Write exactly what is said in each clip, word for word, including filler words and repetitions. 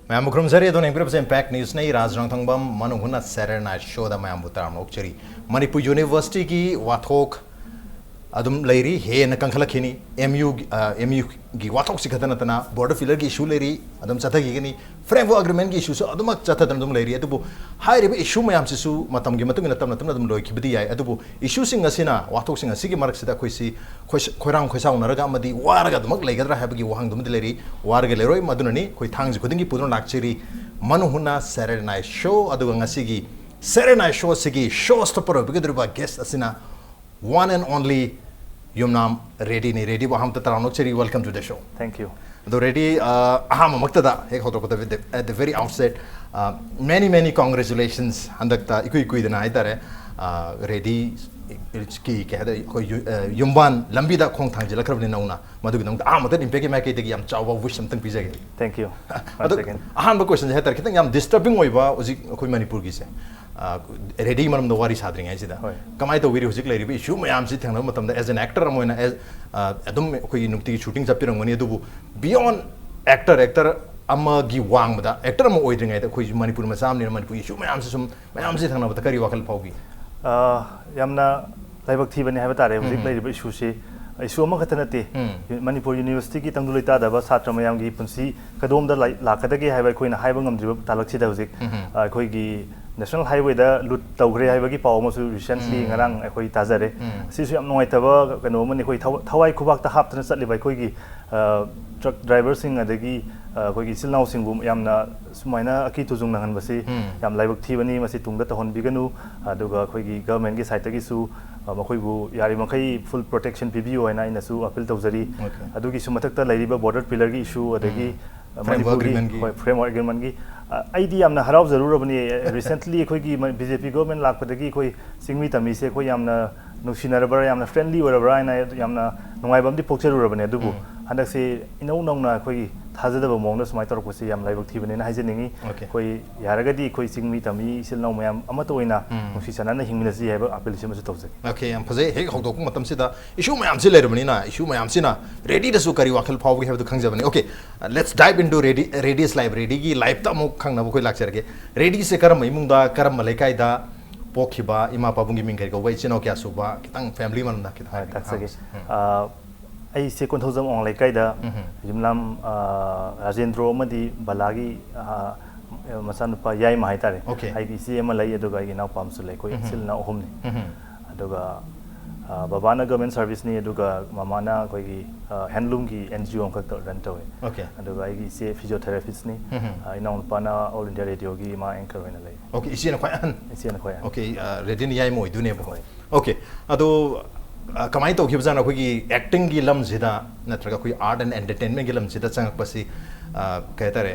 ꯃꯌꯥꯝꯕꯨ ꯈꯨꯔꯨꯝꯖꯔꯤ꯫ ꯑꯗꯣ ꯌꯦꯡꯕꯤꯔꯤꯕꯁꯦ Impact Newsꯅꯤ꯫ ꯔꯥꯖ ꯔꯪꯊꯪꯕꯝ ꯃꯅꯨꯡ ꯍꯨꯠꯅ Saturday Night Showꯗ ꯃꯌꯥꯝꯕꯨ ꯇꯔꯥꯝꯅ ꯑꯣꯛꯆꯔꯤ꯫ ꯃꯅꯤꯄꯨꯔ Universityꯒꯤ ꯋꯥꯊꯣꯛ ꯑꯗꯨꯝ ꯂꯩꯔꯤ, ꯍꯦꯟꯅ ꯀꯟꯈꯠꯂꯛꯈꯤꯅꯤ꯫ MU, ꯑ, MUꯒꯤ ꯋꯥꯊꯣꯛꯁꯤ ꯈꯛꯇ ꯅꯠꯇꯅ border pillarꯒꯤ issue ꯂꯩꯔꯤ, ꯑꯗꯨꯝ ꯆꯠꯊꯈꯤꯒꯅꯤ꯫ Framework Agreementꯒꯤ issueꯁꯨ ꯑꯗꯨꯃꯛ ꯆꯠꯊꯗꯨꯅ ꯑꯗꯨꯝ ꯂꯩꯔꯤ꯫ ꯑꯗꯨꯕꯨ ꯍꯥꯏꯔꯤꯕ issue ꯃꯌꯥꯝꯁꯤꯁꯨ ꯃꯇꯝꯒꯤ ꯃꯇꯨꯡ ꯏꯟꯅ ꯇꯞꯅ ꯇꯞꯅ ꯑꯗꯨꯝ ꯂꯣꯏꯈꯤꯕꯗꯤ ꯌꯥꯏ꯫ ꯑꯗꯨꯕꯨ issueꯁꯤꯡ ꯑꯁꯤꯅ, ꯋꯥꯊꯣꯛꯁꯤꯡ ꯑꯁꯤꯒꯤ ꯃꯔꯛꯁꯤꯗ ꯑꯩꯈꯣꯏꯁꯤ ꯈꯣꯏ-, ꯈꯣꯏꯔꯥꯡ ꯈꯣꯏꯁꯥꯎꯅꯔꯒ ꯑꯃꯗꯤ ꯋꯥꯔꯒ ꯑꯗꯨꯃꯛ ꯂꯩꯒꯗ꯭ꯔꯥ ꯍꯥꯏꯕꯒꯤ ꯋꯥꯍꯪꯗꯨꯃꯗꯤ ꯂꯩꯔꯤ꯫ ꯋꯥꯔꯒ ꯂꯩꯔꯣꯏ, ꯃꯗꯨꯅꯅꯤ ꯑꯩꯈꯣꯏ ꯊꯥꯡꯖ ꯈꯨꯗꯤꯡꯒꯤ ꯄꯨꯗꯨꯅ ꯂꯥꯛꯆꯔꯤ ꯃꯅꯨꯡ ꯍꯨꯠꯅ Saturday Night Show꯫ ꯑꯗꯨꯒ ꯉꯁꯤꯒꯤ Saturday Night Showꯁꯤꯒꯤ show stopper ꯑꯣꯏꯕꯤꯒꯗꯧꯔꯤꯕ guest ꯑꯁꯤꯅ one and only ꯌꯨꯝꯅꯥꯝ ꯔꯦꯗꯤꯅꯤ꯫ ꯔꯦꯗꯤꯕꯨ ꯑꯍꯥꯟꯕꯗ ꯇꯔꯥꯝꯅ ꯑꯣꯛꯆꯔꯤ, welcome to the show꯫ Thank you. ꯑꯗꯣ ꯔꯦꯗꯤ, ꯑ, ꯑꯍꯥꯟꯕꯃꯛꯇꯗ ꯍꯦꯛ ꯍꯧꯗꯣꯛꯄꯗ, at the, at the very outset, ꯑ, many many congratulations꯫ ꯍꯟꯗꯛꯇ ꯏꯀꯨꯏ ꯀꯨꯏꯗꯅ ꯍꯥꯏꯇꯥꯔꯦ, ꯑ, ꯔꯦꯗꯤꯒꯤ ꯀꯩ ꯍꯥꯏꯇꯥꯔꯦ, ꯑꯩꯈꯣꯏ ꯌꯨ-, ꯑ, ꯌꯨꯝꯕꯥꯟ ꯂꯝꯕꯤꯗ ꯈꯣꯡ ꯊꯥꯡꯖꯤꯜꯂꯛꯈ꯭ꯔꯕꯅꯤ ꯅꯧꯅ꯫ ꯃꯗꯨꯒꯤꯗꯃꯛꯇ ꯑꯍꯥꯟꯕꯗ Impactꯀꯤ ꯃꯥꯏꯀꯩꯗꯒꯤ ꯌꯥꯝ ꯆꯥꯎꯕ wish ꯑꯝꯇꯪ ꯄꯤꯖꯒꯦ꯫ Thank you. ꯑꯗꯣ Once again. ꯑꯍꯥꯟꯕ questionꯁꯦ ꯍꯥꯏꯇꯥꯔꯦ, ꯈꯤꯇꯪ ꯌꯥꯝ disturbing ꯑꯣꯏꯕ ꯍꯧꯖꯤꯛ ꯑꯩꯈꯣꯏ ꯃꯅꯤꯄꯨꯔꯒꯤꯁꯦ, ꯑ, ꯔꯦꯗꯤꯒꯤ ꯃꯔꯝꯗ ꯋꯥꯔꯤ ꯁꯥꯗ꯭ꯔꯤꯉꯩꯁꯤꯗ ꯍꯣꯏ꯫ ꯀꯃꯥꯏꯅ ꯇꯧꯕꯤꯔꯤ? ꯍꯧꯖꯤꯛ ꯂꯩꯔꯤꯕ issue ꯃꯌꯥꯝꯁꯤ ꯊꯦꯡꯅꯕ ꯃꯇꯝꯗ, as an actor ꯑꯃ ꯑꯣꯏꯅ, as, ꯑ, ꯑꯗꯨꯝ ꯑꯩꯈꯣꯏꯒꯤ ꯅꯨꯡꯇꯤꯒꯤ shooting ꯆꯠꯄꯤꯔꯝꯒꯅꯤ, ꯑꯗꯨꯕꯨ beyond actor, actor ꯑꯃꯒꯤ ꯋꯥꯡꯃꯗ actor ꯑꯃ ꯑꯣꯏꯗ꯭ꯔꯤꯉꯩꯗ ꯑꯩꯈꯣꯏ ꯃꯅꯤꯄꯨꯔ ꯃꯆꯥ ꯑꯃꯅꯤꯅ ꯃꯅꯤꯄꯨꯔꯒꯤ issue ꯃꯌꯥꯝꯁꯤ ꯁꯨꯝ, ꯃꯌꯥꯝꯁꯤ ꯊꯦꯡꯅꯕꯗ ꯀꯔꯤ ꯋꯥꯈꯜ ꯐꯥꯎꯈꯤ? ꯑ, ꯌꯥꯝꯅ ꯂꯥꯏꯕꯛ ꯊꯤꯕꯅꯤ ꯍꯥꯏꯕ ꯇꯥꯔꯦ ꯍꯧꯖꯤꯛ ꯎꯝ꯫ ꯂꯩꯔꯤꯕ issueꯁꯤ꯫ Issue ꯑꯃꯈꯛꯇ ꯅꯠꯇꯦ꯫ ꯎꯝ꯫ ꯃꯅꯤꯄꯨꯔ Universityꯒꯤ ꯇꯪꯗꯨ ꯂꯩꯇꯥꯗꯕ ꯁꯥꯇ꯭ꯔ ꯃꯌꯥꯝꯒꯤ ꯄꯨꯟꯁꯤ ꯀꯗꯣꯝꯗ ꯂꯥꯏ-, ꯂꯥꯛꯀꯗꯒꯦ ꯍꯥꯏꯕ ꯑꯩꯈꯣꯏꯅ ꯍꯥꯏꯕ ꯉꯝꯗ꯭ꯔꯤꯕ ꯇꯥꯂꯛꯁꯤꯗ ꯍꯧꯖꯤꯛ, ꯎꯝ꯫ ꯑ, ꯑꯩꯈꯣꯏꯒꯤ National Highwayꯗ loot ꯇꯧꯈ꯭ꯔꯦ ꯍꯥꯏꯕꯒꯤ ꯄꯥꯎ ꯑꯃꯁꯨ recently ꯎꯝ꯫ ꯉꯔꯥꯡ ꯑꯩꯈꯣꯏ ꯇꯥꯖꯔꯦ꯫ ꯎꯝ꯫ ꯁꯤꯁꯨ ꯌꯥꯝ ꯅꯨꯡꯉꯥꯏꯇꯕ ꯀꯩꯅꯣ ꯑꯃꯅꯤ꯫ ꯑꯩꯈꯣꯏ ꯊꯋ-, ꯊꯋꯥꯏ ꯈꯨꯕꯥꯛꯇ ꯍꯥꯞꯇꯅ ꯆꯠꯂꯤꯕ ꯑꯩꯈꯣꯏꯒꯤ, ꯑ, truck driverꯁꯤꯡ ꯑꯗꯒꯤ, ꯑ, ꯑꯩꯈꯣꯏꯒꯤ ꯏꯆꯤꯜ ꯏꯅꯥꯎꯁꯤꯡꯕꯨ ꯌꯥꯝꯅ ꯁꯨꯃꯥꯏꯅ ꯑꯀꯤ ꯇꯨꯖꯨꯡ ꯅꯪꯍꯟꯕꯁꯤ ꯎꯝ꯫ ꯌꯥꯝ ꯂꯥꯏꯕꯛ ꯊꯤꯕꯅꯤ꯫ ꯃꯁꯤ ꯇꯨꯡꯗ ꯇꯧꯍꯟꯕꯤꯒꯅꯨ꯫ ꯑꯗꯨꯒ ꯑꯩꯈꯣꯏꯒꯤ governmentꯀꯤ sideꯇꯒꯤꯁꯨ, ꯑ, ꯃꯈꯣꯏꯕꯨ ꯌꯥꯔꯤꯕꯃꯈꯩ full protection ꯄꯤꯕꯤꯌꯨ ꯍꯥꯏꯅ ꯑꯩꯅꯁꯨ appeal ꯇꯧꯖꯔꯤ꯫ Okay. ꯑꯗꯨꯒꯤꯁꯨ ꯃꯊꯛꯇ ꯂꯩꯔꯤꯕ border pillarꯒꯤ issue ꯑꯗꯒꯤ, ꯎꯝ꯫ ꯑ, Framework ꯃꯅꯤꯄꯨꯔꯒꯤ, Agreementꯀꯤ꯫ ꯍꯣꯏ, Framework Agreementꯀꯤ꯫ ꯑ, ꯑꯩꯗꯤ ꯌꯥꯝꯅ ꯍꯔꯥꯎꯖꯔꯨꯔꯕꯅꯤ꯫ Recently ꯑꯩꯈꯣꯏꯒꯤ ꯃ-, BJP government ꯂꯥꯛꯄꯗꯒꯤ ꯑꯩꯈꯣꯏ ꯆꯤꯡꯃꯤ ꯇꯝꯃꯤꯁꯦ ꯑꯩꯈꯣꯏ ꯌꯥꯝꯅ ꯅꯨꯡꯁꯤꯅꯔꯕ꯭ꯔꯥ, ꯌꯥꯝꯅ friendly ꯑꯣꯏꯔꯕ꯭ꯔꯥ ꯍꯥꯏꯅ ꯌꯥꯝꯅ ꯅꯨꯡꯉꯥꯏꯕ ꯑꯃꯗꯤ ꯄꯣꯛꯆꯔꯨꯔꯕꯅꯦ꯫ ꯑꯗꯨꯕꯨ ꯎꯝ꯫ ꯍꯟꯗꯛꯁꯦ ꯏꯅꯧ ꯅꯧꯅ ꯑꯩꯈꯣꯏꯒꯤ ꯊꯥꯖꯗꯕ ꯃꯑꯣꯡꯗ ꯁꯨꯃꯥꯏꯅ ꯇꯧꯔꯛꯄꯁꯤ ꯌꯥꯝ ꯂꯥꯏꯕꯛ ꯊꯤꯕꯅꯦꯅ ꯍꯥꯏꯖꯅꯤꯡꯉꯤ꯫ Okay. ꯑꯩꯈꯣꯏ ꯌꯥꯔꯒꯗꯤ ꯑꯩꯈꯣꯏ ꯆꯤꯡꯃꯤ ꯇꯝꯃꯤ ꯏꯆꯤꯜ ꯏꯅꯥꯎ ꯃꯌꯥꯝ ꯑꯃꯠꯇ ꯑꯣꯏꯅ ꯎꯝ. ꯅꯨꯡꯁꯤ ꯆꯥꯟꯅꯅ ꯍꯤꯡꯃꯤꯟꯅꯁꯤ ꯍꯥꯏꯕ ꯑꯥꯄꯤꯜꯁꯤꯃꯁꯨ ꯇꯧꯖꯒꯦ꯫ Okay, ꯌꯥꯝ ꯐꯖꯩ꯫ ꯍꯦꯛ ꯍꯧꯗꯣꯛꯄ ꯃꯇꯝꯁꯤꯗ issue ꯃꯌꯥꯝꯁꯤ ꯂꯩꯔꯕꯅꯤꯅ, issue ꯃꯌꯥꯝꯁꯤꯅ ꯔꯦꯗꯤꯗꯁꯨ ꯀꯔꯤ ꯋꯥꯈꯜ ꯐꯥꯎꯕꯒꯦ ꯍꯥꯏꯕꯗꯨ ꯈꯪꯖꯕꯅꯤ꯫ Okay, let's dive into Reddy, Reddy's life, ꯔꯦꯗꯤꯒꯤ ꯂꯥꯏꯐꯇ ꯑꯃꯨꯛ ꯈꯪꯅꯕ ꯑꯩꯈꯣꯏ ꯂꯥꯛꯆꯔꯒꯦ꯫ ꯔꯦꯗꯤꯁꯦ ꯀꯔꯝꯕ ꯏꯃꯨꯡꯗ, ꯀꯔꯝꯕ ꯂꯩꯀꯥꯏꯗ ꯄꯣꯛꯈꯤꯕ, ꯏꯃꯥ ꯄꯥꯕꯨꯡꯒꯤ ꯃꯤꯡ ꯀꯔꯤ ꯀꯧꯕ, ꯏꯆꯤꯟ ꯏꯅꯥꯎ ꯀꯌꯥ ꯁꯨꯕ, ꯈꯤꯇꯪ family ꯃꯔꯝꯗ ꯈꯤꯇꯪ ꯍꯣꯏ, ꯍꯥꯏꯕꯤꯌꯨ꯫ ꯇꯥꯛꯆꯒꯦ꯫ ꯎꯝ. ꯑ, ꯑꯩꯁꯦ ꯀꯣꯟꯊꯧꯖꯝ ꯑꯋꯥꯡ ꯂꯩꯀꯥꯏꯗ ꯎꯝ. ꯌꯨꯝꯂꯥꯝ, ꯑ, ꯔꯥꯖꯦꯟꯗ꯭ꯔꯣ ꯑꯃꯗꯤ ꯕꯂꯥꯒꯤ, ꯑ, ꯃꯆꯥꯅꯨꯄꯥ ꯌꯥꯏꯃ ꯍꯥꯏꯇꯥꯔꯦ꯫ Okay. ꯑꯩꯒꯤ ꯏꯆꯦ ꯑꯃ ꯂꯩ, ꯑꯗꯨꯒ ꯑꯩꯒꯤ ꯏꯅꯥꯎꯄꯥ ꯑꯃꯁꯨ ꯂꯩ꯫ ꯑꯩꯈꯣꯏ ꯎꯝ. ꯏꯆꯤꯜ ꯏꯅꯥꯎ ꯑꯍꯨꯝꯅꯤ꯫ ꯎꯝ. ꯑꯗꯨꯒ, ꯑ, ꯕꯕꯥꯅ government serviceꯅꯤ, ꯑꯗꯨꯒ ꯃꯃꯥꯅ ꯑꯩꯈꯣꯏꯒꯤ, ꯑ, handloomꯒꯤ NGO ꯑꯃꯈꯛꯇ run ꯇꯧꯋꯦ꯫ Okay. ꯑꯗꯨꯒ ꯑꯩꯒꯤ ꯏꯆꯦ physiotherapistꯅꯤ꯫ ꯎꯝ. ꯑ, ꯏꯅꯥꯎꯅꯨꯄꯥꯅ All India Radioꯒꯤ ꯃꯥ anchor ꯑꯣꯏꯅ ꯂꯩ꯫ Okay, ꯏꯆꯦꯅ ꯈ꯭ꯋꯥꯏ ꯑꯍꯟ꯫ ꯏꯆꯦꯅ ꯈ꯭ꯋꯥꯏ ꯑꯍꯟ꯫ Okay, ꯑ, ꯔꯦꯗꯤꯅ ꯌꯥꯏꯃ ꯑꯣꯏꯗꯣꯏꯅꯦꯕꯀꯣ꯫ Okay, ꯑꯗꯣ, ꯑ, ꯀꯃꯥꯏꯅ ꯇꯧꯈꯤꯕꯖꯥꯠꯅꯣ ꯑꯩꯈꯣꯏꯒꯤ actingꯒꯤ ꯂꯝꯁꯤꯗ ꯅꯠꯇ꯭ꯔꯒ ꯑꯩꯈꯣꯏ art and entertainmentꯀꯤ ꯂꯝꯁꯤꯗ ꯆꯪꯉꯛꯄꯁꯤ, ꯑ, ꯀꯩ ꯍꯥꯏꯇꯥꯔꯦ,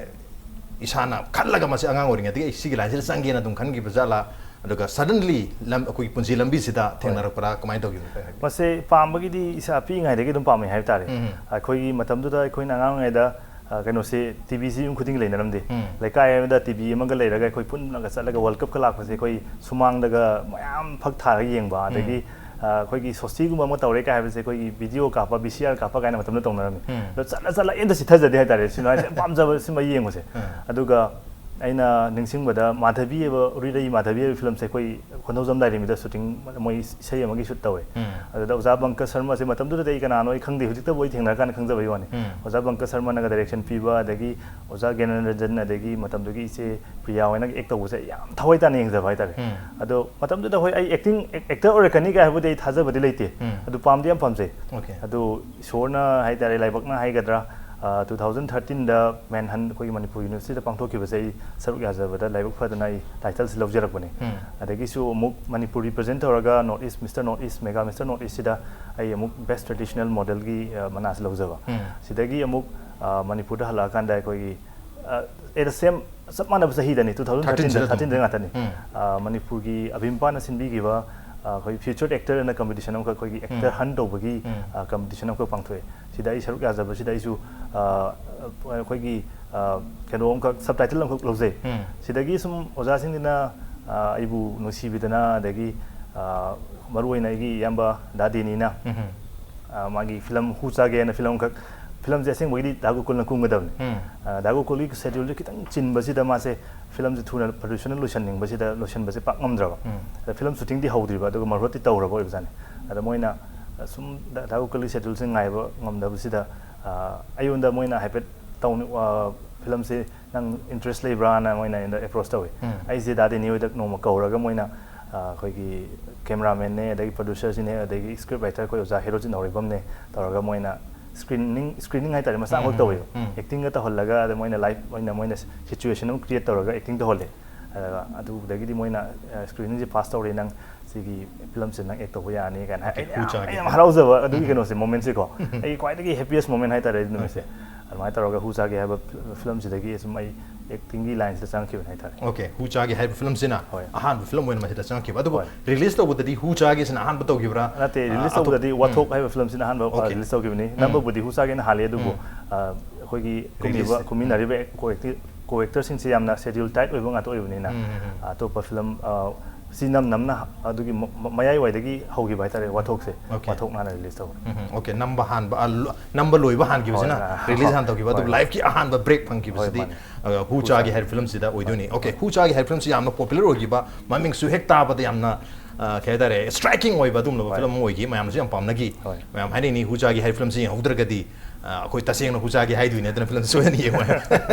ꯏꯁꯥꯅ ꯈꯜꯂꯒ ꯃꯁꯤ ꯑꯉꯥꯡ ꯑꯣꯏꯔꯤꯉꯩꯗꯒꯤ ꯑꯩ ꯁꯤꯒꯤ lineꯁꯤꯗ ꯆꯪꯒꯦꯅ ꯑꯗꯨꯝ ꯈꯟꯈꯤꯕ ꯖꯥꯠꯂꯥ? ꯑꯗꯨꯒ suddenly ꯂꯝ, ꯑꯩꯈꯣꯏꯒꯤ ꯄꯨꯟꯁꯤ ꯂꯝꯕꯤꯁꯤꯗ ꯊꯦꯡꯅꯔꯛꯄ꯭ꯔꯥ? ꯀꯃꯥꯏꯅ ꯇꯧꯈꯤꯕꯅꯣ? ꯈꯔ ꯍꯥꯏꯕꯤꯌꯨ꯫ ꯃꯁꯦ ꯄꯥꯝꯕꯒꯤꯗꯤ ꯏꯁꯥ ꯄꯤꯛꯏꯉꯩꯗꯒꯤ ꯑꯗꯨꯝ ꯄꯥꯝꯃꯤ ꯍꯥꯏꯕ ꯇꯥꯔꯦ꯫ ꯎꯝ. ꯑꯩꯈꯣꯏꯒꯤ ꯃꯇꯝꯗꯨꯗ ꯑꯩꯈꯣꯏꯅ ꯑꯉꯥꯡ ꯑꯣꯏꯔꯤꯉꯩꯗ, ꯑ, ꯀꯩꯅꯣꯁꯦ TVꯁꯤ ꯌꯨꯝ ꯈꯨꯗꯤꯡꯒꯤ ꯂꯩꯅꯔꯝꯗꯦ꯫ ꯎꯝ. ꯂꯩꯀꯥꯏ ꯑꯃꯗ TV ꯑꯃꯒ ꯂꯩꯔꯒ ꯑꯩꯈꯣꯏ ꯄꯨꯟꯅꯒ ꯆꯠꯂꯒ World Cupꯀ ꯂꯥꯛꯄꯁꯦ ꯑꯩꯈꯣꯏ ꯁꯨꯃꯥꯡꯗꯒ ꯃꯌꯥꯝ ꯐꯛ ꯊꯥꯔꯒ ꯌꯦꯡꯕ, ꯑꯗꯒꯤ, ꯑ, ꯑꯩꯈꯣꯏꯒꯤ ꯁꯣꯁꯇꯤꯒꯨꯝꯕ ꯑꯃ ꯇꯧꯔꯦ ꯀꯥꯏ ꯍꯥꯏꯕꯁꯦ ꯑꯩꯈꯣꯏꯒꯤ video ꯀꯥꯞꯄ, VCR ꯀꯥꯞꯄ ꯀꯥꯏꯅ ꯃꯇꯝꯗ ꯇꯧꯅꯔꯝꯃꯤ꯫ ꯎꯝ. ꯑꯗꯣ ꯆꯠꯂ ꯆꯠꯂ ꯑꯩ ꯑꯝꯇ ꯆꯤꯠꯊꯖꯗꯦ ꯍꯥꯏꯇꯥꯔꯦ, ꯁꯤꯅꯦꯃꯥꯁꯦ ꯌꯥꯝ ꯄꯥꯝꯖꯕ ꯁꯤꯃ ꯌꯦꯡꯕꯁꯦ꯫ ꯎꯝ. ꯑꯗꯨꯒ ꯑꯩꯅ ꯅꯤꯡꯁꯤꯡꯕꯗ ꯃꯥꯙꯕꯤ ꯍꯥꯏꯕ, ꯎꯔꯤꯔꯩ ꯃꯥꯙꯕꯤ ꯍꯥꯏꯕ filmꯁꯦ ꯑꯩꯈꯣꯏ ꯀꯣꯟꯊꯧꯖꯝ ꯂꯥꯏꯔꯦꯝꯕꯤꯗ shooting, ꯃꯣꯏ ꯏꯁꯩ ꯑꯃꯒꯤ shoot ꯇꯧꯋꯦ꯫ ꯎꯝ. ꯑꯗꯨꯗ ꯑꯣꯖꯥ ꯄꯪꯀꯖ ꯁꯔꯃꯁꯦ ꯃꯇꯝꯗꯨꯗꯗꯤ ꯑꯩ ꯀꯅꯥꯅꯣ ꯑꯩ ꯈꯪꯗꯦ, ꯍꯧꯖꯤꯛꯇꯕꯨ ꯑꯩ ꯊꯦꯡꯅꯔꯀꯥꯟꯗ ꯈꯪꯖꯕꯒꯤ ꯋꯥꯅꯤ꯫ ꯎꯝ. ꯑꯣꯖꯥ ꯄꯪꯀꯖ ꯁꯔꯃꯅꯒ direction ꯄꯤꯕ, ꯑꯗꯒꯤ ꯑꯣꯖꯥ ꯒ꯭ꯌꯥꯅꯔꯟꯖꯟ, ꯑꯗꯒꯤ ꯃꯇꯝꯗꯨꯒꯤ ꯏꯆꯦ ꯄ꯭ꯔꯤꯌꯥ ꯍꯣꯏꯅꯒ act ꯇꯧꯕꯁꯦ ꯑꯩ ꯌꯥꯝ ꯊꯋꯥꯏ ꯇꯥꯅ ꯌꯦꯡꯖꯕ ꯍꯥꯏꯇꯥꯔꯦ꯫ ꯎꯝ. ꯑꯗꯣ ꯃꯇꯝꯗꯨꯗ ꯍꯣꯏ ꯑꯩ acting, actor ꯑꯣꯏꯔꯛꯀꯅꯤ ꯀꯥꯏ ꯍꯥꯏꯕꯨꯗꯤ ꯑꯩ ꯊꯥꯖꯕꯗꯤ ꯂꯩꯇꯦ꯫ ꯎꯝ. ꯑꯗꯨ ꯄꯥꯝꯗꯤ ꯌꯥꯝ ꯄꯥꯝꯖꯩ꯫ Okay. ꯑꯗꯨ ꯏꯁꯣꯔꯅ ꯍꯥꯏꯇꯥꯔꯦ, ꯂꯥꯏꯕꯛꯅ ꯍꯥꯏꯒꯗ꯭ꯔꯥ, ꯑ, two thousand thirteenꯗ Manhunt ꯑꯩꯈꯣꯏꯒꯤ ꯃꯅꯤꯄꯨꯔ universityꯗ ꯄꯥꯡꯊꯣꯛꯈꯤꯕꯁꯦ ꯑꯩ ꯁꯔꯨꯛ ꯌꯥꯖꯕꯗ ꯂꯥꯏꯕꯛ ꯐꯗꯅ ꯑꯩ titleꯁꯤ ꯂꯧꯖꯔꯛꯄꯅꯦ꯫ ꯎꯝ. ꯑꯗꯒꯤꯁꯨ ꯑꯃꯨꯛ ꯃꯅꯤꯄꯨꯔ represent ꯇꯧꯔꯒ North East, Mister North East, Mega Mister North Eastꯁꯤꯗ ꯑꯩ ꯑꯃꯨꯛ best traditional modelꯒꯤ, ꯑ, ꯃꯅꯥꯁꯤ ꯂꯧꯖꯕ꯫ ꯎꯝ. ꯁꯤꯗꯒꯤ ꯑꯃꯨꯛ, ꯑ, ꯃꯅꯤꯄꯨꯔꯗ ꯍꯜꯂꯛꯑꯀꯥꯟꯗ ꯑꯩꯈꯣꯏꯒꯤ, ꯑ, at the same, ꯆꯞ ꯃꯥꯟꯅꯕ ꯆꯍꯤꯗꯅꯤ, two thousand thirteenꯗ, Thirteenꯁꯤꯗ ꯑꯗꯨꯝ. thirteenꯗ ꯉꯥꯛꯇꯅꯤ꯫ ꯎꯝ. ꯑ, ꯃꯅꯤꯄꯨꯔꯒꯤ ꯑꯕꯤꯝꯄꯥꯅ ꯁꯤꯟꯕꯤꯈꯤꯕ, ꯑꯩꯈꯣꯏ ꯐ꯭ꯌꯨꯆꯔ ꯑꯦꯛꯇꯔ ꯑꯅ ꯀꯝꯄꯤꯇꯤꯁꯟ ꯑꯃꯈꯛ, ꯑꯩꯈꯣꯏꯒꯤ ꯑꯦꯛꯇꯔ ꯍꯟ ꯇꯧꯕꯒꯤ ꯀꯝꯄꯤꯇꯤꯁꯟ ꯑꯃꯈꯛ ꯄꯥꯡꯊꯣꯛꯑꯦ꯫ ꯁꯤꯗ ꯑꯩ ꯁꯔꯨꯛ ꯌꯥꯖꯕꯁꯤꯗ ꯑꯩꯁꯨ ꯑꯩꯈꯣꯏꯒꯤ ꯀꯩꯅꯣ ꯑꯃꯈꯛ, ꯁꯕꯇꯥꯏꯇꯜ ꯑꯃꯈꯛ ꯂꯧꯖꯩ꯫ ꯁꯤꯗꯒꯤ ꯁꯨꯝ ꯑꯣꯖꯥꯁꯤꯡꯁꯤꯅ ꯑꯩꯕꯨ ꯅꯨꯡꯁꯤꯕꯤꯗꯅ, ꯑꯗꯒꯤ ꯃꯔꯨꯑꯣꯏꯅ ꯑꯩꯒꯤ ꯏꯌꯥꯝꯕ ꯗꯥ ꯗꯦꯅꯤꯅ ꯃꯥꯒꯤ ꯐꯤꯂꯝ ꯍꯨ ꯆꯥꯒꯦ ꯍꯥꯏꯅ ꯐꯤꯂꯝ ꯑꯃꯈꯛ, ꯐꯤꯂꯝꯁꯦ ꯑꯁꯦꯡꯕꯒꯤꯗꯤ ꯗꯥ ꯒꯣꯀꯨꯜꯅ ꯀꯨꯝꯒꯗꯕꯅꯤ꯫ ꯗꯥ ꯒꯣꯀꯨꯜꯒꯤ ꯁꯦꯗ꯭ꯌꯨꯜꯁꯦ ꯈꯤꯇꯪ ꯆꯤꯟꯕꯁꯤꯗ ꯃꯥꯁꯦ ꯐꯤꯂꯝꯁꯦ ꯊꯨꯅ ꯄ꯭ꯔꯗ꯭ꯌꯨꯁꯔꯅ ꯂꯣꯏꯁꯤꯟꯅꯤꯡꯕꯁꯤꯗ ꯂꯣꯏꯁꯤꯟꯕꯁꯦ ꯄꯥꯛ ꯉꯝꯗ꯭ꯔꯕ꯫ ꯑꯗ ꯐꯤꯂꯝ ꯁꯨꯇꯤꯡꯗꯤ ꯍꯧꯗ꯭ꯔꯤꯕ, ꯑꯗꯨꯒ ꯃꯔꯍꯣꯠꯇꯤ ꯇꯧꯔꯕ ꯑꯣꯏꯕꯖꯥꯠꯅꯤ꯫ ꯑꯗ ꯃꯣꯏꯅ ꯁꯨꯝ ꯗꯥ ꯒꯣꯀꯨꯜꯒꯤ ꯁꯦꯗ꯭ꯌꯨꯜꯁꯦ ꯉꯥꯏꯕ ꯉꯝꯗꯕꯁꯤꯗ ꯑꯩꯉꯣꯟꯗ ꯃꯣꯏꯅ ꯍꯥꯏꯐꯦꯠ ꯇꯧꯅꯤ, ꯐꯤꯂꯝꯁꯦ ꯅꯪ ꯏꯟꯇꯔꯦꯁ ꯂꯩꯕ꯭ꯔꯥꯅ ꯃꯣꯏꯅ ꯑꯩꯉꯣꯟꯗ ꯑꯦꯄ꯭ꯔꯣꯁ ꯇꯧꯏ꯫ ꯑꯩꯁꯦ ꯗꯥ ꯗꯦꯅꯤ ꯍꯣꯏꯗ ꯅꯣꯡꯃ ꯀꯧꯔꯒ ꯃꯣꯏꯅ ꯑꯩꯈꯣꯏꯒꯤ ꯀꯦꯃꯦꯔꯥꯃꯦꯟꯅꯦ, ꯑꯗꯒꯤ ꯄ꯭ꯔꯗ꯭ꯌꯨꯁꯔꯁꯤꯅꯦ, ꯑꯗꯒꯤ ꯁ꯭ꯀ꯭ꯔꯤꯞ ꯔꯥꯏꯇꯔ ꯑꯩꯈꯣꯏ ꯑꯣꯖꯥ ꯍꯦꯔꯣꯖꯤꯠ ꯅꯥꯎꯔꯦꯝꯕꯝꯅꯦ ꯇꯧꯔꯒ ꯃꯣꯏꯅ ꯁ꯭ꯀ꯭ꯔꯤꯅꯤꯡ, ꯁ꯭ꯀ꯭ꯔꯤꯅꯤꯡ ꯍꯥꯏꯇꯥꯔꯦ, ꯃꯆꯥ ꯑꯃꯈꯛ ꯇꯧꯋꯦꯕ꯫ ꯑꯦꯛꯇꯤꯡꯒ ꯇꯧꯍꯜꯂꯒ, ꯑꯗ ꯃꯣꯏꯅ ꯂꯥꯏꯚ ꯑꯣꯏꯅ ꯃꯣꯏꯅ ꯁꯤꯆꯨꯋꯦꯁꯟ ꯑꯃ ꯀ꯭ꯔꯤꯌꯦꯠ ꯇꯧꯔꯒ ꯑꯦꯛꯇꯤꯡ ꯇꯧꯍꯜꯂꯦ꯫ ꯑꯗꯨꯒ ꯑꯗꯨꯗꯒꯤꯗꯤ ꯃꯣꯏꯅ ꯁ꯭ꯀ꯭ꯔꯤꯅꯤꯡꯁꯦ ꯄꯥꯁ ꯇꯧꯔꯦ, ꯅꯪ ꯁꯤꯒꯤ ꯐꯤꯂꯝꯁꯦ ꯅꯪ ꯑꯦꯛ ꯇꯧꯕ ꯌꯥꯔꯅꯤ ꯀꯥꯏꯅ ꯍꯥꯏ꯫ ꯑꯩ ꯌꯥꯝ, ꯑꯩ ꯌꯥꯝ ꯍꯔꯥꯎꯖꯕ ꯑꯗꯨꯒꯤ ꯀꯩꯅꯣꯁꯦ, ꯃꯣꯃꯦꯟꯁꯦꯀꯣ꯫ ꯑꯩꯒꯤ ꯈ꯭ꯋꯥꯏꯗꯒꯤ ꯍꯦꯄꯤꯌꯦꯁ ꯃꯣꯃꯦꯟ ꯍꯥꯏꯇꯥꯔꯦ ꯑꯗꯨ ꯅꯨꯃꯤꯠꯁꯦ꯫ ꯑꯗꯨꯃꯥꯏꯅ ꯇꯧꯔꯒ ꯍꯨ ꯆꯥꯒꯦ ꯍꯥꯏꯕ ꯐꯤꯂꯝꯁꯤꯗꯒꯤ ꯁꯨꯝ ꯑꯩ ꯑꯦꯛꯇꯤꯡꯒꯤ ꯂꯥꯏꯟꯁꯤꯗ ꯆꯪꯉꯛꯈꯤꯕꯅꯦ ꯍꯥꯏꯇꯥꯔꯦ꯫ ꯑꯣꯀꯦ, ꯍꯨ ꯆꯥꯒꯦ ꯍꯥꯏꯕ ꯐꯤꯂꯝꯁꯤꯅ ꯍꯣꯏ꯫ ꯑꯍꯥꯟꯕ ꯐꯤꯂꯝ ꯑꯣꯏꯅ ꯃꯁꯤꯗ ꯆꯪꯉꯛꯈꯤꯕ꯫ ꯑꯗꯨꯕꯨ ꯍꯣꯏ꯫ ꯔꯤꯂꯤꯁ ꯇꯧꯕꯗꯗꯤ ꯍꯨ ꯆꯥꯒꯦꯁꯤꯅ ꯑꯍꯥꯟꯕ ꯇꯧꯈꯤꯕ꯭ꯔꯥ? ꯅꯠꯇꯦ, ꯑ, ꯔꯤꯂꯤꯁ ꯑꯇꯣꯞ-, ꯇꯧꯕꯗꯗꯤ ꯎꯝ꯫ ꯋꯥꯊꯣꯛ ꯍꯥꯏꯕ ꯐꯤꯂꯝꯁꯤꯅ ꯑꯍꯥꯟꯕ, ꯑ, ꯑꯣꯀꯦ꯫ ꯔꯤꯂꯤꯁ ꯇꯧꯈꯤꯕꯅꯤ꯫ ꯎꯝ꯫ ꯅꯝꯕꯕꯨꯗꯤ ꯍꯨ ꯆꯥꯒꯦꯅ ꯍꯥꯜꯂꯤ, ꯑꯗꯨꯕꯨ, ꯎꯝ꯫ ꯑ, ꯑꯩꯈꯣꯏꯒꯤ ꯀꯨꯝꯃꯤꯕ, ꯔꯤꯂꯤꯁꯁꯦ꯫ ꯀꯨꯝꯃꯤꯟꯅꯔꯤꯕ ꯎꯝ꯫ ꯀꯣ-ꯑꯦꯛꯇꯤ-, ꯀꯣ-ꯑꯦꯛꯇꯔꯁꯤꯡꯁꯦ ꯌꯥꯝꯅ ꯁꯦꯗ꯭ꯌꯨꯜ ꯇꯥꯏꯠ ꯑꯣꯏꯕ ꯉꯥꯛꯇ ꯑꯣꯏꯕꯅꯤꯅ, ꯎꯝ, ꯎꯝ, ꯎꯝ꯫ ꯑ, ꯑꯇꯣꯞꯄ ꯐꯤꯂꯝ, ꯑ, ꯁꯤ ꯅꯝ ꯅꯝꯅ ꯑꯗꯨꯒꯤ ꯃ-, ꯃ-, ꯃꯌꯥꯏꯋꯥꯏꯗꯒꯤ ꯍꯧꯈꯤꯕ ꯍꯥꯏꯇꯥꯔꯦ ꯋꯥꯊꯣꯛꯁꯦ꯫ ꯑꯣꯀꯦ꯫ ꯋꯥꯊꯣꯛ ꯍꯥꯟꯅ ꯔꯤꯂꯤꯁ ꯇꯧꯈ꯭ꯔꯦ꯫ ꯎꯝ, ꯎꯝ꯫ ꯑꯣꯀꯦ, ꯅꯝꯕ ꯍꯥꯟꯕ, ꯑ, ꯂꯣ-, ꯅꯝꯕ ꯂꯣꯏꯕ ꯍꯥꯟꯈꯤꯕꯁꯤꯅ ꯍꯣꯏ, ꯑ, ꯔꯤꯂꯤꯁ ꯍꯣꯏ꯫ ꯍꯥꯟꯅ ꯇꯧꯈꯤꯕ, ꯑꯗꯨꯒ ꯍꯣꯏ꯫ ꯂꯥꯏꯐꯀꯤ ꯑꯍꯥꯟꯕ ꯕ꯭ꯔꯦꯛ ꯐꯪꯈꯤꯕꯁꯤꯗꯤ, ꯍꯣꯏ, ꯃꯥꯅꯦ꯫ ꯑ, ꯍꯨ ꯍꯨ ꯆꯥꯒꯦ ꯆꯥꯒꯦ꯫ ꯍꯥꯏꯕ ꯐꯤꯂꯝꯁꯤꯗ ꯑꯣꯏꯗꯣꯏꯅꯤ꯫ ꯍꯣꯏ, ꯑꯣꯀꯦ, ꯍꯣꯏ꯫ ꯍꯨ ꯆꯥꯒꯦ ꯍꯥꯏꯕ ꯐꯤꯂꯝꯁꯤ ꯌꯥꯝꯅ ꯄꯣꯄꯨꯂꯔ ꯑꯣꯏꯈꯤꯕ, ꯃꯃꯤꯡꯁꯨ ꯍꯦꯛ ꯇꯥꯕꯗ ꯌꯥꯝꯅ, ꯑ, ꯀꯩ ꯍꯥꯏꯇꯥꯔꯦ, ꯁ꯭ꯇ꯭ꯔꯥꯏꯀꯤꯡ ꯑꯣꯏꯕ ꯑꯗꯨꯒꯨꯝꯂꯕ ꯍꯣꯏ꯫ ꯐꯤꯂꯝ ꯑꯃ ꯑꯣꯏꯈꯤ, ꯃꯌꯥꯝꯅꯁꯨ ꯌꯥꯝ ꯄꯥꯝꯅꯈꯤ꯫ ꯍꯣꯏ꯫ ꯃꯌꯥꯝ ꯍꯥꯏꯅꯩꯅꯤ, ꯍꯨ ꯆꯥꯒꯦ ꯍꯥꯏꯕ ꯐꯤꯂꯝꯁꯤ ꯌꯦꯡꯍꯧꯗ꯭ꯔꯒꯗꯤ, ꯑ, ꯑꯩꯈꯣꯏ ꯇꯁꯦꯡꯅ ꯍꯨ ꯆꯥꯒꯦ ꯍꯥꯏꯗꯣꯏꯅꯦ, ꯑꯗꯨꯅ ꯐꯤꯂꯝꯁꯤ ꯁꯣꯏꯗꯅ ꯌꯦꯡꯉꯣ꯫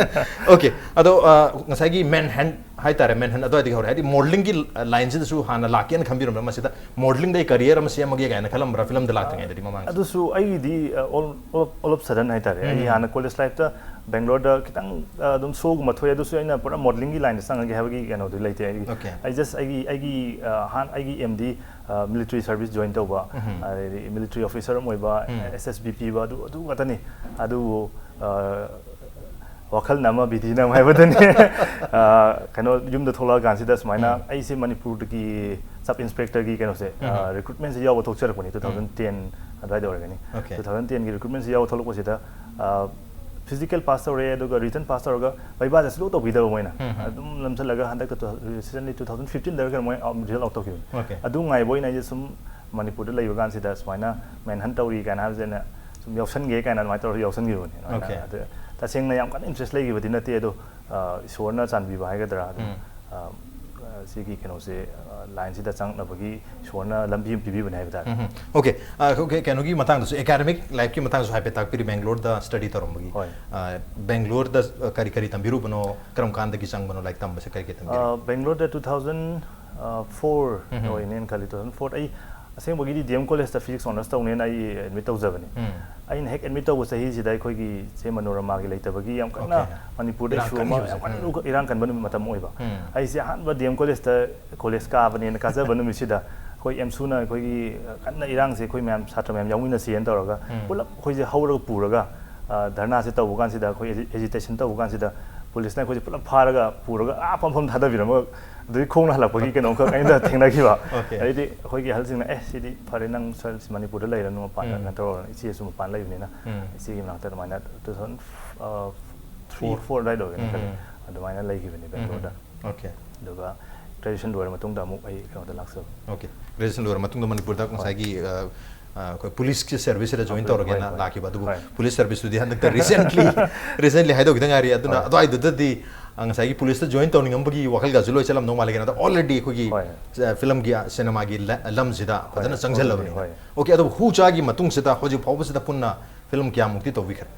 ꯑꯣꯀꯦ, ꯑꯗꯣ, ꯑ, ꯉꯁꯥꯏꯒꯤ ꯃꯦꯟ ꯍꯟ ꯍꯥꯏꯇꯥꯔꯦ, ꯃꯦꯟ ꯍꯟ ꯑꯗꯨꯋꯥꯏꯗꯒꯤ ꯍꯧꯔꯦ, ꯍꯥꯏꯗꯤ ꯃꯣꯗꯦꯂꯤꯡꯒꯤ ꯂꯥꯏꯟꯁꯤꯗꯁꯨ ꯍꯥꯟꯅ ꯂꯥꯛꯀꯦꯅ ꯈꯟꯕꯤꯔꯝꯕ꯭ꯔꯥ, ꯃꯁꯤꯗ ꯃꯣꯗꯦꯂꯤꯡꯗ ꯑꯩ ꯀꯔꯤꯌꯔ ꯑꯃ ꯁꯦꯝꯃꯒꯦ ꯀꯥꯏꯅ ꯈꯜꯂꯝꯕ꯭ꯔꯥ ꯐꯤꯂꯝꯗ ꯂꯥꯛꯇ꯭ꯔꯤꯉꯩꯗꯗꯤ ꯃꯃꯥꯡꯗ? ꯑꯗꯨꯁꯨ ꯑꯩꯒꯤꯗꯤ, ꯑ, all, all, all of sudden ꯍꯥꯏꯇꯥꯔꯦ꯫ ꯑꯩ ꯎꯝ꯫ ꯍꯥꯟꯅ ꯀꯣꯂꯦꯖ ꯂꯥꯏꯐꯇ ꯕꯦꯡꯒ꯭ꯂꯣꯔꯗ ꯈꯤꯇꯪ, ꯑ, ꯑꯗꯨꯝ ꯁꯣꯒꯨꯝꯕ ꯊꯣꯛꯑꯦ, ꯑꯗꯨꯁꯨ ꯑꯩꯅ ꯄꯨꯔꯥ ꯃꯣꯗꯦꯂꯤꯡꯒꯤ ꯂꯥꯏꯟꯗ ꯆꯪꯉꯒꯦ ꯍꯥꯏꯕꯒꯤ ꯀꯩꯅꯣꯗꯤ ꯂꯩꯇꯦ꯫ ꯑꯩꯒꯤ, ꯑꯣꯀꯦ꯫ ꯑꯩ just ꯑꯩꯒꯤ, ꯑꯩꯒꯤ, ꯑ, ꯍꯥꯟ-, ꯑꯩꯒꯤ ꯑꯦꯝꯗꯤ, ꯑ, ꯃꯤꯂꯤꯇꯔꯤ ꯁꯔꯚꯤꯁ ꯖꯣꯏꯟ ꯇꯧꯕ, ꯎꯝ꯫ ꯑꯗꯩꯗꯤ ꯃꯤꯂꯤꯇꯔꯤ ꯑꯣꯐꯤꯁꯔ ꯑꯃ ꯑꯣꯏꯕ, ꯎꯝ꯫ ꯑꯦꯁ ꯑꯦꯁ ꯕꯤ ꯄꯤꯕ, ꯑꯗꯨ, ꯑꯗꯨ ꯉꯥꯛꯇꯅꯤ꯫ ꯑꯗꯨꯕꯨ, ꯑ, ꯋꯥꯈꯜꯅ ꯑꯃ, ꯕꯤꯙꯤꯅ ꯑꯃ ꯍꯥꯏꯕꯗꯨꯅꯤ꯫ ꯑ, ꯀꯩꯅꯣ, ꯌꯨꯝꯗ ꯊꯣꯛꯂꯛꯑꯀꯥꯟꯁꯤꯗ ꯁꯨꯃꯥꯏꯅ ꯎꯝ꯫ ꯑꯩꯁꯦ ꯃꯅꯤꯄꯨꯔꯗꯒꯤ sub inspector ꯒꯤ ꯀꯩꯅꯣꯁꯦ, ꯑ, ꯎꯝ꯫ Recruitment ꯁꯦ ꯌꯥꯎꯕ ꯊꯣꯛꯆꯔꯛꯄꯅꯤ, ꯎꯝ꯫ two thousand ten ꯑꯗꯨꯋꯥꯏꯗ ꯑꯣꯏꯔꯒꯅꯤ꯫ Okay꯫ Two thousand ten ꯒꯤ recruitment ꯁꯦ ꯌꯥꯎꯕ ꯊꯣꯛꯂꯛꯄꯁꯤꯗ, ꯑ, physical pass ꯇꯧꯔꯦ, ꯑꯗꯨꯒ written pass ꯇꯧꯔꯒ viva ꯁꯦ ꯁꯨꯡꯇꯧ ꯇꯧꯕꯤꯗꯕ ꯃꯣꯏꯅ꯫ ꯎꯝ, ꯎꯝ꯫ ꯑꯗꯨꯝ ꯅꯝꯁꯤꯜꯂꯒ ꯍꯟꯗꯛꯇ two-, recently two thousand fifteen ꯗꯔ ꯀꯩꯅꯣ ꯃꯣꯏ, ꯑ, result out ꯇꯧꯈꯤꯕꯅꯤ꯫ Okay꯫ ꯑꯗꯨ ꯉꯥꯏꯕ ꯑꯣꯏꯅ ꯑꯩꯁꯦ ꯁꯨꯝ ꯃꯅꯤꯄꯨꯔꯗ ꯂꯩꯕ ꯀꯥꯟꯁꯤꯗ ꯁꯨꯃꯥꯏꯅ manhunt ꯇꯧꯔꯤ ꯀꯥꯏꯅ ꯍꯥꯏꯕꯁꯦ ꯑꯩꯅ ꯁꯨꯝ ꯌꯥꯎꯁꯟꯒꯦ ꯀꯥꯏꯅ ꯑꯗꯨꯃꯥꯏꯅ ꯇꯧꯔꯒ ꯌꯥꯎꯁꯟꯈꯤꯕꯅꯤ ꯑꯗꯨꯃꯥꯏꯅ꯫ Okay꯫ ꯑꯗꯨ ꯇꯁꯦꯡꯅ ꯌꯥꯝ ꯀꯟꯅ interest ꯂꯩꯈꯤꯕꯗꯤ ꯅꯠꯇꯦ, ꯑꯗꯣ, ꯑ, ꯏꯁꯣꯔꯅ ꯆꯥꯟꯕꯤꯕ ꯍꯥꯏꯒꯗ꯭ꯔꯥ, ꯑꯗꯨꯝ, ꯎꯝ꯫ ꯑ, ꯑ, ꯁꯤꯒꯤ ꯀꯩꯅꯣꯁꯦ, ꯑ, line ꯁꯤꯗ ꯆꯪꯅꯕꯒꯤ ꯏꯁꯣꯔꯅ ꯂꯝꯕꯤ ꯑꯃ ꯄꯤꯕꯤꯕꯅꯦ ꯍꯥꯏꯕ ꯇꯥꯔꯦ꯫ ꯎꯝ, ꯎꯝ꯫ Okay꯫ ꯑ, okay, ꯀꯩꯅꯣꯒꯤ ꯃꯇꯥꯡꯗꯁꯨ, academic life ꯀꯤ ꯃꯇꯥꯡꯗꯁꯨ ꯍꯥꯏꯐꯦꯠ ꯇꯥꯛꯄꯤꯔꯤ, ꯕꯦꯡꯒ꯭ꯂꯣꯔꯗ study ꯇꯧꯔꯝꯕꯒꯤ꯫ ꯍꯣꯏ꯫ ꯑ, ꯕꯦꯡꯒ꯭ꯂꯣꯔꯗ, ꯑ, ꯀꯔꯤ ꯀꯔꯤ ꯇꯝꯕꯤꯔꯨꯕꯅꯣ, ꯀꯔꯝ ꯀꯥꯟꯗꯒꯤ ꯆꯪꯕꯅꯣ, ꯂꯥꯏꯔꯤꯛ ꯇꯝꯕꯁꯦ ꯀꯔꯤ ꯀꯔꯤ ꯇꯝꯕꯤꯔꯤ? ꯑ, ꯕꯦꯡꯒ꯭ꯂꯣꯔꯗ two thousand four ꯎꯝ, ꯎꯝ꯫ ꯑꯣꯏꯅꯦꯅ ꯈꯜꯂꯤ, two thousand four꯫ ꯑꯩ ꯑꯁꯦꯡꯕꯒꯤꯗꯤ D M College ꯇ Physics Honours ꯇꯧꯅꯦꯅ ꯑꯩ admit ꯇꯧꯖꯕꯅꯤ꯫ ꯎꯝ꯫ ꯑꯩꯅ ꯍꯦꯛ admit ꯇꯧꯕ ꯆꯍꯤꯁꯤꯗ ꯑꯩꯈꯣꯏꯒꯤ ꯆꯦ ꯃꯅꯣꯔꯃꯥꯒꯤ ꯂꯩꯇꯕꯒꯤ ꯌꯥꯝ ꯀꯟꯅ Okay꯫ ꯃꯅꯤꯄꯨꯔꯗ ꯏꯔꯥꯡ issue ꯑꯃ ꯀꯟꯈꯤꯕꯁꯦ꯫ ꯌꯥꯝ ꯀꯟꯅ ꯎꯝ꯫ ꯏꯔꯥꯡ ꯀꯟꯕ ꯅꯨꯃꯤꯠ ꯃꯇꯝ ꯑꯣꯏꯕ꯫ ꯎꯝ꯫ ꯑꯩꯁꯦ ꯑꯍꯥꯟꯕ D M College ꯇ college ꯀꯥꯕꯅꯦꯅ ꯀꯥꯖꯕ ꯅꯨꯃꯤꯠꯁꯤꯗ ꯑꯩꯈꯣꯏ ꯑꯦꯝꯁꯨꯅ ꯑꯩꯈꯣꯏꯒꯤ ꯀꯟꯅ ꯏꯔꯥꯡꯁꯦ ꯑꯩꯈꯣꯏ ꯃꯌꯥꯝ ꯁꯥꯇ꯭ꯔ ꯃꯌꯥꯝ ꯌꯥꯎꯃꯤꯟꯅꯁꯦꯅ ꯇꯧꯔꯒ ꯎꯝ꯫ ꯄꯨꯂꯞ ꯑꯩꯈꯣꯏꯁꯦ ꯍꯧꯔꯒ ꯄꯨꯔꯒ, ꯑ, ꯙꯔꯅꯥꯁꯦ ꯇꯧꯕ ꯀꯥꯟꯁꯤꯗ ꯑꯩꯈꯣꯏ agi-, agitation ꯇꯧꯕ ꯀꯥꯟꯁꯤꯗ ꯄꯨꯂꯤꯁꯅ ꯑꯩꯈꯣꯏꯁꯦ ꯄꯨꯂꯞ ꯐꯥꯔꯒ ꯄꯨꯔꯒ ꯑꯥ ꯄꯝꯐꯝ ꯊꯥꯗꯕꯤꯔꯝꯃꯒ ꯑꯗꯨꯗꯒꯤ ꯈꯣꯡꯅ ꯍꯜꯂꯛꯄꯒꯤ ꯀꯩꯅꯣꯝꯈꯛ ꯑꯩꯅ ꯊꯦꯡꯅꯈꯤꯕ꯫ Okay꯫ ꯑꯗꯩꯗꯤ ꯑꯩꯈꯣꯏꯒꯤ ꯑꯍꯜꯁꯤꯡꯅ, "ꯑꯦ, ꯁꯤꯗꯤ ꯐꯔꯦ, ꯅꯪ ꯁ꯭ꯋꯥꯏ-, ꯁꯤ ꯃꯅꯤꯄꯨꯔꯗ ꯂꯩꯔꯅꯨ, ꯃꯄꯥꯟꯗ ꯎꯝ꯫ ꯀꯩꯅꯣ ꯇꯧꯔꯣꯅ", ꯏꯆꯦꯁꯨ ꯃꯄꯥꯟ ꯂꯩꯕꯅꯤꯅ ꯎꯝ꯫ ꯏꯆꯦꯒꯤ ꯃꯅꯥꯛꯇ ꯑꯗꯨꯃꯥꯏꯅ two thousand, ꯑ, three, Four꯫ four ꯑꯗꯨꯋꯥꯏꯗ ꯑꯣꯏꯒꯅꯤ ꯎꯝ, ꯈꯜꯂꯤ꯫ ꯎꯝ꯫ ꯑꯗꯨꯃꯥꯏꯅ ꯂꯩꯈꯤꯕꯅꯤ ꯎꯝ, ꯕꯦꯡꯒ꯭ꯂꯣꯔꯗ꯫ ꯎꯝ꯫ Okay꯫ ꯑꯗꯨꯒ graduation ꯂꯣꯏꯔ ꯃꯇꯨꯡꯗ ꯑꯃꯨꯛ ꯑꯩ ꯀꯩꯅꯣꯗ ꯂꯥꯛꯆꯕꯅꯤ꯫ Okay꯫ Graduation ꯂꯣꯏꯔ ꯃꯇꯨꯡꯗ ꯃꯅꯤꯄꯨꯔꯗ ꯍꯣꯏ꯫ ꯉꯁꯥꯏꯒꯤ, ꯑ, ꯑ, ꯑꯩꯈꯣꯏ ꯄꯨꯂꯤꯁꯀꯤ service ꯁꯤꯗ join ꯍꯣꯏ, ꯇꯧꯔꯒꯦꯅ ꯍꯣꯏ, ꯍꯣꯏ꯫ ꯂꯥꯛꯈꯤꯕ꯫ ꯑꯗꯨꯕꯨ ꯍꯣꯏ꯫ ꯄꯨꯂꯤꯁ service ꯇꯨꯗꯤ ꯍꯟꯗꯛꯇ recently, recently ꯍꯥꯏꯗꯣꯛꯈꯤꯗ ꯉꯥꯏꯔꯤ꯫ ꯑꯗꯨꯅ ꯍꯣꯏ꯫ ꯑꯗꯨꯋꯥꯏꯗꯨꯗꯗꯤ, ꯑ, ꯉꯁꯥꯏꯒꯤ ꯄꯨꯂꯤꯁꯇ join ꯇꯧꯅꯤꯡꯉꯝꯕꯒꯤ ꯋꯥꯈꯜꯒꯁꯨ ꯂꯣꯏ ꯆꯠꯂꯝꯗꯧ ꯃꯥꯜꯂꯦ꯫ ꯀꯩꯅꯣꯗ already ꯑꯩꯈꯣꯏꯒꯤ, ꯍꯣꯏ꯫ ꯑ, film ꯒꯤ, ꯑ, cinema ꯒꯤ ꯂ-, ꯂꯝꯁꯤꯗ ꯍꯣꯏ, ꯐꯖꯅ ꯆꯪꯁꯤꯜꯂꯕꯅꯤꯅ꯫ ꯍꯣꯏ꯫ Okay, ꯑꯗꯨꯕꯨ ꯍꯨ ꯆꯥꯒꯤ ꯃꯇꯨꯡꯁꯤꯗ ꯍꯧꯖꯤꯛ ꯐꯥꯎꯕꯁꯤꯗ ꯄꯨꯟꯅ film ꯀꯌꯥꯃꯨꯛꯇꯤ ꯇꯧꯕꯤꯈ꯭ꯔꯦ?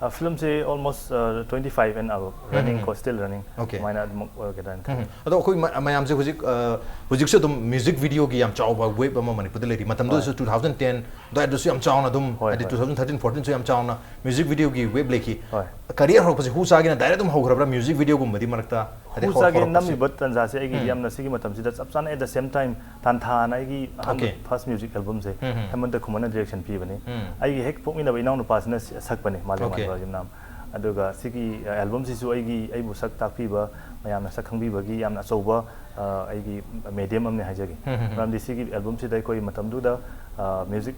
ꯑ, film ꯁꯦ almost, ꯑ, twenty five and above, running ꯎꯝ꯫ ꯀꯣ, still running꯫ Okay꯫ ꯑꯗꯨꯃꯥꯏꯅ ꯑꯗꯨꯃꯛ ꯑꯣꯏꯒꯗ꯭ꯔꯥꯅ ꯈꯜꯂꯤ꯫ ꯎꯝ꯫ ꯑꯗꯣ ꯑꯩꯈꯣꯏ ꯃ-, ꯃꯌꯥꯝꯁꯦ ꯍꯧꯖꯤꯛ, ꯑ, ꯍꯧꯖꯤꯛꯁꯨ ꯑꯗꯨꯝ music video ꯒꯤ ꯌꯥꯝ ꯆꯥꯎꯕ wave ꯑꯃ ꯃꯅꯤꯄꯨꯔꯗ ꯂꯩꯔꯤ꯫ ꯃꯇꯝꯗꯨꯗꯁꯨ ꯍꯣꯏ꯫ Two thousand ten ꯑꯗꯨꯋꯥꯏꯗꯁꯨ ꯌꯥꯝ ꯆꯥꯎꯅ ꯑꯗꯨꯝ, ꯍꯣꯏ, ꯍꯥꯏꯗꯤ ꯍꯣꯏ꯫ Two thousand thirteen fourteen ꯁꯨ ꯌꯥꯝ ꯆꯥꯎꯅ music video ꯒꯤ wave ꯂꯩꯈꯤ꯫ ꯍꯣꯏ꯫ Career ꯍꯧꯔꯛꯄꯁꯦ ꯍꯨ ꯆꯥꯒꯤꯅ direct ꯑꯗꯨꯝ ꯍꯧꯈ꯭ꯔꯕ꯭ꯔꯥ? Music video ꯒꯨꯝꯕꯗꯤ ꯃꯔꯛꯇ, ꯍꯥꯏꯗꯤ ꯍꯨ ꯍꯧ-, ꯆꯥꯒꯤ ꯍꯧꯔꯛꯄꯁꯦ? ꯅꯝꯃꯤꯕ ꯇꯟꯖꯥꯁꯦ ꯑꯩꯒꯤꯗꯤ ꯎꯝ꯫ ꯌꯥꯝꯅ ꯁꯤꯒꯤ ꯃꯇꯝꯁꯤꯗ ꯆꯞ ꯆꯥꯅ at the same time ꯇꯥꯟꯊꯥꯅ ꯑꯩꯒꯤ ꯑꯍꯥꯟꯕ Okay꯫ first music album ꯁꯦ ꯎꯝ, ꯎꯝ꯫ ꯍꯦꯃꯟꯇ ꯈꯨꯃꯟꯅ direction ꯄꯤꯕꯅꯤ꯫ ꯎꯝ꯫ ꯑꯩꯒꯤ ꯍꯦꯛ ꯄꯣꯛꯃꯤꯟꯅꯕ ꯏꯅꯥꯎꯅꯨꯄꯥꯁꯤꯅ ꯁ-, ꯁꯛꯄꯅꯤ, ꯃꯥꯂꯦꯝꯉꯥꯟꯕ Okay꯫ ꯔꯥꯖꯦꯟꯅꯥꯝ꯫ ꯑꯗꯨꯒ ꯁꯤꯒꯤ ꯑꯦꯜꯕꯝꯁꯤꯁꯨ ꯑꯩꯒꯤ, ꯑꯩꯕꯨ ꯁꯛ ꯇꯥꯛꯄꯤꯕ, ꯃꯌꯥꯝꯅ ꯁꯛ ꯈꯪꯕꯤꯕꯒꯤ ꯌꯥꯝꯅ ꯑꯆꯧꯕ ꯑ, ꯑꯩꯒꯤ medium ꯑꯃꯅꯤ ꯍꯥꯏꯖꯒꯦ꯫ ꯃꯔꯝꯗꯤ ꯁꯤꯒꯤ ꯑꯦꯜꯕꯝꯁꯤꯗ ꯑꯩꯈꯣꯏ ꯃꯇꯝꯗꯨꯗ ꯃ꯭ꯌꯨꯖꯤꯛ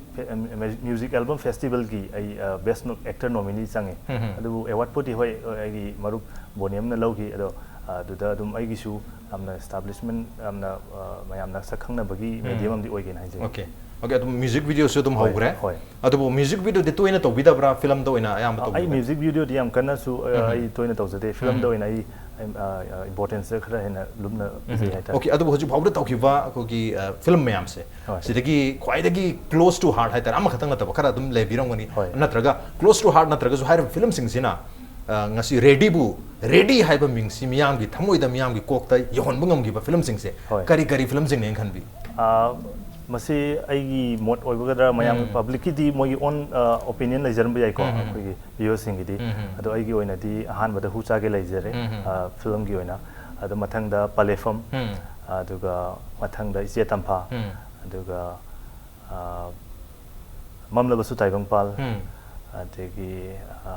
ꯃ꯭ꯌꯨꯖꯤꯛ ꯑꯦꯜꯕꯝ ꯐꯦꯁꯇꯤꯚꯦꯜꯒꯤ ꯑꯩ ꯕꯦꯁ ꯑꯦꯛꯇꯔ ꯅꯣꯃꯤꯅꯤ ꯆꯪꯉꯦ꯫ ꯑꯗꯨꯕꯨ ꯑꯦꯋꯥꯔꯗꯄꯨꯗꯤ ꯍꯣꯏ, ꯑꯩꯒꯤ ꯃꯔꯨꯞ ꯕꯣꯅꯤꯌꯝꯅ ꯂꯧꯈꯤ꯫ ꯑꯗꯣ ꯑ, ꯑꯗꯨꯗ ꯑꯗꯨꯝ ꯑꯩꯒꯤꯁꯨ ꯌꯥꯝꯅ ꯑꯦꯁꯇꯥꯕ꯭ꯂꯤꯁꯃꯦꯟ, ꯌꯥꯝꯅ ꯑ, ꯃꯌꯥꯝꯅ ꯁꯛ ꯈꯪꯅꯕꯒꯤ medium ꯑꯃꯗꯤ ꯑꯣꯏꯒꯦꯅ ꯍꯥꯏꯖꯒꯦ꯫ ꯑꯣꯀꯦ꯫ ꯑꯣꯀꯦ, ꯑꯗꯨꯝ ꯃ꯭ꯌꯨꯖꯤꯛ ꯚꯤꯗꯤꯑꯣꯁꯨ ꯑꯗꯨꯝ ꯍꯣꯏ, ꯍꯧꯈ꯭ꯔꯦ꯫ ꯍꯣꯏ꯫ ꯑꯗꯨꯕꯨ ꯃ꯭ꯌꯨꯖꯤꯛ ꯚꯤꯗꯤꯑꯣꯗꯤ ꯇꯣꯏꯅ ꯇꯧꯕꯤꯗꯕ꯭ꯔꯥ? ꯐꯤꯂꯝꯗ ꯑꯣꯏꯅ ꯑꯌꯥꯝꯕ ꯑ, ꯑꯩ ꯇꯧꯕꯤꯕ꯭ꯔꯥ? ꯃ꯭ꯌꯨꯖꯤꯛ ꯚꯤꯗꯤꯑꯣꯗꯤ ꯌꯥꯝ ꯀꯟꯅꯁꯨ ꯑ, ꯑꯩ ꯇꯣꯏꯅ ꯇꯧꯖꯗꯦ꯫ ꯐꯤꯂꯝꯗ ꯑꯣꯏꯅ ꯑꯩ ꯏꯝꯄꯣꯔꯇꯦꯟꯁꯁꯦ ꯈꯔ ꯍꯦꯟꯅ ꯂꯨꯝꯅ ꯄꯤꯖꯩ ꯍꯥꯏꯇꯥꯔꯦ꯫ ꯑꯣꯀꯦ, ꯑꯗꯨꯕꯨ ꯍꯧꯖꯤꯛ ꯐꯥꯎꯕꯗ ꯇꯧꯈꯤꯕ ꯑꯩꯈꯣꯏꯒꯤ ꯐꯤꯂꯝ ꯃꯌꯥꯝꯁꯦ, ꯍꯣꯏ꯫ ꯁꯤꯗꯒꯤ ꯈ꯭ꯋꯥꯏꯗꯒꯤ close to heart ꯍꯥꯏꯇꯥꯔꯦ, ꯑꯃꯈꯛꯇꯪ ꯅꯠꯇꯕ ꯈꯔ ꯑꯗꯨꯝ ꯂꯩꯕꯤꯔꯝꯒꯅꯤ꯫ ꯍꯣꯏ꯫ ꯅꯠꯇ꯭ꯔꯒ close to heart ꯅꯠꯇ꯭ꯔꯒꯁꯨ ꯍꯥꯏꯔꯤꯕ ꯐꯤꯂꯝꯁꯤꯡꯁꯤꯅ ꯑ, ꯉꯁꯤ ꯔꯦꯗꯤꯕꯨ, ꯔꯦꯗꯤ ꯍꯥꯏꯕ ꯃꯤꯡꯁꯤ ꯃꯤꯌꯥꯝꯒꯤ ꯊꯃꯣꯏꯗ, ꯃꯤꯌꯥꯝꯒꯤ ꯀꯣꯛꯇ ꯌꯧꯍꯟꯕ ꯉꯝꯈꯤꯕ ꯐꯤꯂꯝꯁꯤꯡꯁꯦ ꯍꯣꯏ꯫ ꯀꯔꯤ ꯀꯔꯤ ꯐꯤꯂꯝꯁꯤꯡꯅꯦꯅ ꯈꯟꯕꯤ? ꯑ, ꯃꯁꯤ ꯑꯩꯒꯤ ꯃꯣꯠ ꯑꯣꯏꯒꯗ꯭ꯔꯥ, ꯃꯌꯥꯝ ꯄꯕ꯭ꯂꯤꯛꯀꯤꯗꯤ ꯃꯣꯏꯒꯤ ꯑꯣꯟ ꯑꯣꯄꯤꯅꯤꯌꯟ ꯂꯩꯖꯔꯝꯕ ꯌꯥꯏꯀꯣ, ꯑꯩꯈꯣꯏꯒꯤ ꯚꯤꯌꯨꯋꯔꯁꯤꯡꯒꯤꯗꯤ꯫ ꯑꯗꯣ ꯑꯩꯒꯤ ꯑꯣꯏꯅꯗꯤ ꯑꯍꯥꯟꯕꯗ ꯍꯨ ꯆꯥꯒꯦ ꯂꯩꯖꯔꯦ, ꯑ, ꯐꯤꯂꯝꯒꯤ ꯑꯣꯏꯅ꯫ ꯑꯗꯣ ꯃꯊꯪꯗ ꯄꯂꯦꯐꯝ, ꯑꯗꯨꯒ ꯃꯊꯪꯗ ꯏꯆꯦ ꯇꯝꯐꯥ, ꯑꯗꯨꯒ ꯑ, ꯃꯝꯂꯕꯁꯨ ꯇꯥꯏꯕꯪꯄꯥꯜ, ꯑꯗꯒꯤ ꯑ,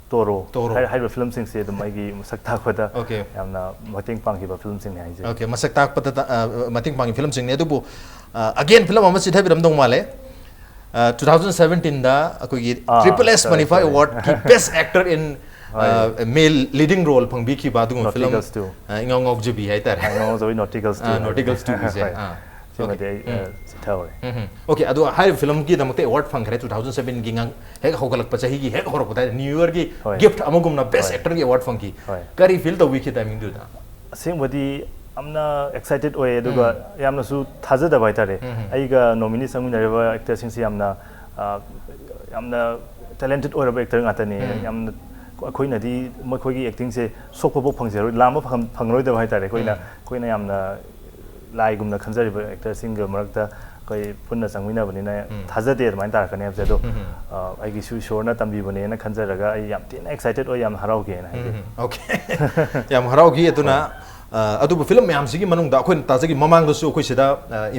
ꯇꯣꯔꯣ ꯇꯣꯔꯣ꯫ ꯍꯥꯏ- ꯍꯥꯏꯔꯤꯕ ꯐꯤꯂꯝꯁꯤꯡꯁꯦ ꯑꯗꯨꯝ ꯑꯩꯒꯤ ꯃꯁꯛ ꯇꯥꯛꯄꯗ ꯑꯣꯀꯦ꯫ ꯌꯥꯝꯅ ꯃꯇꯦꯡ ꯄꯥꯡꯈꯤꯕ ꯐꯤꯂꯝꯁꯤꯡꯅꯤ ꯍꯥꯏꯖꯩ꯫ ꯑꯣꯀꯦ, ꯃꯁꯛ ꯇꯥꯛꯄꯗ ꯇ- ꯑ, ꯃꯇꯦꯡ ꯄꯥꯡꯉꯤ ꯐꯤꯂꯝꯁꯤꯡꯅꯤ꯫ ꯑꯗꯨꯕꯨ ꯑꯒꯦꯟ ꯐꯤꯂꯝ ꯑꯃ ꯆꯤꯊꯕꯤꯔꯝꯗꯧ ꯃꯥꯜꯂꯦ꯫ ꯇꯨ ꯊꯥꯎꯖꯟ ꯁꯕꯦꯟꯇꯤꯟꯗ ꯑꯩꯈꯣꯏꯒꯤ ꯑꯥ, ꯇ꯭ꯔꯤꯄꯜ ꯑꯦꯁ sorry, ꯃꯅꯤꯐꯥꯏ sorry. ꯑꯦꯋꯥꯔꯗꯀꯤ ꯕꯦꯁ ꯑꯦꯛꯇꯔ ꯏꯟ ꯍꯣꯏ꯫ ꯃꯦꯜ ꯂꯤꯗꯤꯡ ꯔꯣꯜ ꯐꯪꯕꯤꯈꯤꯕ ꯑꯗꯨꯒꯨꯝꯕ ꯐꯤꯂꯝ Naughty Girls two꯫ ꯑ, ꯏꯉꯥꯎ ꯉꯥꯎꯖꯕꯤ ꯍꯥꯏꯇꯥꯔꯦ꯫ ꯉꯥꯎꯖꯕꯤ Naughty Girls two꯫ ꯑꯥ, Naughty Girls two ꯒꯤꯁꯦ꯫ ꯍꯣꯏ꯫ ꯑꯥ, ꯁꯤꯃꯗꯤ okay. ꯑꯩ ꯑ, ꯆꯤꯊꯍꯧꯔꯦ꯫ ꯎꯝ, ꯎꯝ. ꯑꯣꯀꯦ, ꯑꯗꯣ ꯍꯥꯏꯔꯤꯕ ꯐꯤꯂꯝꯒꯤꯗꯃꯛꯇ ꯑꯦꯋꯥꯔꯗ ꯐꯪꯈ꯭ꯔꯦ ꯇꯨ ꯊꯥꯎꯖꯟ ꯁꯕꯦꯟꯒꯤ ꯉꯥꯡ ꯍꯦꯛ ꯍꯧꯒꯠꯂꯛꯄ ꯆꯍꯤꯒꯤ ꯍꯦꯛ ꯍꯧꯔꯛꯄꯗ ꯍꯥꯏꯗꯤ ꯅ꯭ꯌꯨ ꯌꯔꯒꯤ ꯍꯣꯏ꯫ ꯒꯤꯐꯠ ꯑꯃꯒꯨꯝꯅ ꯕꯦꯁ ꯍꯣꯏ꯫ ꯑꯦꯛꯇꯔꯒꯤ ꯑꯦꯋꯥꯔꯗ ꯐꯪꯈꯤ꯫ ꯍꯣꯏ꯫ ꯀꯔꯤ ꯐꯤꯜ ꯇꯧꯕꯤꯈꯤ ꯇꯥꯏꯃꯤꯡꯗꯨꯗ? ꯑꯁꯦꯡꯕꯗꯤ ꯌꯥꯝꯅ ꯑꯦꯛꯁꯥꯏꯇꯦꯠ ꯑꯣꯏ, ꯑꯗꯨꯒ ꯌꯥꯝꯅꯁꯨ ꯊꯥꯖꯗꯕ ꯍꯥꯏꯇꯥꯔꯦ꯫ ꯑꯩꯒ ꯅꯣꯃꯤꯅꯤ ꯆꯪꯃꯤꯟꯅꯔꯤꯕ ꯑꯦꯛꯇꯔꯁꯤꯡꯁꯦ ꯌꯥꯝꯅ ꯑ, ꯌꯥꯝꯅ ꯇꯦꯂꯦꯟꯇꯦꯠ ꯑꯣꯏꯔꯕ ꯑꯦꯛꯇꯔ ꯉꯥꯛꯇꯅꯤ꯫ ꯌꯥꯝꯅ ꯑꯩꯈꯣꯏꯅꯗꯤ ꯃꯈꯣꯏꯒꯤ ꯑꯦꯛꯇꯤꯡꯁꯦ ꯁꯣꯛꯄꯐꯥꯎ ꯐꯪꯖꯔꯣꯏ, ꯂꯥꯝꯕ ꯐꯪ- ꯐꯪꯂꯔꯣꯏꯗꯕ ꯍꯥꯏꯇꯥꯔꯦ꯫ ꯑꯩꯈꯣꯏꯅ ꯑꯩꯈꯣꯏꯅ ꯌꯥꯝꯅ ꯂꯥꯏꯒꯨꯝꯅ ꯈꯟꯖꯔꯤꯕ ꯑꯦꯛꯇꯔꯁꯤꯡꯒ ꯃꯔꯛꯇ ꯑꯩꯈꯣꯏ ꯄꯨꯟꯅ ꯆꯪꯃꯤꯟꯅꯕꯅꯤꯅ ꯊꯥꯖꯗꯦ ꯑꯗꯨꯃꯥꯏꯅ ꯇꯥꯔꯛꯀꯅꯤ ꯍꯥꯏꯕꯁꯦ꯫ ꯑꯗꯣ ꯑ, ꯑꯩꯒꯤꯁꯨ ꯏꯁꯣꯔꯅ ꯇꯝꯕꯤꯕꯅꯦꯅ ꯈꯟꯖꯔꯒ ꯑꯩ ꯌꯥꯝ ꯊꯤꯅ ꯑꯦꯛꯁꯥꯏꯇꯦꯠ ꯑꯣꯏ, ꯌꯥꯝ ꯍꯔꯥꯎꯈꯤ ꯍꯥꯏꯅ ꯍꯥꯏꯖꯩ꯫ ꯎꯝ, okay꯫ ꯌꯥꯝ ꯍꯔꯥꯎꯈꯤ꯫ ꯑꯗꯨꯅ ꯑ, ꯑꯗꯨꯕꯨ ꯐꯤꯂꯝ ꯃꯌꯥꯝꯁꯤꯒꯤ ꯃꯅꯨꯡꯗ ꯑꯩꯈꯣꯏꯅ ꯇꯥꯖꯈꯤ ꯃꯃꯥꯡꯗꯁꯨ ꯑꯩꯈꯣꯏ ꯁꯤꯗ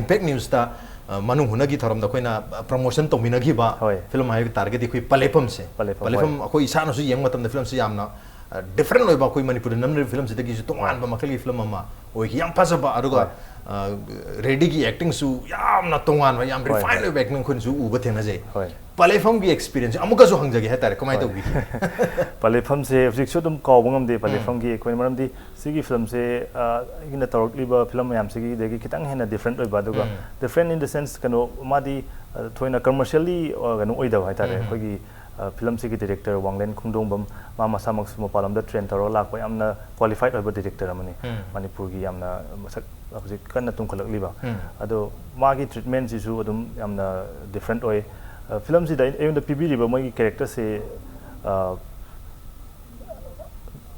ꯏꯝꯄꯦꯛ ꯅ꯭ꯌꯨꯁꯇ ꯑ, ꯃꯅꯨꯡ ꯍꯨꯠꯅꯒꯤ ꯊꯧꯔꯝꯗ ꯑꯩꯈꯣꯏꯅ ꯄ꯭ꯔꯃꯣꯁꯟ ꯇꯧꯃꯤꯟꯅꯈꯤꯕ ꯍꯣꯏ꯫ ꯐꯤꯂꯝ ꯍꯥꯏꯕ ꯇꯥꯔꯒꯗꯤ ꯑꯩꯈꯣꯏ ꯄꯂꯦꯐꯝꯁꯦ꯫ ꯄꯂꯦꯐꯝ, ꯄꯂꯦꯐꯝ ꯑꯩꯈꯣꯏ ꯏꯁꯥꯅꯁꯨ ꯌꯦꯡꯕ ꯃꯇꯝꯗ ꯐꯤꯂꯝꯁꯤ ꯌꯥꯝꯅ, ꯑ, ꯗꯤꯐ꯭ꯔꯦꯟ ꯑꯣꯏꯕ, ꯑꯩꯈꯣꯏ ꯃꯅꯤꯄꯨꯔꯗ ꯅꯝꯂꯤꯕ ꯐꯤꯂꯝꯁꯤꯗꯒꯤꯁꯨ ꯇꯣꯉꯥꯟꯕ ꯃꯈꯜꯒꯤ ꯐꯤꯂꯝ ꯑꯃ ꯑꯣꯏꯈꯤ꯫ ꯌꯥꯝ ꯐꯖꯕ, ꯑꯗꯨꯒ, ꯍꯣꯏ꯫ ꯑ, ꯔꯦꯗꯤꯒꯤ ꯑꯦꯛꯇꯤꯡꯁꯨ ꯌꯥꯝꯅ ꯇꯣꯉꯥꯟꯕ, ꯌꯥꯝ ꯍꯣꯏ, ꯔꯤꯐꯥꯏꯟ ꯍꯣꯏ꯫ ꯑꯣꯏꯕ ꯑꯦꯛꯇꯤꯡ ꯑꯩꯈꯣꯏꯅꯁꯨ ꯎꯕ ꯊꯦꯡꯅꯖꯩ꯫ ꯍꯣꯏ꯫ ꯄꯂꯦꯐꯝꯒꯤ ꯑꯦꯛꯁꯄꯤꯔꯤꯌꯦꯟꯁ ꯑꯃꯨꯛꯀꯁꯨ ꯍꯪꯖꯒꯦ ꯍꯥꯏꯇꯥꯔꯦ, ꯀꯃꯥꯏꯅ ꯍꯣꯏ꯫ ꯇꯧꯕꯤꯈꯤ? ꯄꯂꯦꯐꯝꯁꯦ ꯍꯧꯖꯤꯛꯁꯨ ꯑꯗꯨꯝ ꯀꯥꯎꯕ ꯉꯝꯗꯦ ꯎꯝ꯫ ꯄꯂꯦꯐꯝꯒꯤ ꯑꯩꯈꯣꯏ, ꯃꯔꯝꯗꯤ ꯁꯤꯒꯤ ꯐꯤꯂꯝꯁꯦ, ꯑ, ꯑꯩꯅ ꯇꯧꯔꯛꯂꯤꯕ ꯐꯤꯂꯝ ꯃꯌꯥꯝꯁꯤꯒꯤꯗꯒꯤ ꯈꯤꯇꯪ ꯍꯦꯟꯅ ꯗꯤꯐ꯭ꯔꯦꯟ ꯑꯣꯏꯕ, ꯑꯗꯨꯒ um. Different in the sense, ꯀꯩꯅꯣ, ꯃꯥꯗꯤ, ꯑ, ꯊꯣꯏꯅ ꯀꯃꯔꯁꯤꯌꯦꯜꯂꯤ, ꯑ, ꯀꯩꯅꯣ ꯑꯣꯏꯗꯕ ꯍꯥꯏꯇꯥꯔꯦ꯫ ꯎꯝ꯫ ꯑꯩꯈꯣꯏꯒꯤ, ꯑ, ꯐꯤꯂꯝꯁꯤꯒꯤ ꯗꯤꯔꯦꯛꯇꯔ ꯋꯥꯡꯂꯦꯟ ꯈꯣꯡꯗꯣꯡꯕꯝ, ꯃꯥ ꯃꯁꯥꯃꯛꯁꯨ ꯃꯄꯥꯟ ꯂꯝꯗ ꯇ꯭ꯔꯦꯟ ꯇꯧꯔꯒ ꯂꯥꯛꯄ ꯌꯥꯝꯅ ꯀ꯭ꯋꯥꯂꯤꯐꯥꯏꯠ ꯑꯣꯏꯕ ꯗꯤꯔꯦꯛꯇꯔ ꯑꯃꯅꯤ꯫ ꯎꯝ꯫ ꯃꯅꯤꯄꯨꯔꯒꯤ ꯌꯥꯝꯅ ꯃꯁꯛ ꯍꯧꯖꯤꯛ ꯀꯟꯅ ꯇꯨꯝꯈꯠꯂꯛꯂꯤꯕ꯫ ꯎꯝ꯫ ꯑꯗꯣ ꯃꯥꯒꯤ ꯇ꯭ꯔꯤꯠꯃꯦꯟꯁꯤꯁꯨ ꯑꯗꯨꯝ ꯌꯥꯝꯅ ꯗꯤꯐ꯭ꯔꯦꯟ ꯑꯣꯏ꯫ ꯑ, ꯐꯤꯂꯝꯁꯤꯗ ꯑꯩ-, ꯑꯩꯉꯣꯟꯗ ꯄꯤꯕꯤꯔꯤꯕ ꯃꯣꯏꯒꯤ ꯀꯦꯔꯦꯛꯇꯔꯁꯦ, ꯑ,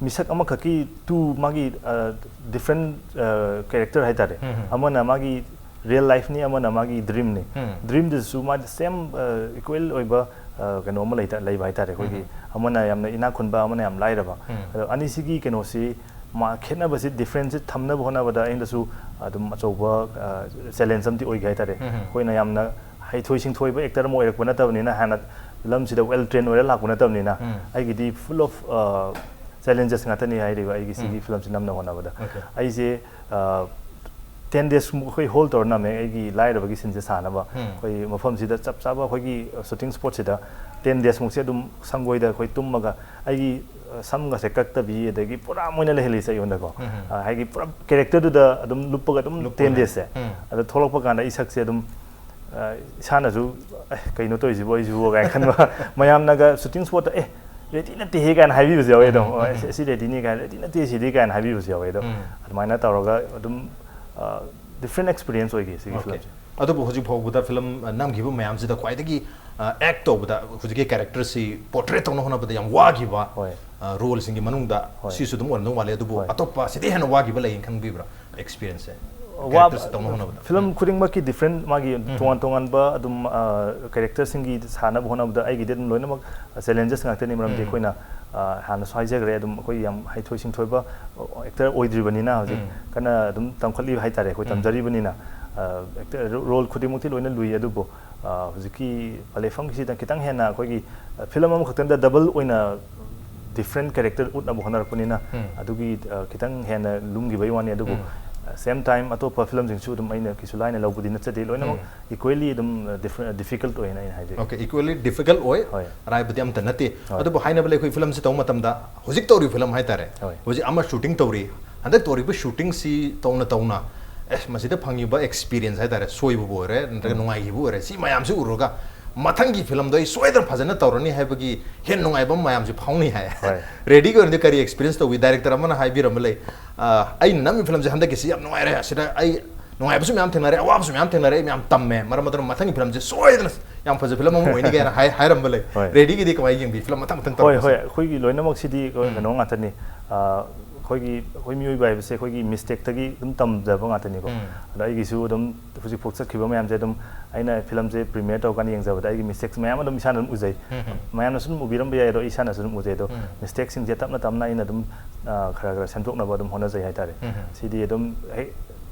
ꯃꯤꯁꯛ ꯑꯃꯈꯛꯀꯤ ꯇꯨ ꯃꯥꯒꯤ, ꯑ, ꯗꯤꯐ꯭ꯔꯦꯟ, ꯑ, ꯀꯦꯔꯦꯛꯇꯔ ꯍꯥꯏꯇꯥꯔꯦ꯫ ꯎꯝ, ꯎꯝ꯫ ꯑꯃꯅ ꯃꯥꯒꯤ ꯔꯤꯌꯦꯜ ꯂꯥꯏꯐꯅꯤ, ꯑꯃꯅ ꯃꯥꯒꯤ ꯗ꯭ꯔꯤꯝꯅꯤ꯫ ꯎꯝ꯫ ꯗ꯭ꯔꯤꯝꯗꯨꯁꯨ ꯃꯥꯗꯤ ꯁꯦꯝ, ꯑ, ꯏꯀ꯭ꯋꯦꯜ ꯑꯣꯏꯕ, ꯑ, ꯀꯩꯅꯣ ꯑꯃ ꯂꯩꯇ-, ꯂꯩꯕ ꯍꯥꯏꯇꯥꯔꯦ꯫ ꯑꯩꯈꯣꯏꯒꯤ ꯎꯝ꯫ ꯑꯃꯅ ꯌꯥꯝꯅ ꯏꯅꯥꯛ ꯈꯨꯟꯕ, ꯑꯃꯅ ꯌꯥꯝ ꯂꯥꯏꯔꯕ꯫ ꯎꯝ꯫ ꯑꯗꯣ ꯑꯅꯤꯁꯤꯒꯤ ꯀꯩꯅꯣꯁꯤ ꯃꯥ ꯈꯦꯠꯅꯕꯁꯤ, ꯗꯤꯐ꯭ꯔꯦꯟꯁꯁꯤ ꯊꯝꯅꯕ ꯍꯣꯠꯅꯕꯗ ꯑꯩꯉꯣꯟꯗꯁꯨ ꯑꯗꯨꯝ ꯑꯆꯧꯕ, ꯑ, ꯆꯦꯂꯦꯟꯖ ꯑꯃꯗꯤ ꯑꯣꯏꯒꯦ ꯍꯥꯏꯇꯥꯔꯦ꯫ ꯎꯝ, ꯎꯝ꯫ ꯑꯩꯈꯣꯏꯅ ꯌꯥꯝꯅ ꯍꯩꯊꯣꯏ ꯁꯤꯡꯊꯣꯏꯕ ꯑꯦꯛꯇꯔ ꯑꯃ ꯑꯣꯏꯔꯛꯄ ꯅꯠꯇꯕꯅꯤꯅ, ꯍꯥꯟꯅ ꯐꯤꯂꯝꯁꯤꯗ ꯋꯦꯜ ꯇ꯭ꯔꯦꯟ ꯑꯣꯏꯔ ꯂꯥꯛꯄ ꯅꯠꯇꯕꯅꯤꯅ, ꯎꯝ꯫ ꯑꯩꯒꯤꯗꯤ full of, ꯑ, challenges ꯉꯥꯛꯇꯅꯤ ꯍꯥꯏꯔꯤꯕ ꯑꯩꯒꯤ ꯁꯤꯒꯤ ꯎꯝ꯫ ꯐꯤꯂꯝꯁꯤ ꯅꯝꯅ ꯍꯣꯠꯅꯕꯗ꯫ Okay꯫ ꯑꯩꯁꯦ, ꯑ, ten days ꯃꯨꯛ ꯑꯩꯈꯣꯏ ꯍꯣꯜ ꯇꯧꯔ ꯅꯝꯃꯦ ꯑꯩꯒꯤ ꯂꯥꯏꯔꯕꯒꯤ ꯁꯤꯟꯁꯦ ꯁꯥꯅꯕ꯫ ꯎꯝ꯫ ꯑꯩꯈꯣꯏ ꯃꯐꯝꯁꯤꯗ ꯆꯞ ꯆꯥꯕ ꯑꯩꯈꯣꯏꯒꯤ, ꯑ, ꯁꯨꯇꯤꯡ ꯁ꯭ꯄꯣꯠꯁꯤꯗ ten days ꯃꯨꯛꯁꯦ ꯑꯗꯨꯝ ꯁꯪꯒꯣꯏꯗ ꯑꯩꯈꯣꯏ ꯇꯨꯝꯃꯒ ꯑꯩꯒꯤ, ꯑ, ꯁꯝꯒꯁꯦ ꯀꯛꯇꯕꯤ, ꯑꯗꯒꯤ ꯄꯨꯔꯥ ꯃꯣꯏꯅ ꯂꯩꯍꯜꯂꯤꯁꯦ ꯑꯩꯉꯣꯟꯗꯀꯣ꯫ ꯎꯝ, ꯎꯝ꯫ ꯑ, ꯍꯥꯏꯗꯤ ꯄꯨꯔꯥ ꯀꯦꯔꯦꯛꯇꯔꯗꯨꯗ ꯑꯗꯨꯝ ꯂꯨꯞꯄꯒ ꯑꯗꯨꯝ ꯂꯨꯞꯄꯒ꯫ ten daysꯁꯦ꯫ ꯎꯝ꯫ ꯑꯗ ꯊꯣꯛꯂꯛꯄ ꯀꯥꯟꯗ ꯑꯩ ꯁꯛꯁꯦ ꯑꯗꯨꯝ, ꯑ, ꯏꯁꯥꯅꯁꯨ, "ꯑꯦ, ꯀꯩꯅꯣ ꯇꯧꯔꯤꯁꯤꯕꯣ ꯑꯩꯁꯤꯕꯣ?" ꯀꯥꯏꯅ ꯈꯟꯕ꯫ ꯃꯌꯥꯝꯅꯒ ꯁꯨꯇꯤꯡ ꯁ꯭ꯄꯣꯠꯇ, "ꯑꯦ, ꯔꯦꯗꯤ ꯅꯠꯇꯦꯍꯦ" ꯀꯥꯏꯅ ꯍꯥꯏꯕꯤꯕꯁꯨ ꯌꯥꯎꯋꯦ ꯑꯗꯨꯝ꯫ ꯎꯝ, "ꯑꯣ, ꯎꯝ, ꯑꯁꯤ, ꯎꯝ꯫ ꯑꯁꯤ ꯔꯦꯗꯤꯅꯤ" ꯀꯥꯏꯅ, "ꯔꯦꯗꯤ ꯅꯠꯇꯦ ꯁꯤꯗꯤ" ꯀꯥꯏꯅ ꯍꯥꯏꯕꯤꯕꯁꯨ ꯌꯥꯎꯋꯦ ꯑꯗꯨꯝ꯫ ꯎꯝ꯫ ꯑꯗꯨꯃꯥꯏꯅ ꯇꯧꯔꯒ ꯑꯗꯨꯝ, ꯑ, ꯗꯤꯐ꯭ꯔꯦꯟ ꯑꯦꯛꯁꯄꯤꯔꯤꯌꯦꯟꯁ ꯑꯣꯏꯈꯤ ꯁꯤꯒꯤ Okay꯫ ꯐꯤꯂꯝꯁꯦ꯫ ꯑꯗꯨꯕꯨ ꯍꯧꯖꯤꯛ ꯐꯥꯎꯕꯗ ꯐꯤꯂꯝ, ꯑ, ꯅꯝꯈꯤꯕ ꯃꯌꯥꯝꯁꯤꯗ ꯈ꯭ꯋꯥꯏꯗꯒꯤ, ꯑ, ꯑꯦꯛ ꯇꯧꯕꯗ ꯍꯧꯖꯤꯛꯀꯤ ꯀꯦꯔꯦꯛꯇꯔꯁꯤ ꯄꯣꯔꯇ꯭ꯔꯦꯠ ꯇꯧꯅ ꯍꯣꯠꯅꯕꯗ ꯌꯥꯝ ꯋꯥꯈꯤꯕ, ꯍꯣꯏ꯫ ꯑ, ꯔꯣꯜꯁꯤꯡꯒꯤ ꯃꯅꯨꯡꯗ ꯍꯣꯏ꯫ ꯁꯤꯁꯨ ꯑꯗꯨꯝ ꯑꯣꯏꯔꯝꯗꯧ ꯃꯥꯜꯂꯦ꯫ ꯑꯗꯨꯕꯨ ꯍꯣꯏ꯫ ꯑꯇꯣꯞꯄ ꯁꯤꯗꯩ ꯍꯦꯟꯅ ꯋꯥꯈꯤꯕ ꯂꯩꯌꯦꯅ ꯈꯪꯕꯤꯕ꯭ꯔꯥ? ꯑꯦꯛꯁꯄꯤꯔꯤꯌꯟꯁꯁꯦ꯫ ꯋꯥꯕ-, ꯀꯦꯔꯦꯛꯇꯔꯁꯦ ꯇꯧꯅ ꯍꯣꯠꯅꯕꯗ꯫ ꯐꯤꯂꯝ ꯎꯝ꯫ ꯈꯨꯗꯤꯡꯃꯛꯀꯤ ꯗꯤꯐ꯭ꯔꯦꯟ ꯃꯥꯒꯤ ꯎꯝ꯫ ꯇꯣꯉꯥꯟ ꯇꯣꯉꯥꯟꯕ ꯑꯗꯨꯝ, ꯑ, ꯀꯦꯔꯦꯛꯇꯔꯁꯤꯡꯒꯤ ꯁꯥꯟꯅꯕ ꯍꯣꯠꯅꯕꯗ ꯑꯩꯒꯤꯗꯤ ꯑꯗꯨꯝ ꯂꯣꯏꯅꯃꯛ ꯆꯦꯂꯦꯟꯖꯦꯁ ꯉꯥꯛꯇꯅꯤ꯫ ꯃꯔꯝꯗꯤ ꯎꯝ꯫ ꯑꯩꯈꯣꯏꯅ, ꯑ, ꯍꯥꯟꯅꯁꯨ ꯍꯥꯏꯖꯈ꯭ꯔꯦ, ꯑꯗꯨꯝ ꯑꯩꯈꯣꯏ ꯌꯥꯝ ꯍꯩꯊꯣꯏ ꯁꯤꯡꯊꯣꯏꯕ ꯑꯦꯛꯇꯔ ꯑꯣꯏꯗ꯭ꯔꯤꯕꯅꯤꯅ ꯍꯧꯖꯤꯛ ꯎꯝ꯫ ꯀꯟꯅ ꯑꯗꯨꯝ ꯇꯝꯈꯠꯂꯤꯕ ꯍꯥꯏꯇꯥꯔꯦ, ꯑꯩꯈꯣꯏ ꯎꯝ꯫ ꯇꯝꯖꯔꯤꯕꯅꯤꯅ꯫ ꯑꯦꯛꯇꯔ ꯔꯣꯜ ꯈꯨꯗꯤꯡꯃꯛꯇꯤ ꯂꯣꯏꯅ ꯂꯨꯏ, ꯑꯗꯨꯕꯨ ꯑ, ꯍꯧꯖꯤꯛꯀꯤ ꯄꯂꯦꯐꯝꯒꯤꯁꯤꯗ ꯈꯤꯇꯪ ꯍꯦꯟꯅ ꯑꯩꯈꯣꯏꯒꯤ ꯐꯤꯂꯝ ꯑꯃꯈꯛꯇꯪꯗ ꯗꯕꯜ ꯑꯣꯏꯅ ꯗꯤꯐ꯭ꯔꯦꯟ ꯀꯦꯔꯦꯛꯇꯔ ꯎꯠꯅꯕ ꯍꯣꯠꯅꯔꯛꯄꯅꯤꯅ, ꯎꯝ. ꯑꯗꯨꯒꯤ ꯑ, ꯈꯤꯇꯪ ꯍꯦꯟꯅ ꯂꯨꯝꯈꯤꯕꯩ ꯋꯥꯅꯤ꯫ ꯑꯗꯨꯕꯨ ꯎꯝ. ꯁꯦꯝ ꯇꯥꯏꯝ ꯑꯇꯣꯞꯄ ꯐꯤꯂꯝꯁꯤꯡꯁꯨ ꯑꯗꯨꯝ ꯑꯩꯅ ꯀꯩꯁꯨ ꯂꯥꯏꯅ ꯂꯧꯕꯗꯤ ꯅꯠꯆꯗꯦ, ꯂꯣꯏꯅꯃꯛ ꯎꯝ. ꯏꯀ꯭ꯋꯦꯂꯤ ꯑꯗꯨꯝ ꯗꯤꯐꯤꯀꯜꯠ ꯑꯣꯏꯅ ꯑꯩꯅ ꯍꯥꯏꯖꯩ꯫ ꯑꯣꯀꯦ, ꯏꯀ꯭ꯋꯦꯂꯤ ꯗꯤꯐꯤꯀꯜꯠ ꯑꯣꯏ, ꯍꯣꯏ. ꯑꯔꯥꯏꯕꯗꯤ ꯑꯝꯇ ꯅꯠꯇꯦ꯫ ꯍꯣꯏ. ꯑꯗꯨꯕꯨ ꯍꯥꯏꯅꯕ ꯂꯩ, ꯑꯩꯈꯣꯏ ꯐꯤꯂꯝꯁꯤ ꯇꯧꯕ ꯃꯇꯝꯗ, ꯍꯧꯖꯤꯛ ꯇꯧꯔꯤꯕ ꯐꯤꯂꯝ ꯍꯥꯏꯇꯥꯔꯦ, ꯍꯣꯏ. ꯍꯧꯖꯤꯛ ꯑꯃ ꯁꯨꯇꯤꯡ ꯇꯧꯔꯤ, ꯍꯟꯗꯛ ꯇꯧꯔꯤꯕ ꯁꯨꯇꯤꯡꯁꯤ ꯇꯧꯅ ꯇꯧꯅ, ꯑꯦ, ꯃꯁꯤꯗ ꯐꯪꯉꯤꯕ ꯑꯦꯛꯁꯄꯤꯔꯤꯌꯦꯟꯁ ꯍꯥꯏꯇꯥꯔꯦ, ꯁꯣꯏꯕꯕꯨ ꯑꯣꯏꯔꯦ ꯅꯠꯇ꯭ꯔꯒ ꯎꯝ. ꯅꯨꯡꯉꯥꯏꯈꯤꯕ ꯑꯣꯏꯔꯦ, ꯁꯤ ꯃꯌꯥꯝꯁꯤ ꯎꯔꯒ ꯃꯊꯪꯒꯤ ꯐꯤꯂꯝꯗꯣ ꯑꯩ ꯁꯣꯏꯗꯅ ꯐꯖꯅ ꯇꯧꯔꯅꯤ ꯍꯥꯏꯕꯒꯤ ꯍꯦꯟꯅ ꯅꯨꯡꯉꯥꯏꯕ ꯑꯃ ꯃꯌꯥꯝꯁꯤ ꯐꯥꯎꯅꯤ ꯍꯥꯏ꯫ ꯍꯣꯏ. ꯔꯦꯗꯤꯒꯤ ꯑꯣꯏꯅꯗꯤ ꯀꯔꯤ ꯑꯦꯛꯁꯄꯤꯔꯤꯌꯦꯟꯁ ꯇꯧꯏ? ꯗꯥꯏꯔꯦꯛꯇꯔ ꯑꯃꯅ ꯍꯥꯏꯕꯤꯔꯝꯕ ꯂꯩ, "ꯑ, ꯑꯩꯅ ꯅꯝꯃꯤ ꯐꯤꯂꯝꯁꯦ ꯍꯟꯗꯛꯀꯤꯁꯤ ꯌꯥꯝ ꯅꯨꯡꯉꯥꯏꯔꯦ, ꯑꯁꯤꯗ ꯑꯩ ꯅꯨꯡꯉꯥꯏꯕꯁꯨ ꯃꯌꯥꯝ ꯊꯦꯡꯅꯔꯦ, ꯑꯋꯥꯕꯁꯨ ꯃꯌꯥꯝ ꯊꯦꯡꯅꯔꯦ, ꯑꯩ ꯃꯌꯥꯝ ꯇꯝꯃꯦ, ꯃꯔꯝ ꯑꯗꯨꯅ ꯃꯊꯪꯒꯤ ꯐꯤꯂꯝꯁꯦ ꯁꯣꯏꯗꯅ ꯌꯥꯝ ꯐꯖ ꯐꯤꯂꯝ ꯑꯃ ꯑꯣꯏꯅꯤ" ꯀꯥꯏꯅ ꯍꯥꯏ-, ꯍꯥꯏꯔꯝꯕ ꯂꯩ꯫ ꯍꯣꯏ. ꯔꯦꯗꯤꯒꯤꯗꯤ ꯀꯃꯥꯏꯅ ꯌꯦꯡꯕꯤ ꯐꯤꯂꯝ ꯃꯊꯪ ꯃꯊꯪ ꯍꯣꯏ, ꯍꯣꯏ, ꯇꯧꯔꯛꯄꯁꯦ? ꯑꯩꯈꯣꯏꯒꯤ ꯂꯣꯏꯅꯃꯛꯁꯤꯗꯤ ꯑꯩꯈꯣꯏ ꯎꯝ. ꯀꯩꯅꯣ ꯉꯥꯛꯇꯅꯤ꯫ ꯑ, ꯑꯩꯈꯣꯏꯒꯤ, ꯑꯩꯈꯣꯏ ꯃꯤꯑꯣꯏꯕ ꯍꯥꯏꯕꯁꯦ ꯑꯩꯈꯣꯏꯒꯤ ꯃꯤꯁꯇꯦꯛꯇꯒꯤ ꯑꯗꯨꯝ ꯇꯝꯖꯕ ꯉꯥꯛꯇꯅꯤꯀꯣ꯫ ꯎꯝ. ꯑꯗ ꯑꯩꯒꯤꯁꯨ ꯑꯗꯨꯝ ꯍꯧꯖꯤꯛꯐꯥꯎ ꯆꯠꯈꯤꯕ ꯃꯌꯥꯝꯁꯦ ꯑꯗꯨꯝ ꯑꯩꯅ ꯐꯤꯂꯝꯁꯦ ꯄ꯭ꯔꯤꯃꯤꯌꯔ ꯇꯧꯔꯀꯥꯟꯗ ꯌꯦꯡꯖꯕꯗ ꯑꯩꯒꯤ ꯃꯤꯁꯇꯦꯛꯁ ꯃꯌꯥꯝ ꯑꯗꯨꯝ ꯏꯁꯥꯅ ꯑꯗꯨꯝ ꯎꯖꯩ꯫ ꯎꯝ. ꯃꯌꯥꯝꯅꯁꯨ ꯑꯗꯨꯝ ꯎꯕꯤꯔꯝꯕ ꯌꯥꯏ, ꯑꯗꯣ ꯏꯁꯥꯅꯁꯨ ꯑꯗꯨꯝ ꯎꯖꯩ꯫ ꯑꯗꯣ ꯎꯝ. ꯃꯤꯁꯇꯦꯛꯁꯤꯡꯁꯦ ꯇꯞꯅ ꯇꯞꯅ ꯑꯩꯅ ꯑꯗꯨꯝ, ꯑ, ꯈꯔ ꯈꯔ ꯁꯦꯝꯗꯣꯛꯅꯕ ꯑꯗꯨꯝ ꯍꯣꯠꯅꯖꯩ ꯍꯥꯏꯇꯥꯔꯦ꯫ ꯎꯝ. ꯁꯤꯗꯤ ꯑꯗꯨꯝ ꯍꯦꯛ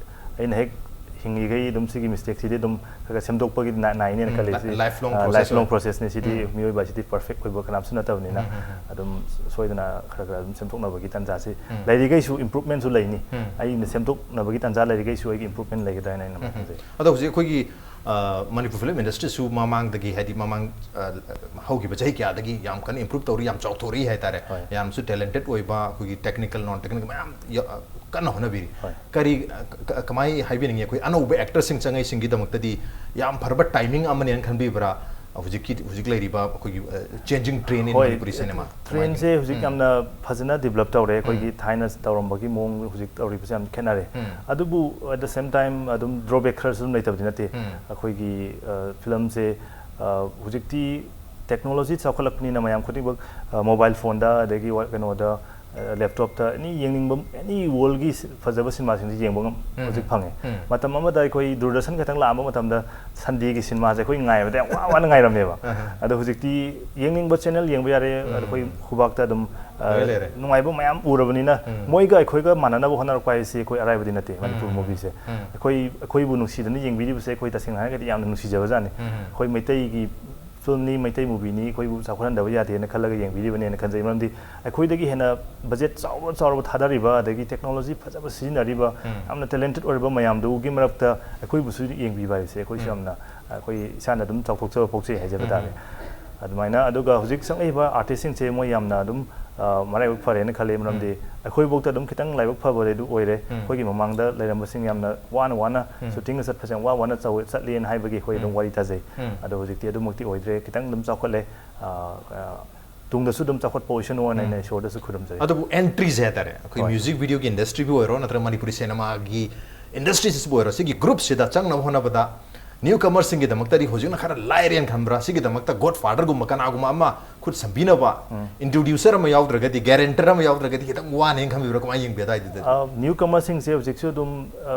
ꯑꯩꯅ ꯍꯦꯛ ꯍꯤꯡꯉꯤꯈꯩ ꯑꯗꯨꯝ ꯁꯤꯒꯤ ꯃꯤꯁꯇꯦꯛꯁꯤꯗꯤ ꯑꯗꯨꯝ ꯈꯔ ꯈꯔ ꯁꯦꯝꯗꯣꯛꯄꯒꯤ ꯅꯥ-, ꯅꯥꯏꯅꯦꯅ ꯎꯝ, ꯈꯜꯂꯤ꯫ ꯂꯥꯏ-, ꯁꯤ, lifelong ꯑ, process lifelong ꯑꯣꯏ-, processꯅꯤ꯫ ꯁꯤꯗꯤ ꯎꯝ. ꯃꯤꯑꯣꯏꯕ ꯍꯥꯏꯁꯤꯗꯤ ꯄꯔꯐꯦꯛ ꯑꯣꯏꯕ ꯀꯅꯥꯝꯁꯨ ꯅꯠꯇꯕꯅꯤꯅ, ꯎꯝ, ꯎꯝ, ꯎꯝ. ꯑꯗꯨꯝ ꯁꯣꯏꯗꯅ ꯈꯔ ꯈꯔ ꯑꯗꯨꯝ ꯁꯦꯝꯗꯣꯛꯅꯕꯒꯤ ꯇꯥꯟꯖꯥꯁꯤ ꯎꯝ. ꯂꯩꯔꯤꯈꯩꯁꯨ ꯏꯝꯄ꯭ꯔꯨꯚꯃꯦꯟꯁꯨ ꯂꯩꯅꯤ꯫ ꯎꯝ. ꯑꯩꯅ ꯁꯦꯝꯗꯣꯛꯅꯕꯒꯤ ꯇꯥꯟꯖꯥ ꯂꯩꯔꯤꯈꯩꯁꯨ ꯑꯩꯒꯤ ꯏꯝꯄ꯭ꯔꯨꯚꯃꯦꯟ ꯂꯩꯒꯗ꯭ꯔꯥ ꯍꯥꯏꯅ ꯑꯩꯅ ꯎꯝ, ꯎꯝ, ꯈꯟꯖꯩ꯫ ꯎꯝ. ꯑꯗꯣ ꯍꯧꯖꯤꯛ ꯑꯩꯈꯣꯏꯒꯤ, ꯑ, ꯃꯅꯤꯄꯨꯔ ꯐꯤꯂꯝ ꯏꯟꯗꯁꯇ꯭ꯔꯤꯁꯨ ꯃꯃꯥꯡꯗꯒꯤ, ꯍꯥꯏꯗꯤ ꯃꯃꯥꯡ, ꯑ, ꯍꯧꯈꯤꯕ ꯆꯍꯤ ꯀꯌꯥꯗꯒꯤ ꯌꯥꯝ ꯀꯟꯅ ꯏꯝꯄ꯭ꯔꯨꯚ ꯇꯧꯔꯤ, ꯌꯥꯝ ꯆꯥꯎꯊꯣꯔꯛꯏ ꯍꯥꯏꯇꯥꯔꯦ꯫ ꯍꯣꯏ. ꯌꯥꯝꯁꯨ ꯇꯦꯂꯦꯟꯇꯦꯠ ꯑꯣꯏꯕ, ꯑꯩꯈꯣꯏꯒꯤ ꯇꯦꯛꯅꯤꯀꯦꯜ, ꯅꯣꯟ ꯇꯦꯛꯅꯤꯀꯦꯜ ꯃꯌꯥꯝ ꯌ-, ꯑ, ꯀꯟꯅ ꯍꯣꯠꯅꯕꯤꯔꯤ꯫ ꯍꯣꯏ. ꯀꯔꯤ, ꯑ, ꯀ-, ꯀꯃꯥꯏ ꯍꯥꯏꯕꯤꯅꯤꯡꯉꯤ? ꯑꯩꯈꯣꯏ ꯑꯅꯧꯕ ꯑꯦꯛꯇꯔꯁꯤꯡ ꯆꯪꯉꯛꯏꯁꯤꯡꯒꯤꯗꯃꯛꯇꯗꯤ ꯌꯥꯝ ꯐꯔꯕ ꯇꯥꯏꯃꯤꯡ ꯑꯃꯅꯦꯅ ꯈꯟꯕꯤꯕ꯭ꯔꯥ? ꯍꯧꯖꯤꯛꯀꯤ, ꯍꯧꯖꯤꯛ ꯂꯩꯔꯤꯕ ꯑꯩꯈꯣꯏꯒꯤ, ꯑ, changing trend in ꯍꯣꯏ, Manipuri cinema? ꯇ꯭ꯔꯦꯟꯁꯦ ꯍꯧꯖꯤꯛ ꯎꯝ. ꯌꯥꯝꯅ ꯐꯖꯅ ꯗꯤꯕꯂꯞ ꯇꯧꯔꯦ꯫ ꯑꯩꯈꯣꯏꯒꯤ ꯎꯝ. ꯊꯥꯏꯅ ꯇꯧꯔꯝꯕꯒꯤ ꯃꯑꯣꯡ ꯍꯧꯖꯤꯛ ꯇꯧꯔꯤꯕꯁꯦ ꯌꯥꯝ ꯈꯦꯠꯅꯔꯦ꯫ ꯎꯝ. ꯑꯗꯨꯕꯨ at the same time ꯑꯗꯨꯝ ꯗ꯭ꯔꯣꯕꯦꯛ ꯈꯔꯁꯨ ꯑꯗꯨꯝ ꯂꯩꯇꯕꯗꯤ ꯅꯠꯇꯦ꯫ ꯎꯝ. ꯑꯩꯈꯣꯏꯒꯤ, ꯑ, ꯐꯤꯂꯝꯁꯦ, ꯑ, ꯍꯧꯖꯤꯛꯇꯤ ꯇꯦꯛꯅꯣꯂꯣꯖꯤ ꯆꯥꯎꯈꯠꯂꯛꯄꯅꯤꯅ ꯃꯌꯥꯝ ꯈꯨꯗꯤꯡꯃꯛ, ꯑ, ꯃꯣꯕꯥꯏꯜ ꯐꯣꯟꯗ, ꯑꯗꯒꯤ ꯋꯥ-, ꯀꯩꯅꯣꯗ, ꯂꯦꯞꯇꯣꯞꯇ ꯑꯦꯅꯤ ꯌꯦꯡꯅꯤꯡꯕ ꯑꯦꯅꯤ ꯋꯥꯔꯜꯒꯤ ꯐꯖꯕ ꯁꯤꯅꯦꯃꯥꯁꯤꯡꯁꯦ ꯌꯦꯡꯕ ꯉꯝ ꯍꯧꯖꯤꯛ ꯐꯪꯉꯦ꯫ ꯃꯇꯝ ꯑꯃꯗ ꯑꯩꯈꯣꯏ ꯗꯨꯔꯗꯔꯁꯟ ꯈꯛꯇꯪ ꯂꯥꯛꯑꯝꯕ ꯃꯇꯝꯗ ꯁꯟꯗꯦꯒꯤ ꯁꯤꯅꯦꯃꯥꯁꯦ ꯑꯩꯈꯣꯏ ꯉꯥꯏꯕꯗ ꯌꯥꯝ ꯋꯥ ꯋꯥꯅ ꯉꯥꯏꯔꯝꯃꯦꯕ꯫ ꯑꯗꯣ ꯍꯧꯖꯤꯛꯇꯤ ꯌꯦꯡꯅꯤꯡꯕ ꯆꯦꯅꯦꯜ ꯌꯦꯡꯕ ꯌꯥꯔꯦ꯫ ꯑꯩꯈꯣꯏ ꯈꯨꯕꯥꯛꯇ ꯑꯗꯨꯝ ꯅꯨꯡꯉꯥꯏꯕ ꯃꯌꯥꯝ ꯎꯔꯕꯅꯤꯅ ꯃꯣꯏꯒ ꯑꯩꯈꯣꯏꯒ ꯃꯥꯟꯅꯅꯕ ꯍꯣꯠꯅꯔꯛꯄ ꯍꯥꯏꯁꯤ ꯑꯩꯈꯣꯏ ꯑꯔꯥꯏꯕꯗꯤ ꯅꯠꯇꯦ꯫ ꯃꯅꯤꯄꯨꯔ ꯃꯨꯚꯤꯁꯦ ꯑꯩꯈꯣꯏ ꯑꯩꯈꯣꯏꯕꯨ ꯅꯨꯡꯁꯤꯗꯅ ꯌꯦꯡꯕꯤꯔꯤꯕꯁꯦ ꯑꯩꯈꯣꯏ ꯇꯁꯦꯡꯅ ꯍꯥꯏꯔꯒꯗꯤ ꯌꯥꯝꯅ ꯅꯨꯡꯁꯤꯖꯕꯖꯥꯠꯅꯤ꯫ ꯑꯩꯈꯣꯏ ꯃꯩꯇꯩꯒꯤ ꯐꯤꯂꯝꯅꯤ, ꯃꯩꯇꯩ ꯃꯨꯚꯤꯅꯤ, ꯑꯩꯈꯣꯏꯕꯨ ꯆꯥꯎꯈꯠꯍꯟꯗꯕ ꯌꯥꯗꯦꯅ ꯈꯜꯂꯒ ꯌꯦꯡꯕꯤꯔꯤꯕꯅꯦꯅ ꯈꯟꯖꯩ꯫ ꯃꯔꯝꯗꯤ ꯑꯩꯈꯣꯏꯗꯒꯤ ꯍꯦꯟꯅ ꯕꯖꯦꯠ ꯆꯥꯎꯔ ꯆꯥꯎꯔꯕ ꯊꯥꯗꯔꯤꯕ, ꯑꯗꯒꯤ ꯇꯦꯛꯅꯣꯂꯣꯖꯤ ꯐꯖꯕ ꯁꯤꯖꯤꯟꯅꯔꯤꯕ, ꯌꯥꯝꯅ ꯇꯦꯂꯦꯟꯇꯦꯠ ꯑꯣꯏꯔꯕ ꯃꯌꯥꯝꯗꯨꯒꯤ ꯃꯔꯛꯇ ꯑꯩꯈꯣꯏꯕꯨꯁꯨ ꯌꯦꯡꯕꯤꯕ ꯍꯥꯏꯕꯁꯦ ꯑꯩꯈꯣꯏꯁꯨ ꯌꯥꯝꯅ ꯑꯩꯈꯣꯏ ꯏꯁꯥꯅ ꯑꯗꯨꯝ ꯆꯥꯎꯊꯣꯛꯆꯕ ꯄꯣꯛꯆꯩ ꯍꯥꯏꯖꯕ ꯇꯥꯔꯦ꯫ ꯑꯗꯨꯃꯥꯏꯅ ꯑꯗꯨꯒ ꯍꯧꯖꯤꯛ ꯆꯪꯂꯛꯏꯕ ꯑꯥꯔꯇꯤꯁꯁꯤꯡꯁꯦ ꯃꯣꯏ ꯌꯥꯝꯅ ꯑꯗꯨꯝ ꯃꯔꯥꯏꯕꯛ ꯐꯔꯦꯅ ꯈꯜꯂꯤ꯫ ꯃꯔꯝꯗꯤ ꯑꯩꯈꯣꯏꯐꯥꯎꯗ ꯑꯗꯨꯝ ꯈꯤꯇꯪ ꯂꯥꯏꯕꯛ ꯐꯕꯗꯤ ꯑꯗꯨ ꯑꯣꯏꯔꯦ꯫ ꯑꯩꯈꯣꯏꯒꯤ ꯃꯃꯥꯡꯗ ꯂꯩꯔꯝꯕꯁꯤꯡ ꯌꯥꯝꯅ ꯋꯥꯅ ꯋꯥꯅ ꯁꯨꯇꯤꯡꯒ ꯆꯠꯄꯁꯦ ꯌꯥꯝ ꯋꯥ ꯋꯥꯅ ꯆꯠꯂꯦꯅ ꯍꯥꯏꯕꯒꯤ ꯑꯩꯈꯣꯏ ꯑꯗꯨꯝ ꯋꯥꯔꯤ ꯇꯥꯖꯩ꯫ ꯑꯗꯣ ꯍꯧꯖꯤꯛꯇꯤ ꯑꯗꯨꯃꯛꯇꯤ ꯑꯣꯏꯗ꯭ꯔꯦ꯫ ꯈꯤꯇꯪ ꯑꯗꯨꯝ ꯆꯥꯎꯈꯠꯂꯦ꯫ ꯇꯨꯡꯗꯁꯨ ꯑꯗꯨꯝ ꯆꯥꯎꯈꯠꯄ ꯑꯣꯏꯁꯅꯨꯅ ꯑꯩꯅ ꯏꯁꯣꯔꯗꯁꯨ ꯈꯨꯔꯨꯝꯖꯔꯤ꯫ ꯑꯗꯨꯕꯨ ꯑꯦꯟꯇ꯭ꯔꯤꯁꯦ ꯍꯥꯏꯇꯥꯔꯦ, ꯑꯩꯈꯣꯏ ꯃ꯭ꯌꯨꯖꯤꯛ ꯚꯤꯗꯤꯑꯣꯒꯤ ꯏꯟꯗꯁꯇ꯭ꯔꯤꯕꯨ ꯑꯣꯏꯔꯣ, ꯅꯠꯇ꯭ꯔꯒ ꯃꯅꯤꯄꯨꯔꯤ ꯁꯤꯅꯦꯃꯥꯒꯤ ꯏꯟꯗꯁꯇ꯭ꯔꯤꯁꯤꯕꯨ ꯑꯣꯏꯔꯣ, ꯁꯤꯒꯤ ꯒ꯭ꯔꯨꯞꯁꯤꯗ ꯆꯪꯅꯕ ꯍꯣꯠꯅꯕꯗ ꯅ꯭ꯌꯨ ꯀꯃꯔꯁꯤꯡꯒꯤꯗꯃꯛꯇꯗꯤ ꯍꯧꯖꯤꯛꯅ ꯈꯔ ꯂꯥꯏꯔꯦꯅ ꯈꯟꯕ꯭ꯔꯥ? ꯁꯤꯒꯤꯗꯃꯛꯇ ꯒꯣꯗ ꯐꯥꯗꯔꯒꯨꯝꯕ ꯀꯅꯥꯒꯨꯝꯕ ꯑꯃ ꯈꯨꯠ ꯁꯝꯕꯤꯅꯕ ꯏꯟꯇ꯭ꯔꯣꯗ꯭ꯌꯨꯁꯔ ꯑꯃ ꯌꯥꯎꯗ꯭ꯔꯒꯗꯤ, ꯒꯦꯔꯦꯟꯇꯔ ꯑꯃ ꯌꯥꯎꯗ꯭ꯔꯒꯗꯤ ꯈꯤꯇꯪ ꯋꯥꯅꯦꯅ ꯈꯟꯕꯤꯕ꯭ꯔꯥ? ꯀꯃꯥꯏꯅ ꯌꯦꯡꯕꯤ ꯑꯗꯨꯋꯥꯏꯗꯨꯗꯗꯤ? ꯅ꯭ꯌꯨ ꯀꯃꯔꯁꯤꯡꯁꯦ ꯍꯧꯖꯤꯛꯁꯨ ꯑꯗꯨꯝ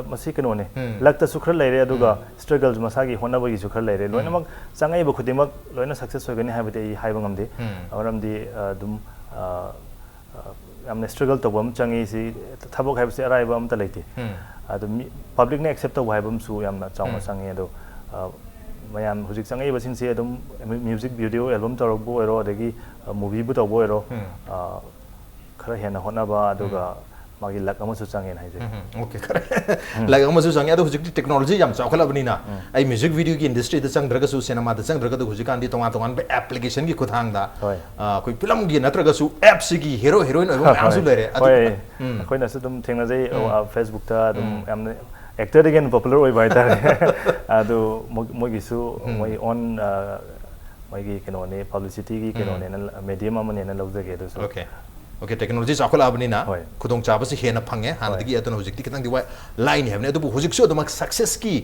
ꯃꯁꯤ ꯀꯩꯅꯣꯅꯦ, ꯂꯛꯇꯁꯨ ꯈꯔ ꯂꯩꯔꯦ, ꯑꯗꯨꯒ ꯁ꯭ꯇ꯭ꯔꯒꯜ ꯃꯁꯥꯒꯤ ꯍꯣꯠꯅꯕꯒꯤꯁꯨ ꯈꯔ ꯂꯩꯔꯦ꯫ ꯂꯣꯏꯅꯃꯛ ꯆꯪꯉꯛꯏꯕ ꯈꯨꯗꯤꯡꯃꯛ ꯂꯣꯏꯅ ꯁꯛꯁꯦꯁ ꯑꯣꯏꯒꯅꯤ ꯍꯥꯏꯕꯗꯤ ꯑꯩ ꯍꯥꯏꯕ ꯉꯝꯗꯦ꯫ ꯃꯔꯝꯗꯤ ꯑꯗꯨꯝ ꯌꯥꯝꯅ ꯁ꯭ꯇ꯭ꯔꯒꯜ ꯇꯧꯕ ꯑꯃ ꯆꯪꯉꯤ꯫ ꯁꯤ ꯊꯕꯛ ꯍꯥꯏꯕꯁꯤ ꯑꯔꯥꯏꯕ ꯑꯃꯠꯇ ꯂꯩꯇꯦ꯫ ꯑꯗꯨ ꯃꯤ ꯄꯕ꯭ꯂꯤꯛꯅ ꯑꯦꯛꯁꯦꯞ ꯇꯧꯕ ꯍꯥꯏꯕ ꯑꯃꯁꯨ ꯌꯥꯝꯅ ꯆꯥꯎꯅ ꯆꯪꯉꯤ꯫ ꯑꯗꯣ ꯃꯌꯥꯝ ꯍꯧꯖꯤꯛ ꯆꯪꯉꯛꯏꯕꯁꯤꯡꯁꯦ ꯑꯗꯨꯝ ꯃ꯭ꯌꯨꯖꯤꯛ ꯚꯤꯗꯤꯑꯣ ꯑꯦꯜꯕꯝ ꯇꯧꯔꯛꯄ ꯑꯣꯏꯔꯣ, ꯑꯗꯒꯤ ꯃꯨꯚꯤꯕꯨ ꯇꯧꯕ ꯑꯣꯏꯔꯣ, ꯈꯔ ꯍꯦꯟꯅ ꯍꯣꯠꯅꯕ, ꯑꯗꯨꯒ ꯃꯥꯒꯤ ꯂꯛ ꯑꯃꯁꯨ ꯆꯪꯉꯦꯅ ꯍꯥꯏꯖꯩ꯫ ꯑꯣꯀꯦ, ꯈꯔ ꯂꯛ ꯑꯃꯁꯨ ꯆꯪꯉꯦ꯫ ꯑꯗꯣ ꯍꯧꯖꯤꯛꯇꯤ ꯇꯦꯛꯅꯣꯂꯣꯖꯤ ꯌꯥꯝ ꯆꯥꯎꯈꯠꯂꯕꯅꯤꯅ, ꯑꯩ ꯃ꯭ꯌꯨꯖꯤꯛ ꯚꯤꯗꯤꯑꯣꯒꯤ ꯏꯟꯗꯁꯇ꯭ꯔꯤꯗ ꯆꯪꯗ꯭ꯔꯒꯁꯨ, ꯁꯤꯅꯦꯃꯥꯗ ꯆꯪꯗ꯭ꯔꯒꯁꯨ, ꯍꯧꯖꯤꯛꯀꯥꯟꯗꯤ ꯇꯣꯉꯥꯟ ꯇꯣꯉꯥꯟꯕ ꯑꯦꯄ꯭ꯂꯤꯀꯦꯁꯟꯒꯤ ꯈꯨꯠꯊꯥꯡꯗ, ꯍꯣꯏ꯫ ꯑꯩꯈꯣꯏ ꯐꯤꯂꯝꯒꯤ ꯅꯠꯇ꯭ꯔꯒꯁꯨ ꯑꯦꯞꯁꯤꯒꯤ ꯍꯦꯔꯣ ꯍꯦꯔꯣꯏꯟ ꯑꯣꯏꯕ ꯃꯌꯥꯝꯁꯨ ꯂꯩꯔꯦ꯫ ꯑꯗꯨ ꯍꯣꯏ꯫ ꯑꯩꯈꯣꯏꯅꯁꯨ ꯑꯗꯨꯝ ꯊꯦꯡꯅꯖꯩ꯫ ꯐꯦꯁꯕꯨꯛꯇ ꯑꯗꯨꯝ ꯌꯥꯝꯅ ꯑꯦꯛꯇꯔꯗꯒꯤ ꯍꯦꯟꯅ ꯄꯣꯄꯨꯂꯔ ꯑꯣꯏꯕ ꯍꯥꯏꯇꯥꯔꯦ꯫ ꯑꯗꯨ ꯃꯣꯏ- ꯃꯣꯏꯒꯤꯁꯨ ꯃꯣꯏ ꯑꯣꯟ ꯃꯣꯏꯒꯤ ꯀꯩꯅꯣꯅꯦ, ꯄꯕ꯭ꯂꯤꯁꯤꯇꯤꯒꯤ ꯀꯩꯅꯣꯅꯦꯅ, ꯃꯦꯗꯤꯌꯝ ꯑꯃꯅꯦꯅ ꯂꯧꯖꯒꯦ꯫ ꯑꯗꯨꯁꯨ ꯑꯣꯀꯦ꯫ ꯑꯣꯀꯦ, ꯇꯦꯛꯅꯣꯂꯣꯖꯤ ꯆꯥꯎꯈꯠꯂꯛꯑꯕꯅꯤꯅ ꯍꯣꯏ꯫ ꯈꯨꯗꯣꯡꯆꯥꯕꯁꯤ ꯍꯦꯟꯅ ꯐꯪꯉꯦ ꯍꯥꯟꯅꯗꯒꯤ꯫ ꯑꯗꯨꯅ ꯍꯧꯖꯤꯛꯇꯤ ꯈꯤꯇꯪꯗꯤ ꯋꯥꯏ ꯂꯥꯏꯅꯤ ꯍꯥꯏꯕꯅꯤ꯫ ꯑꯗꯨꯕꯨ ꯍꯧꯖꯤꯛꯁꯨ ꯑꯗꯨꯃꯛ ꯁꯛꯁꯦꯁꯀꯤ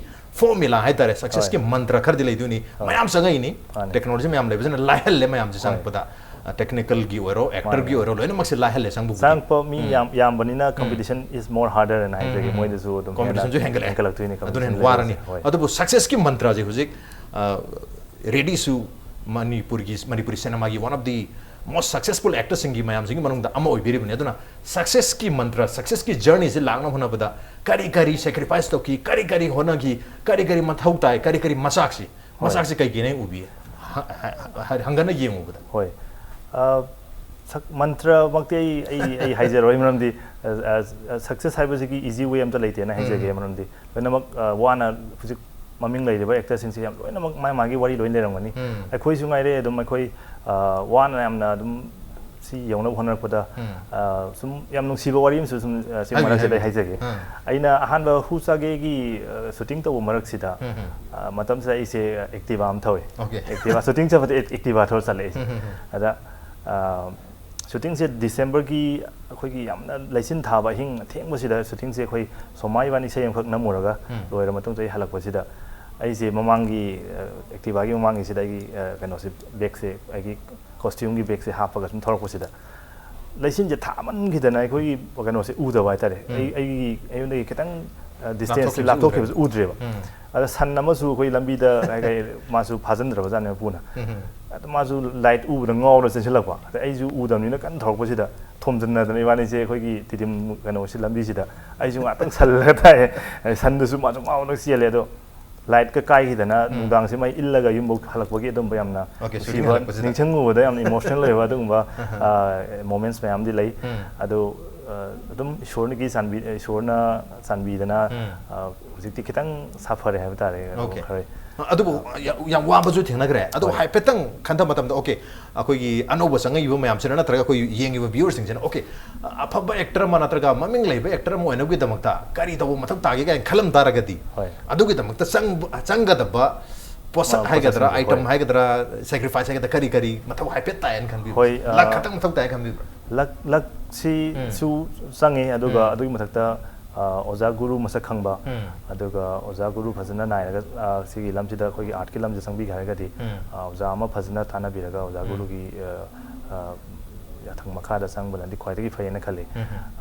ꯐꯣꯔꯃꯨꯂꯥ ꯍꯥꯏꯇꯥꯔꯦ, ꯁꯛꯁꯦꯁꯀꯤ ꯍꯣꯏ꯫ ꯃꯟꯇ꯭ꯔ ꯈꯔꯗꯤ ꯂꯩꯗꯣꯏꯅꯤ꯫ ꯍꯣꯏ꯫ ꯃꯌꯥꯝ ꯆꯪꯉꯛꯏꯅꯤ꯫ ꯃꯥꯅꯦ꯫ ꯇꯦꯛꯅꯣꯂꯣꯖꯤ ꯃꯌꯥꯝ ꯂꯩꯕꯁꯤꯅ ꯂꯥꯏꯍꯜꯂꯦ ꯃꯌꯥꯝꯁꯦ ꯍꯣꯏ꯫ ꯆꯪꯉꯛꯄꯗ꯫ ꯇꯦꯛꯅꯤꯀꯦꯜꯒꯤ ꯑꯣꯏꯔꯣ, ꯑꯦꯛꯇꯔꯒꯤ ꯃꯥꯅꯦ꯫ ꯑꯣꯏꯔꯣ, ꯂꯣꯏꯅꯃꯛꯁꯦ ꯂꯥꯏꯍꯜꯂꯦ, ꯆꯪꯕꯕꯨꯗꯤ꯫ ꯆꯪꯉꯛꯄ ꯃꯤ ꯌꯥꯝ ꯌꯥꯝꯕꯅꯤꯅ competition is more harder ꯍꯥꯏꯅ ꯍꯥꯏꯖꯒꯦ꯫ ꯎꯝ꯫ ꯃꯣꯏꯗꯁꯨ ꯑꯗꯨꯝ Competition ꯁꯨ ꯍꯦꯟꯅ ꯍꯦꯟꯒꯠꯂꯛꯑꯦ꯫ ꯍꯦꯟꯒꯠꯂꯛꯇꯣꯏꯅꯤ, competition ꯑꯗꯨꯅ ꯍꯦꯟꯅ level ꯁꯦ꯫ ꯋꯥꯔꯅꯤ꯫ ꯍꯣꯏ꯫ ꯑꯗꯨꯕꯨ success ꯀꯤ ꯃꯟꯇ꯭ꯔꯁꯦ ꯍꯧꯖꯤꯛ, ꯑ, ꯔꯦꯗꯤꯁꯨ ꯃꯅꯤꯄꯨꯔꯒꯤ, Manipuri ꯁꯤꯅꯦꯃꯥꯒꯤ one of the most successful actor ꯁꯤꯡꯒꯤ ꯃꯌꯥꯝꯁꯤꯒꯤ ꯃꯅꯨꯡꯗ ꯑꯃ ꯑꯣꯏꯕꯤꯔꯤꯕꯅꯤ꯫ ꯑꯗꯨꯅ success ꯀꯤ ꯃꯟꯇ꯭ꯔ, success ꯀꯤ journey ꯁꯦ ꯂꯥꯛꯅꯕ ꯍꯣꯠꯅꯕꯗ ꯀꯔꯤ ꯀꯔꯤ sacrifice ꯇꯧꯈꯤ, ꯀꯔꯤ ꯀꯔꯤ ꯍꯣꯠꯅꯈꯤ, ꯀꯔꯤ ꯀꯔꯤ ꯃꯊꯧ ꯇꯥꯏ, ꯀꯔꯤ ꯀꯔꯤ ꯃꯆꯥꯛꯁꯤ, ꯍꯣꯏ꯫ ꯃꯆꯥꯛꯁꯤ ꯀꯩ ꯀꯩꯅ ꯎꯕꯤ? ꯍ-, ꯍ-, ꯍ-, ꯍꯪꯒꯠꯅ ꯌꯦꯡꯉꯨꯕꯗ꯫ ꯍꯣꯏ꯫ ꯑ, ꯁꯛ-, ꯃꯟꯇ꯭ꯔꯃꯛꯇꯤ ꯑꯩ, ꯑꯩ, ꯑꯩ ꯍꯥꯏꯖꯔꯣꯏ, ꯃꯔꯝꯗꯤ, ꯑ, ꯑ, success ꯍꯥꯏꯕꯁꯤꯒꯤ easy way ꯑꯝꯇ ꯂꯩꯇꯦꯅ ꯍꯥꯏꯖꯒꯦ, ꯎꯝ꯫ ꯃꯔꯝꯗꯤ ꯂꯣꯏꯅꯃꯛ, ꯑ, ꯋꯥꯅ ꯍꯧꯖꯤꯛ ꯃꯃꯤꯡ ꯂꯩꯔꯤꯕ actor ꯁꯤꯡꯁꯦ ꯌꯥꯝ ꯂꯣꯏꯅꯃꯛ ꯃꯥ ꯃꯥꯒꯤ ꯋꯥꯔꯤ ꯂꯣꯏ ꯂꯩꯔꯝꯒꯅꯤ꯫ ꯎꯝ꯫ ꯑꯩꯈꯣꯏꯁꯨ ꯉꯥꯏꯔꯦ ꯑꯗꯨꯝ ꯑꯩꯈꯣꯏ, ꯑ, ꯋꯥꯅ ꯌꯥꯝꯅ ꯑꯗꯨꯝ ꯁꯤ ꯌꯧꯅꯕ ꯍꯣꯠꯅꯔꯛꯄꯗ, ꯎꯝ꯫ ꯑ, ꯁꯨꯝ ꯌꯥꯝ ꯅꯨꯡꯁꯤꯕ ꯋꯥꯔꯤ ꯑꯃꯁꯨ ꯁꯨꯝ, ꯑ, ꯁꯤ ꯍꯥꯏꯕꯤꯌꯨ, ꯃꯔꯛꯁꯤꯗ ꯑꯩ ꯍꯥꯏꯕꯤꯌꯨ꯫ ꯍꯥꯏꯖꯒꯦ꯫ ꯎꯝ꯫ ꯑꯩꯅ ꯑꯍꯥꯟꯕ ꯍꯨ ꯆꯥꯒꯦꯒꯤ, ꯑ, shooting ꯇꯧꯕ ꯃꯔꯛꯁꯤꯗ, ꯎꯝ, ꯎꯝ꯫ ꯑ, ꯃꯇꯝꯁꯤꯗ ꯑꯩꯁꯦ Activa ꯑꯃ ꯊꯧꯋꯦ꯫ Okay꯫ Activa shooting ꯆꯠꯄꯗ Activa ꯊꯧꯔ ꯆꯠꯂꯦ ꯑꯩꯁꯦ꯫ ꯎꯝ, ꯎꯝ, ꯎꯝ꯫ ꯑꯗ, ꯑ, shooting ꯁꯦ December ꯒꯤ ꯑꯩꯈꯣꯏꯒꯤ ꯌꯥꯝꯅ ꯂꯩꯆꯤꯟ ꯊꯥꯕ ꯑꯍꯤꯡ ꯑꯊꯦꯡꯕꯁꯤꯗ shooting ꯁꯦ ꯑꯩꯈꯣꯏ ꯁꯣꯃꯥ ꯏꯕꯥꯅꯤ ꯏꯁꯩ ꯑꯃꯈꯛ ꯅꯝꯃꯨꯔꯒ ꯎꯝ꯫ ꯂꯣꯏꯔ ꯃꯇꯨꯡꯗ ꯑꯩ ꯍꯜꯂꯛꯄꯁꯤꯗ ꯑꯩꯁꯦ ꯃꯃꯥꯡꯒꯤ, ꯑ, Activa ꯒꯤ ꯃꯃꯥꯡꯒꯤꯁꯤꯗ ꯑꯩꯒꯤ, ꯑ, ꯀꯩꯅꯣꯁꯦ, bag ꯁꯦ, ꯑꯩꯒꯤ costume ꯒꯤ bag ꯁꯦ ꯍꯥꯞꯄꯒ ꯁꯨꯝ ꯊꯧꯔꯛꯄꯁꯤꯗ ꯂꯩꯆꯤꯟꯁꯦ ꯊꯥꯃꯟꯈꯤꯗꯅ ꯑꯩꯈꯣꯏꯒꯤ ꯀꯩꯅꯣꯁꯦ ꯎꯗꯕ ꯍꯥꯏꯇꯥꯔꯦ꯫ ꯎꯝ꯫ ꯑꯩ, ꯑꯩꯒꯤ, ꯑꯩꯉꯣꯟꯗꯒꯤ ꯈꯤꯇꯪ, ꯑ, distance ꯂꯥꯞꯊꯣꯛꯈꯤꯕꯁꯦ ꯂꯥꯞꯊꯣꯛꯈꯤꯕꯁꯦ ꯎꯗ꯭ꯔꯦꯕ꯫ ꯎꯝ꯫ ꯑꯗ ꯁꯟ ꯑꯃꯁꯨ ꯑꯩꯈꯣꯏ ꯂꯝꯕꯤꯗ ꯀꯩ, ꯀꯩ, ꯃꯥꯁꯨ ꯐꯥꯖꯤꯟꯗ꯭ꯔꯕꯖꯥꯠꯅꯦ ꯃꯄꯨꯅ꯫ ꯎꯝ꯫ ꯑꯗ ꯃꯥꯁꯨ light ꯎꯕꯗ ꯉꯥꯎꯔ ꯆꯦꯟꯁꯤꯜꯂꯛꯄ꯫ ꯑꯗ ꯑꯩꯁꯨ ꯎꯗꯕꯅꯤꯅ ꯀꯟꯅ ꯊꯧꯔꯛꯄꯁꯤꯗ ꯊꯣꯝꯖꯤꯟꯅꯗꯅ ꯏꯕꯥꯅꯤꯁꯦ ꯑꯩꯈꯣꯏꯒꯤ ꯇꯤꯗꯤꯝ ꯀꯩꯅꯣꯁꯤ ꯂꯝꯕꯤꯁꯤꯗ ꯑꯩꯁꯨ ꯉꯥꯛꯇꯪ ꯁꯜꯂꯒ ꯇꯥꯏ꯫ ꯑꯗ ꯁꯟꯗꯨꯁꯨ ꯃꯥꯁꯨ ꯉꯥꯎꯔꯒ ꯆꯦꯜꯂꯦ꯫ ꯑꯗꯣ light ꯀ ꯀꯥꯏꯈꯤꯗꯅ ꯎꯝ꯫ ꯅꯨꯡꯗꯥꯡꯁꯦ ꯃꯩ ꯏꯜꯂꯒ ꯌꯨꯝꯐꯧ ꯍꯜꯂꯛꯄꯒꯤ ꯑꯗꯨꯝꯕ ꯌꯥꯝꯅ Okay, shooting ꯅꯨꯡꯁꯤꯕ, ꯍꯜꯂꯛꯄꯁꯤꯗ꯫ ꯅꯤꯡꯁꯤꯡꯉꯨꯕꯗ ꯌꯥꯝꯅ emotional ꯑꯣꯏꯕ ꯑꯗꯨꯒꯨꯝꯕ, ꯑꯍ꯫ ꯑ, moments ꯃꯌꯥꯝꯗꯤ ꯂꯩ꯫ ꯎꯝ꯫ ꯑꯗꯣ, ꯑ, ꯑꯗꯨꯝ ꯏꯁꯣꯔꯅꯒꯤ ꯆꯥꯟꯕꯤ-, ꯏꯁꯣꯔꯅ ꯆꯥꯟꯕꯤꯗꯅ, ꯎꯝ꯫ ꯑ, ꯍꯧꯖꯤꯛꯇꯤ ꯈꯤꯇꯪ ꯁꯥꯐꯔꯦ ꯍꯥꯏꯕ ꯇꯥꯔꯦ꯫ ꯑꯗꯣ Okay꯫ ꯈꯔ ꯑꯗꯨꯕꯨ ꯌꯥꯝ, ꯌꯥꯝ ꯋꯥꯕꯁꯨ ꯊꯦꯡꯅꯈ꯭ꯔꯦ꯫ ꯑꯗꯣ ꯍꯣꯏ꯫ ꯍꯥꯏꯐꯦꯠꯇꯪ ꯈꯟꯊꯕ ꯃꯇꯝꯗ, okay, ꯑꯩꯈꯣꯏꯒꯤ ꯑꯅꯧꯕ ꯆꯪꯉꯛꯏꯕ ꯃꯌꯥꯝꯁꯤꯅ ꯅꯠꯇ꯭ꯔꯒ ꯑꯩꯈꯣꯏ ꯌꯦꯡꯉꯤꯕ viewer ꯁꯤꯡꯁꯤꯅ, okay, ꯑꯐꯕ actor ꯑꯃ ꯅꯠꯇ꯭ꯔꯒ ꯃꯃꯤꯡ ꯂꯩꯕ actor ꯑꯃ ꯑꯣꯏꯅꯕꯒꯤꯗꯃꯛꯇ ꯀꯔꯤ ꯇꯧꯕ ꯃꯊꯧ ꯇꯥꯒꯦ ꯀꯥꯏꯅ ꯈꯜꯂꯝ ꯇꯥꯔꯒꯗꯤ, ꯍꯣꯏ꯫ ꯑꯗꯨꯒꯤꯗꯃꯛꯇ ꯆꯪꯕ, ꯆꯪꯒꯗꯕ ꯄꯣꯠꯁꯛ ꯑ, ꯍꯥꯏꯒꯗ꯭ꯔꯥ, ꯄꯣꯠꯁꯛꯁꯤꯡꯁꯦ, item ꯍꯣꯏ꯫ ꯍꯥꯏꯒꯗ꯭ꯔꯥ, sacrifice ꯍꯥꯏꯒꯗ꯭ꯔꯥ, ꯀꯔꯤ ꯀꯔꯤ ꯃꯊꯧ ꯍꯥꯏꯐꯦꯠ ꯇꯥꯏꯅ ꯈꯟꯕꯤꯕ꯭ꯔꯥ? ꯍꯣꯏ, ꯑ, Luck ꯈꯛꯇꯪ ꯃꯊꯧ ꯇꯥꯏ ꯈꯟꯕꯤꯕ꯭ꯔꯥ? Luck, luck ꯁꯤꯁꯨ ꯎꯝ꯫ ꯆꯪꯉꯤ, ꯑꯗꯨꯒ ꯎꯝ꯫ ꯑꯗꯨꯒꯤ ꯃꯊꯛꯇ, ꯑ, ꯑꯣꯖꯥ ꯒꯨꯔꯨ ꯃꯁꯛ ꯈꯪꯕ, ꯎꯝ꯫ ꯑꯗꯨꯒ ꯑꯣꯖꯥ ꯒꯨꯔꯨ ꯐꯖꯅ ꯅꯥꯏꯔꯒ, ꯑ, ꯁꯤꯒꯤ ꯂꯝꯁꯤꯗ ꯑꯩꯈꯣꯏꯒꯤ artꯀꯤ ꯂꯝꯁꯤꯗ ꯆꯪꯕꯤꯒꯦ ꯍꯥꯏꯔꯒꯗꯤ, ꯎꯝ꯫ ꯑ, ꯑꯣꯖꯥ ꯑꯃ ꯐꯖꯅ ꯇꯥꯟꯅꯕꯤꯔꯒ ꯑꯣꯖꯥ ꯎꯝ꯫ ꯒꯨꯔꯨꯒꯤ, ꯑ, ꯌꯥꯊꯪ ꯃꯈꯥꯗ ꯆꯪꯕꯅꯗꯤ ꯈ꯭ꯋꯥꯏꯗꯒꯤ ꯐꯩꯌꯦꯅ ꯈꯜꯂꯤ꯫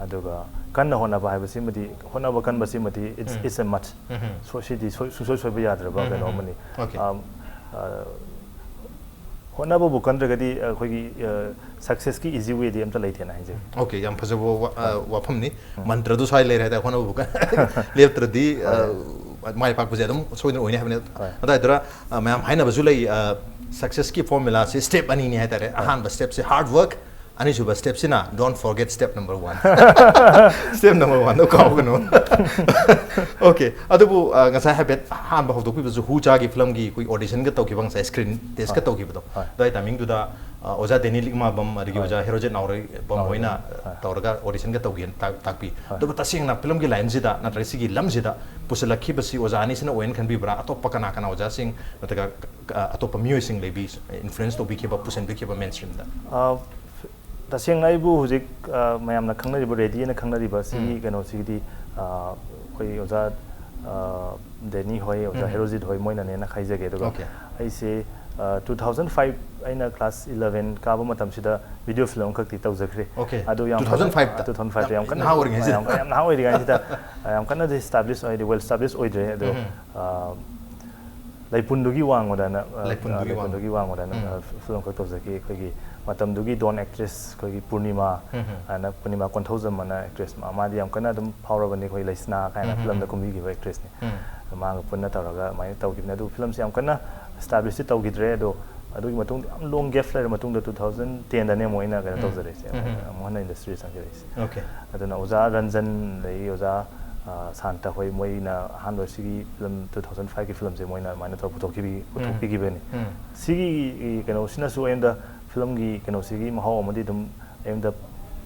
ꯑꯗꯨꯒ ꯀꯟꯅ ꯍꯣꯠꯅꯕ ꯍꯥꯏꯕꯁꯤꯃꯗꯤ, ꯍꯣꯠꯅꯕ ꯀꯟꯕꯁꯤꯃꯗꯤ it's, it's a must꯫ ꯁꯣ-, ꯁꯤꯗꯤ ꯁꯣꯏ-, ꯁꯨꯡꯁꯣꯏ ꯁꯣꯏꯕ ꯌꯥꯗ꯭ꯔꯕ ꯀꯩꯅꯣ ꯑꯃꯅꯤ꯫ Okay꯫ ꯑꯝ, ꯑ, ꯍꯣꯠꯅꯕꯕꯨ ꯀꯟꯗ꯭ꯔꯒꯗꯤ ꯑꯩꯈꯣꯏꯒꯤ, ꯑ, successꯀꯤ easy wayꯗꯤ ꯑꯝꯇ ꯂꯩꯇꯦꯅ ꯍꯥꯏꯖꯒꯦ꯫ Okay, ꯌꯥꯝ ꯐꯖꯕ ꯋꯥ-, ꯑ, ꯋꯥꯐꯝꯅꯤ꯫ ꯃꯟꯇ꯭ꯔꯗꯨ ꯁ꯭ꯋꯥꯏ ꯂꯩꯔꯦ ꯍꯥꯏꯇꯥꯔꯦ, ꯍꯣꯠꯅꯕꯕꯨ ꯀꯟ-, ꯂꯦꯞꯇ꯭ꯔꯗꯤ, ꯑ, ꯃꯥꯏ ꯄꯥꯛꯄꯁꯦ ꯑꯗꯨꯝ ꯁꯣꯏꯗꯅ ꯑꯣꯏꯅꯤ ꯍꯥꯏꯕꯅꯤ꯫ ꯍꯣꯏ꯫ ꯑꯗꯨ ꯍꯥꯏꯗꯨꯔ, ꯑ, ꯃꯌꯥꯝ ꯍꯥꯏꯅꯕꯁꯨ ꯂꯩ, ꯑ, successꯀꯤ formulaꯁꯦ step ꯑꯅꯤꯅꯤ ꯍꯥꯏꯇꯥꯔꯦ꯫ ꯑꯍꯥꯟꯕ stepꯁꯦ hard work, ꯑꯅꯤꯁꯨꯕ stepꯁꯤꯅ don't forget step number one꯫ Step number oneꯗꯣ ꯀꯥꯎꯒꯅꯨ꯫ Okay, ꯑꯗꯨꯕꯨ, ꯑ, ꯉꯁꯥꯏ ꯍꯥꯏꯐꯦꯠ ꯑꯍꯥꯟꯕ ꯍꯧꯗꯣꯛꯄꯤꯕꯁꯨ ꯍꯨ ꯆꯥꯒꯤ filmꯒꯤ ꯑꯩꯈꯣꯏ auditionꯒ ꯇꯧꯈꯤꯕ, ꯉꯁꯥꯏ screen testꯀ ꯍꯣꯏ꯫ ꯇꯧꯈꯤꯕꯗꯣ꯫ ꯍꯣꯏ꯫ ꯑꯗꯨꯋꯥꯏ timingꯗꯨꯗ, ꯑ, ꯑꯣꯖꯥ ꯗꯦꯅꯤ ꯂꯤꯛꯃꯥꯕꯝ ꯑꯗꯒꯤ ꯍꯣꯏ꯫ ꯑꯣꯖꯥ ꯍꯦꯔꯣꯖꯤꯠ ꯅꯥꯎꯔꯩꯕꯝ ꯅꯥꯎꯔꯩꯕꯝ꯫ ꯍꯣꯏꯅ ꯍꯣꯏ꯫ ꯇꯧꯔꯒ auditionꯒ ꯇꯧꯒꯦꯅ ꯇꯥꯛ-, ꯇꯥꯛꯄꯤ꯫ ꯍꯣꯏ꯫ ꯑꯗꯨꯕꯨ ꯇꯁꯦꯡꯅ filmꯒꯤ lineꯁꯤꯗ ꯅꯠꯇ꯭ꯔꯒ ꯁꯤꯒꯤ ꯂꯝꯁꯤꯗ ꯄꯨꯁꯤꯜꯂꯛꯈꯤꯕꯁꯤ ꯑꯣꯖꯥ ꯑꯅꯤꯁꯤꯅ ꯑꯣꯏꯅ ꯈꯟꯕꯤꯕ꯭ꯔꯥ? ꯑꯇꯣꯞꯄ ꯀꯅꯥ ꯀꯅꯥ ꯑꯣꯖꯥꯁꯤꯡ ꯅꯠꯇ꯭ꯔꯒ, ꯑ, ꯑꯇꯣꯞꯄ ꯃꯤꯑꯣꯏꯁꯤꯡ ꯂꯩꯕꯤ, influence ꯇꯧꯕꯤꯈꯤꯕ, ꯄꯨꯁꯤꯟꯕꯤꯈꯤꯕ mainstreamꯗ? ꯑ, ꯇꯁꯦꯡꯅ ꯑꯩꯕꯨ ꯍꯧꯖꯤꯛ, ꯑ, ꯃꯌꯥꯝꯅ ꯈꯪꯅꯔꯤꯕ, ꯔꯦꯗꯤ ꯍꯥꯏꯅ ꯈꯪꯅꯔꯤꯕ ꯁꯤꯒꯤ ꯎꯝ꯫ ꯀꯩꯅꯣꯁꯤꯒꯤꯗꯤ, ꯑ, ꯑꯩꯈꯣꯏ ꯑꯣꯖꯥ, ꯑ, ꯗꯦꯅꯤ ꯍꯣꯏ, ꯑꯣꯖꯥ ꯎꯝ꯫ ꯍꯦꯔꯣꯖꯤꯠ ꯍꯣꯏ, ꯃꯣꯏꯅꯅꯦꯅ ꯍꯥꯏꯖꯒꯦ꯫ ꯑꯗꯨꯒ Okay꯫ ꯑꯩꯁꯦ, ꯑ, two thousand five, ꯑꯩꯅ class eleven ꯀꯥꯕ ꯃꯇꯝꯁꯤꯗ video film ꯑꯃꯈꯛꯇꯤ ꯇꯧꯖꯈ꯭ꯔꯦ꯫ Okay꯫ ꯑꯗꯨ ꯌꯥꯝ two thousand five ꯀꯟꯅ, ꯇ? two thousand five ꯇ ꯌꯥꯝ ꯌꯥꯝ ꯀꯟꯅ, ꯅꯍꯥ ꯑꯣꯏꯔꯤꯉꯩꯁꯤꯗ꯫ ꯌꯥꯝ, ꯌꯥꯝ ꯅꯍꯥ ꯑꯣꯏꯔꯤꯉꯩꯁꯤꯗ, ꯑ, ꯌꯥꯝ ꯀꯟꯅꯗꯤ establish ꯑꯣꯏꯗꯦ, well established ꯑꯣꯏꯗ꯭ꯔꯦ꯫ ꯑꯗꯣ, ꯎꯝ꯫ ꯑ, ꯂꯩꯄꯨꯟꯗꯨꯒꯤ ꯋꯥꯡꯃꯗꯅ, ꯑ, ꯂꯩꯄꯨꯟꯗꯨꯒꯤ ꯑ, ꯂꯩꯄꯨꯟꯗꯨꯒꯤ ꯋꯥꯡꯃꯗꯅ, ꯎꯝ꯫ ꯑ, film ꯑꯃꯈꯛ ꯇꯧꯖꯈꯤ꯫ ꯑꯩꯈꯣꯏꯒꯤ ꯃꯇꯝꯗꯨꯒꯤ don actress ꯑꯩꯈꯣꯏꯒꯤ ꯄꯨꯔꯅꯤꯃꯥ ꯎꯝ꯫ ꯍꯥꯏꯅ, ꯄꯨꯔꯅꯤꯃꯥ ꯀꯣꯟꯊꯧꯖꯝ ꯑꯅ actress, ꯃꯥ-, ꯃꯥꯗꯤ ꯌꯥꯝ ꯀꯟꯅ ꯑꯗꯨꯝ ꯐꯥꯎꯔꯕꯅꯤ, ꯑꯩꯈꯣꯏ ꯂꯩꯁꯅꯥ ꯀꯥꯏꯅ ꯎꯝ꯫ Filmꯗ ꯀꯨꯝꯕꯤꯈꯤꯕ actressꯅꯤ꯫ ꯎꯝ꯫ ꯃꯥꯒ ꯄꯨꯟꯅ ꯇꯧꯔꯒ ꯑꯗꯨꯃꯥꯏꯅ ꯇꯧꯈꯤꯕꯅꯤ꯫ ꯑꯗꯨ filmꯁꯦ ꯌꯥꯝ ꯀꯟꯅ establishꯇꯤ ꯇꯧꯈꯤꯗ꯭ꯔꯦ꯫ ꯑꯗꯣ ꯑꯗꯨꯒꯤ ꯃꯇꯨꯡꯗ ꯌꯥꯝ long gap ꯂꯩꯔ ꯃꯇꯨꯡꯗ two thousand tenꯗꯅꯦ ꯑꯃꯨꯛ ꯑꯩꯅ ꯀꯩꯅꯣ ꯎꯝ꯫ ꯇꯧꯖꯔꯛꯏꯁꯦ, ꯎꯝ꯫ ꯑꯃꯨꯛ ꯍꯟꯅ industryꯗ ꯆꯪꯖꯔꯛꯏꯁꯦ꯫ Okay꯫ ꯑꯗꯨꯅ ꯑꯣꯖꯥ ꯔꯟꯖꯟ, ꯑꯗꯒꯤ ꯑꯣꯖꯥ, ꯑ, ꯁꯥꯟꯇ ꯍꯣꯏ, ꯃꯣꯏꯅ ꯑꯍꯥꯟꯕ ꯁꯤꯒꯤ film two thousand fiveꯀꯤ filmꯁꯦ ꯃꯣꯏꯅ ꯑꯗꯨꯃꯥꯏꯅ ꯇꯧꯔ ꯄꯨꯊꯣꯛꯈꯤꯕꯤ-, ꯎꯝ꯫ ꯄꯨꯊꯣꯛꯄꯤꯈꯤꯕꯅꯤ꯫ ꯎꯝ꯫ ꯁꯤꯒꯤ ꯀꯩꯅꯣꯁꯤꯅꯁꯨ ꯑꯩꯉꯣꯟꯗ filmꯒꯤ ꯀꯩꯅꯣꯁꯤꯒꯤ ꯃꯍꯥꯎ ꯑꯃꯗꯤ ꯑꯗꯨꯝ ꯑꯩꯉꯣꯟꯗ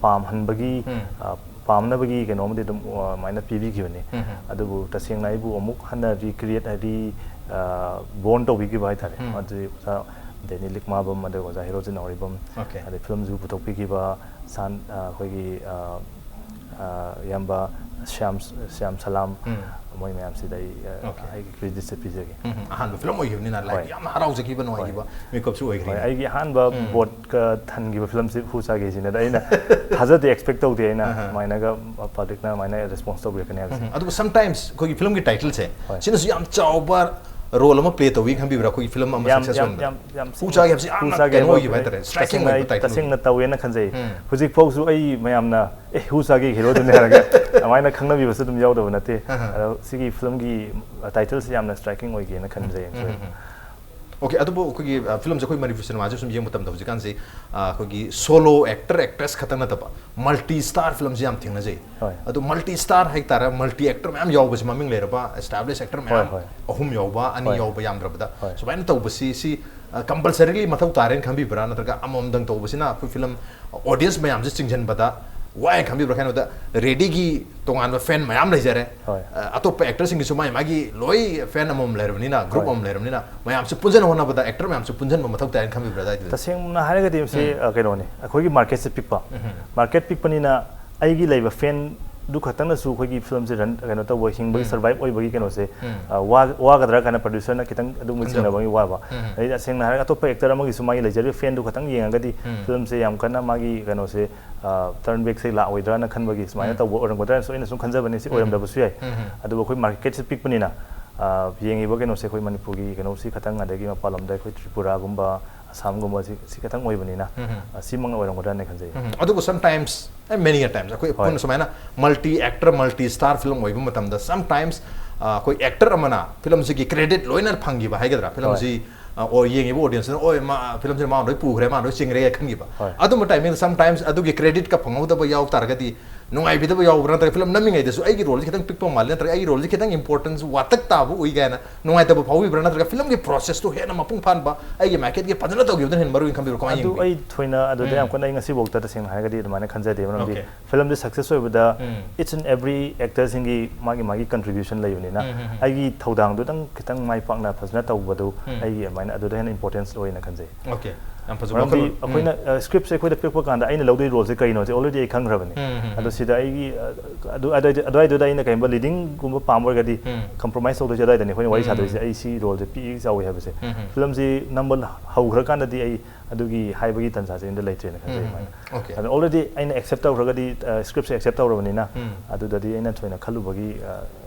ꯄꯥꯝꯍꯟꯕꯒꯤ, ꯎꯝ꯫ ꯑ, ꯄꯥꯝꯅꯕꯒꯤ ꯀꯩꯅꯣ ꯑꯃꯗꯤ ꯑꯗꯨꯝ, ꯑ, ꯑꯗꯨꯃꯥꯏꯅ ꯄꯤꯕꯤꯈꯤꯕꯅꯤ꯫ ꯎꯝ꯫ ꯑꯗꯨꯕꯨ ꯇꯁꯦꯡꯅ ꯑꯩꯕꯨ ꯑꯃꯨꯛ ꯍꯟꯅ recreate ꯍꯥꯏꯗꯤ, ꯑ, born ꯇꯧꯕꯤꯈꯤꯕ ꯍꯥꯏꯇꯥꯔꯦ꯫ ꯎꯝ꯫ ꯑꯗꯨꯗꯤ ꯑꯣꯖꯥ ꯗꯦꯅꯤ ꯂꯤꯛꯃꯥꯕꯝ, ꯑꯗꯨꯒ ꯑꯣꯖꯥ ꯍꯦꯔꯣꯖꯤꯠ ꯅꯥꯎꯔꯩꯕꯝ, Okay꯫ ꯑꯗꯩ filmꯁꯨ ꯄꯨꯊꯣꯛꯄꯤꯈꯤꯕ ꯁꯥꯟ-, ꯑ, ꯑꯩꯈꯣꯏꯒꯤ, ꯑ, ꯑ, ꯏꯌꯥꯝꯕ ꯁ꯭ꯌꯥꯝ ꯁ꯭ꯌꯥꯝ ꯁꯂꯥꯝ, ꯎꯝ. ꯃꯣꯏ ꯃꯌꯥꯝꯁꯤꯗ ꯑꯩ ꯑ, Okay. ꯑꯩꯒꯤ ꯀ꯭ꯔꯤꯗꯤꯠꯁꯦ ꯄꯤꯖꯒꯦ꯫ ꯎꯝ, ꯑꯍꯥꯟꯕ ꯐꯤꯂꯝ ꯑꯣꯏꯈꯤꯕꯅꯤꯅ ꯂꯥꯏꯛ ꯍꯣꯏ. ꯌꯥꯝꯅ ꯍꯔꯥꯎꯖꯈꯤꯕ ꯅꯨꯡꯉꯥꯏꯈꯤꯕ ꯃꯤꯀꯨꯞꯁꯨ ꯍꯣꯏ, ꯑꯣꯏꯈ꯭ꯔꯦ꯫ ꯑꯩꯒꯤ ꯑꯍꯥꯟꯕ ꯎꯝ. ꯕꯣꯠꯀ ꯊꯟꯈꯤꯕ ꯐꯤꯂꯝꯁꯤ ꯍꯨ ꯆꯥꯒꯦꯁꯤꯅꯦ꯫ ꯑꯗ ꯑꯩꯅ ꯊꯥꯖꯗꯦ, ꯑꯦꯛꯁꯄꯦꯛ ꯇꯧꯗꯦ ꯑꯩꯅ ꯑꯍꯥ. ꯑꯗꯨꯃꯥꯏꯅꯒ ꯄꯕ꯭ꯂꯤꯛꯅ ꯑꯗꯨꯃꯥꯏꯅ ꯔꯦꯁꯄꯣꯟꯁ ꯇꯧꯕꯤꯔꯛꯀꯅꯤ ꯍꯥꯏꯕꯁꯦ꯫ ꯎꯝ, ꯑꯗꯨꯕꯨ ꯁꯝꯇꯥꯏꯝꯁ ꯑꯩꯈꯣꯏꯒꯤ ꯐꯤꯂꯝꯒꯤ ꯇꯥꯏꯇꯜꯁꯦ ꯍꯣꯏ. ꯁꯤꯅꯁꯨ ꯌꯥꯝ ꯆꯥꯎꯕ ꯔꯣꯜ ꯑꯃ ꯄ꯭ꯂꯦ ꯇꯧꯏ ꯈꯟꯕꯤꯕ꯭ꯔꯥ ꯑꯩꯈꯣꯏꯒꯤ ꯐꯤꯂꯝ ꯑꯃ ꯌꯥꯝ ꯁꯛꯁꯦꯁ ꯌꯥꯝ ꯑꯣꯏꯕꯗ? ꯌꯥꯝ ꯌꯥꯝ ꯍꯨ ꯆꯥꯒꯦ ꯍꯥꯏꯕꯁꯤ ꯌꯥꯝꯅ ꯍꯨ ꯆꯥꯒꯦ ꯀꯩꯅꯣ ꯍꯥꯏꯕ ꯑꯣꯏꯈꯤꯕ ꯍꯥꯏꯇꯥꯔꯦ, striking ꯇꯁꯦꯡꯅ ꯑꯩ ꯑꯣꯏꯕ title ꯇꯁꯦꯡꯅ ꯑꯣꯏꯈꯤꯕ꯫ ꯇꯧꯋꯦꯅ ꯈꯟꯖꯩ꯫ ꯎꯝ. ꯍꯧꯖꯤꯛꯐꯥꯎꯁꯨ ꯑꯩ ꯃꯌꯥꯝꯅ ꯑꯦ ꯍꯨ ꯆꯥꯒꯦ ꯍꯦꯔꯣꯗꯨꯅꯦ ꯍꯥꯏꯔꯒ ꯑꯗꯨꯃꯥꯏꯅ ꯈꯪꯅꯕꯤꯕꯁꯨ ꯑꯗꯨꯝ ꯌꯥꯎꯗꯕ ꯅꯠꯇꯦ꯫ ꯑꯍꯥ. ꯑꯗꯣ ꯁꯤꯒꯤ ꯐꯤꯂꯝꯒꯤ ꯇꯥꯏꯇꯜꯁꯤ ꯌꯥꯝꯅ ꯁ꯭ꯇ꯭ꯔꯥꯏꯀꯤꯡ ꯑꯣꯏꯒꯦꯅ ꯈꯟꯖꯩ꯫ ꯎꯝ, ꯎꯝ, ꯎꯝ. ꯑꯣꯀꯦ, ꯑꯗꯨꯕꯨ ꯑꯩꯈꯣꯏꯒꯤ ꯑ, ꯐꯤꯂꯝꯁꯦ ꯑꯩꯈꯣꯏ ꯃꯅꯤꯄꯨꯔ ꯁꯤꯅꯦꯃꯥꯁꯦ ꯁꯨꯝ ꯌꯦꯡꯕ ꯃꯇꯝꯗ ꯍꯧꯖꯤꯛꯀꯥꯟꯁꯤ ꯑ, ꯑꯩꯈꯣꯏꯒꯤ ꯁꯣꯂꯣ ꯑꯦꯛꯇꯔ ꯑꯦꯛꯇ꯭ꯔꯦꯁ ꯈꯛꯇ ꯅꯠꯇꯕ ꯃꯜꯇꯤ ꯁ꯭ꯇꯥꯔ ꯐꯤꯂꯝꯁꯦ ꯌꯥꯝ ꯊꯦꯡꯅꯖꯩ꯫ ꯍꯣꯏ. ꯑꯗꯨ ꯃꯜꯇꯤ ꯁ꯭ꯇꯥꯔ ꯍꯥꯏꯇꯥꯔꯦ, ꯃꯜꯇꯤ ꯑꯦꯛꯇꯔ ꯃꯌꯥꯝ ꯌꯥꯎꯕꯁꯦ, ꯃꯃꯤꯡ ꯂꯩꯔꯕ ꯑꯦꯁꯇꯥꯕ꯭ꯂꯤꯁ ꯑꯦꯛꯇꯔ ꯃꯌꯥꯝ ꯍꯣꯏ. ꯑꯍꯨꯝ ꯌꯥꯎꯕ, ꯑꯅꯤ ꯍꯣꯏ. ꯌꯥꯎꯕ ꯌꯥꯝꯗ꯭ꯔꯕꯗ ꯍꯣꯏ. ꯁꯨꯃꯥꯏꯅ ꯇꯧꯕꯁꯤ ꯁꯤ ꯀꯝꯄꯜꯁꯔꯤꯂꯤ ꯃꯊꯧ ꯇꯥꯔꯦꯅ ꯈꯟꯕꯤꯕ꯭ꯔꯥ, ꯅꯠꯇ꯭ꯔꯒ ꯑꯃꯃꯝꯗꯪ ꯇꯧꯕꯁꯤꯅ ꯑꯩꯈꯣꯏ ꯐꯤꯂꯝ ꯑꯣꯗꯤꯌꯟꯁ ꯃꯌꯥꯝꯁꯦ ꯆꯤꯡꯁꯤꯟꯕꯗ ꯋꯥꯏꯅ ꯈꯟꯕꯤꯕ꯭ꯔꯥ? ꯀꯩꯅꯣꯗ ꯔꯦꯗꯤꯒꯤ ꯇꯣꯉꯥꯟꯕ ꯐꯦꯟ ꯃꯌꯥꯝ ꯂꯩꯖꯔꯦ꯫ ꯍꯣꯏ. ꯑ, ꯑꯇꯣꯞꯄ ꯑꯦꯛꯇꯔꯁꯤꯡꯒꯤꯁꯨ ꯃꯥꯒꯤ ꯃꯥꯒꯤ ꯂꯣꯏ ꯐꯦꯟ ꯑꯃꯃꯝ ꯂꯩꯔꯕꯅꯤꯅ, ꯒ꯭ꯔꯨꯞ ꯍꯣꯏ. ꯑꯃꯃꯝ ꯂꯩꯔꯕꯅꯤꯅ, ꯃꯌꯥꯝꯁꯦ ꯄꯨꯟꯁꯤꯟꯅ ꯍꯣꯠꯅꯕꯗ ꯑꯦꯛꯇꯔ ꯃꯌꯥꯝꯁꯦ ꯄꯨꯟꯁꯤꯟꯕ ꯃꯊꯧ ꯇꯥꯏꯅ ꯈꯟꯕꯤꯕ꯭ꯔꯥ ꯑꯗꯨꯋꯥꯏꯗꯨꯗꯤ? ꯇꯁꯦꯡꯅ ꯍꯥꯏꯔꯒꯗꯤ ꯃꯁꯤ ꯎꯝ. ꯑ, ꯀꯩꯅꯣꯅꯤ, ꯑꯩꯈꯣꯏꯒꯤ ꯃꯥꯔꯀꯦꯠꯁꯦ ꯄꯤꯛꯄ꯫ ꯎꯝ. ꯃꯥꯔꯀꯦꯠ ꯄꯤꯛꯄꯅꯤꯅ ꯑꯩꯒꯤ ꯂꯩꯕ ꯐꯦꯟꯗꯨ ꯈꯛꯇꯪꯅꯁꯨ ꯑꯩꯈꯣꯏꯒꯤ ꯐꯤꯂꯝꯁꯦ ꯔꯟ, ꯀꯩꯅꯣ ꯇꯧꯕ, ꯍꯤꯡꯕꯒꯤ, ꯎꯝ. ꯁꯔꯚꯥꯏꯞ ꯑꯣꯏꯕꯒꯤ ꯀꯩꯅꯣꯁꯦ ꯎꯝ. ꯑ, ꯋꯥ-, ꯋꯥꯒꯗ꯭ꯔꯥ ꯀꯥꯏꯅ ꯄ꯭ꯔꯗ꯭ꯌꯨꯁꯔꯅ ꯈꯤꯇꯪ ꯑꯗꯨꯝ ꯈꯟꯖꯕ. ꯆꯤꯡꯅꯕꯒꯤ ꯋꯥꯕ꯫ ꯎꯝ. ꯑꯗꯩ ꯇꯁꯦꯡꯅ ꯍꯥꯏꯔꯒ ꯑꯇꯣꯞꯄ ꯑꯦꯛꯇꯔ ꯑꯃꯒꯤꯁꯨ ꯃꯥꯒꯤ ꯂꯩꯖꯔꯤꯕ ꯐꯦꯟꯗꯨ ꯈꯛꯇꯪ ꯌꯦꯡꯉꯒꯗꯤ ꯎꯝ. ꯐꯤꯂꯝꯁꯦ ꯌꯥꯝ ꯀꯟꯅ ꯃꯥꯒꯤ ꯀꯩꯅꯣꯁꯦ ꯇꯔꯟ ꯕꯦꯛꯁꯦ ꯂꯥꯛꯑꯣꯏꯗ꯭ꯔꯥꯅ ꯈꯟꯕꯒꯤ ꯁꯨꯃꯥꯏꯅ ꯎꯝ. ꯇꯧꯕ ꯑꯣꯏꯔꯝꯒꯗ꯭ꯔꯥꯅꯁꯨ ꯑꯩꯅ ꯁꯨꯝ ꯈꯟꯖꯕꯅꯤ꯫ ꯁꯤ ꯎꯝ. ꯑꯣꯏꯔꯝꯗꯕꯁꯨ ꯌꯥꯏ꯫ ꯎꯝ. ꯑꯗꯨꯕꯨ ꯑꯩꯈꯣꯏ ꯃꯥꯔꯀꯦꯠꯁꯦ ꯄꯤꯛꯄꯅꯤꯅ ꯑ, ꯌꯦꯡꯉꯤꯕ ꯀꯩꯅꯣꯁꯦ ꯑꯩꯈꯣꯏ ꯃꯅꯤꯄꯨꯔꯒꯤ ꯀꯩꯅꯣꯁꯤ ꯈꯛꯇꯪ, ꯑꯗꯒꯤ ꯃꯄꯥꯟ ꯂꯝꯗ ꯑꯩꯈꯣꯏ ꯇ꯭ꯔꯤꯄꯨꯔꯥꯒꯨꯝꯕ, ꯑꯁꯥꯝꯒꯨꯝꯕ ꯁꯤ, ꯁꯤ ꯈꯛꯇꯪ ꯑꯣꯏꯕꯅꯤꯅ ꯎꯝ. ꯑ, ꯁꯤꯃꯛꯅ ꯑꯣꯏꯔꯝꯒꯗ꯭ꯔꯥꯅ ꯈꯟꯖꯩ꯫ ꯎꯝ. ꯑꯗꯨꯕꯨ ꯁꯝꯇꯥꯏꯝꯁ, ꯃꯦꯅꯤ ꯇꯥꯏꯝꯁ ꯑꯩꯈꯣꯏ ꯍꯣꯏ. ꯑꯩꯈꯣꯏꯅ ꯁꯨꯃꯥꯏꯅ multi actor, multi star film ꯑꯣꯏꯕ ꯃꯇꯝꯗ ꯁꯝꯇꯥꯏꯝꯁ ꯑꯩꯈꯣꯏ ꯑꯦꯛꯇꯔ ꯑꯃꯅ ꯐꯤꯂꯝꯁꯤꯒꯤ ꯀ꯭ꯔꯦꯗꯤꯠ ꯂꯣꯏꯅ ꯐꯪꯈꯤꯕ ꯍꯥꯏꯒꯗ꯭ꯔꯥ, ꯐꯤꯂꯝꯁꯤ ꯑ, ꯑꯣ, ꯌꯦꯡꯉꯤꯕ ꯑꯣꯗꯤꯌꯟꯁꯅ ꯑꯣꯏ ꯃꯥ ꯐꯤꯂꯝꯁꯤꯅ ꯃꯥ ꯂꯣꯏ ꯄꯨꯈ꯭ꯔꯦ, ꯃꯥ ꯂꯣꯏ ꯆꯤꯡꯈ꯭ꯔꯦ ꯈꯟꯈꯤꯕ꯫ ꯍꯣꯏ. ꯑꯗꯨꯝꯕ ꯇꯥꯏꯃꯤꯡꯗ ꯁꯝꯇꯥꯏꯝꯁ ꯑꯗꯨꯒꯤ ꯀ꯭ꯔꯦꯗꯤꯠꯀ ꯐꯪꯍꯧꯗꯕ ꯌꯥꯎ ꯇꯥꯔꯒꯗꯤ ꯅꯨꯡꯉꯥꯏꯕꯤꯗꯕ ꯌꯥꯎꯕ꯭ꯔꯥ, ꯅꯠꯇ꯭ꯔꯒ ꯐꯤꯂꯝ ꯅꯝꯃꯤꯉꯩꯗꯁꯨ ꯑꯩꯒꯤ ꯔꯣꯜꯁꯦ ꯈꯤꯇꯪ ꯄꯤꯛꯄ ꯃꯥꯜꯂꯦ, ꯅꯠꯇ꯭ꯔꯒ ꯑꯩꯒꯤ ꯔꯣꯜꯁꯦ ꯈꯤꯇꯪ ꯏꯝꯄꯣꯔꯇꯦꯟꯁ ꯋꯥꯠꯇꯛ ꯇꯥꯕ ꯎꯏ ꯀꯥꯏꯅ ꯅꯨꯡꯉꯥꯏꯇꯕ ꯐꯥꯎꯕꯤꯕ꯭ꯔꯥ, ꯅꯠꯇ꯭ꯔꯒ ꯐꯤꯂꯝꯒꯤ ꯄ꯭ꯔꯣꯁꯦꯁꯇꯣ ꯍꯦꯟꯅ ꯃꯄꯨꯡ ꯐꯥꯍꯟꯕ ꯑꯩꯒꯤ ꯃꯥꯏꯀꯩꯗꯒꯤ ꯐꯖꯅ ꯇꯧꯈꯤꯕꯗꯨꯅ ꯍꯦꯟꯅ ꯃꯔꯨ ꯑꯣꯏꯅ ꯈꯟꯕꯤꯕ꯭ꯔꯥ? ꯀꯃꯥꯏꯅ ꯑꯗꯨ ꯌꯦꯡꯕꯤ? ꯑꯩ ꯊꯣꯏꯅ ꯑꯗꯨꯗ ꯎꯝ. ꯌꯥꯝ ꯀꯟꯅ ꯑꯩ ꯉꯁꯤꯐꯥꯎꯗ ꯇꯁꯦꯡꯅ ꯍꯥꯏꯔꯒꯗꯤ ꯑꯗꯨꯃꯥꯏꯅ ꯈꯟꯖꯗꯦ꯫ ꯃꯔꯝꯗꯤ Okay. ꯐꯤꯂꯝꯁꯦ ꯁꯛꯁꯦꯁ ꯑꯣꯏꯕꯗ ꯎꯝ. each and every ꯑꯦꯛꯇꯔꯁꯤꯡꯒꯤ ꯃꯥꯒꯤ ꯃꯥꯒꯤ ꯀꯟꯇ꯭ꯔꯤꯕ꯭ꯌꯨꯁꯟ ꯂꯩꯕꯅꯤꯅ ꯎꯝ, ꯎꯝ, ꯎꯝ. ꯑꯩꯒꯤ ꯊꯧꯗꯥꯡꯗꯨꯗꯪ ꯈꯤꯇꯪ ꯃꯥꯏ ꯄꯥꯛꯅ ꯐꯖꯅ ꯇꯧꯕꯗꯨ ꯎꯝ. ꯑꯩꯒꯤ ꯑꯗꯨꯃꯥꯏꯅ ꯑꯗꯨꯗ ꯍꯦꯟꯅ ꯏꯝꯄꯣꯔꯇꯦꯟꯁ ꯑꯣꯏꯅ ꯈꯟꯖꯩ꯫ Okay. ꯌꯥꯝ ꯐꯖꯕ ꯃꯔꯝꯗꯤ ꯋꯥꯈꯜꯂꯣꯟ. ꯎꯝ. ꯑꯩꯈꯣꯏꯅ ꯁ꯭ꯀ꯭ꯔꯤꯞꯁꯦ ꯑꯩꯈꯣꯏꯗ ꯄꯤꯔꯛꯄ ꯀꯥꯟꯗ ꯑꯩꯅ ꯂꯧꯗꯣꯏ ꯔꯣꯜꯁꯦ ꯀꯩꯅꯣꯁꯦ already ꯑꯩ ꯈꯪꯈ꯭ꯔꯕꯅꯤ꯫ ꯎꯝ, ꯎꯝ, ꯎꯝ. ꯑꯗꯣ ꯁꯤꯗ ꯑꯩꯒꯤ ꯑ, ꯑꯗꯨ ꯑꯗꯨꯋꯥꯏꯗꯨ- ꯑꯗꯨꯋꯥꯏꯗꯨꯗ ꯑꯩꯅ ꯀꯩꯒꯨꯝꯕ ꯂꯤꯗꯤꯡꯒꯨꯝꯕ ꯄꯥꯝꯕ ꯑꯣꯏꯔꯒꯗꯤ ꯎꯝ. ꯀꯝꯄ꯭ꯔꯣꯃꯥꯏꯁ ꯇꯧꯗꯣꯏꯁꯦ ꯑꯗꯨꯋꯥꯏꯗꯅꯤ ꯑꯩꯈꯣꯏꯅ ꯋꯥꯔꯤ ꯎꯝ. ꯁꯥꯗꯣꯏꯁꯦ꯫ ꯑꯩ ꯁꯤ ꯔꯣꯜꯁꯦ ꯄꯤꯛꯏ ꯆꯥꯎꯏ ꯍꯥꯏꯕꯁꯦ꯫ ꯎꯝ. ꯐꯤꯂꯝꯁꯤ ꯅꯝꯕ ꯍꯧꯈ꯭ꯔꯀꯥꯟꯗꯗꯤ ꯑꯩ ꯑꯗꯨꯒꯤ ꯍꯥꯏꯕꯒꯤ ꯇꯟꯖꯥꯁꯦ ꯑꯩꯉꯣꯟꯗ ꯂꯩꯇ꯭ꯔꯦꯅ ꯈꯟꯖꯩ꯫ ꯎꯝ. ꯑꯗꯨꯃꯥꯏꯅ Okay. ꯑꯗꯨ ꯑꯣꯜꯔꯦꯗꯤ ꯑꯩꯅ ꯑꯦꯛꯁꯦꯞ ꯇꯧꯈ꯭ꯔꯒꯗꯤ ꯁ꯭ꯀ꯭ꯔꯤꯞꯁꯦ ꯑꯦꯛꯁꯦꯞ ꯇꯧꯔꯕꯅꯤꯅ ꯎꯝ. ꯑꯗꯨꯗꯗꯤ ꯑꯩꯅ ꯊꯣꯏꯅ ꯈꯜꯂꯨꯕꯒꯤ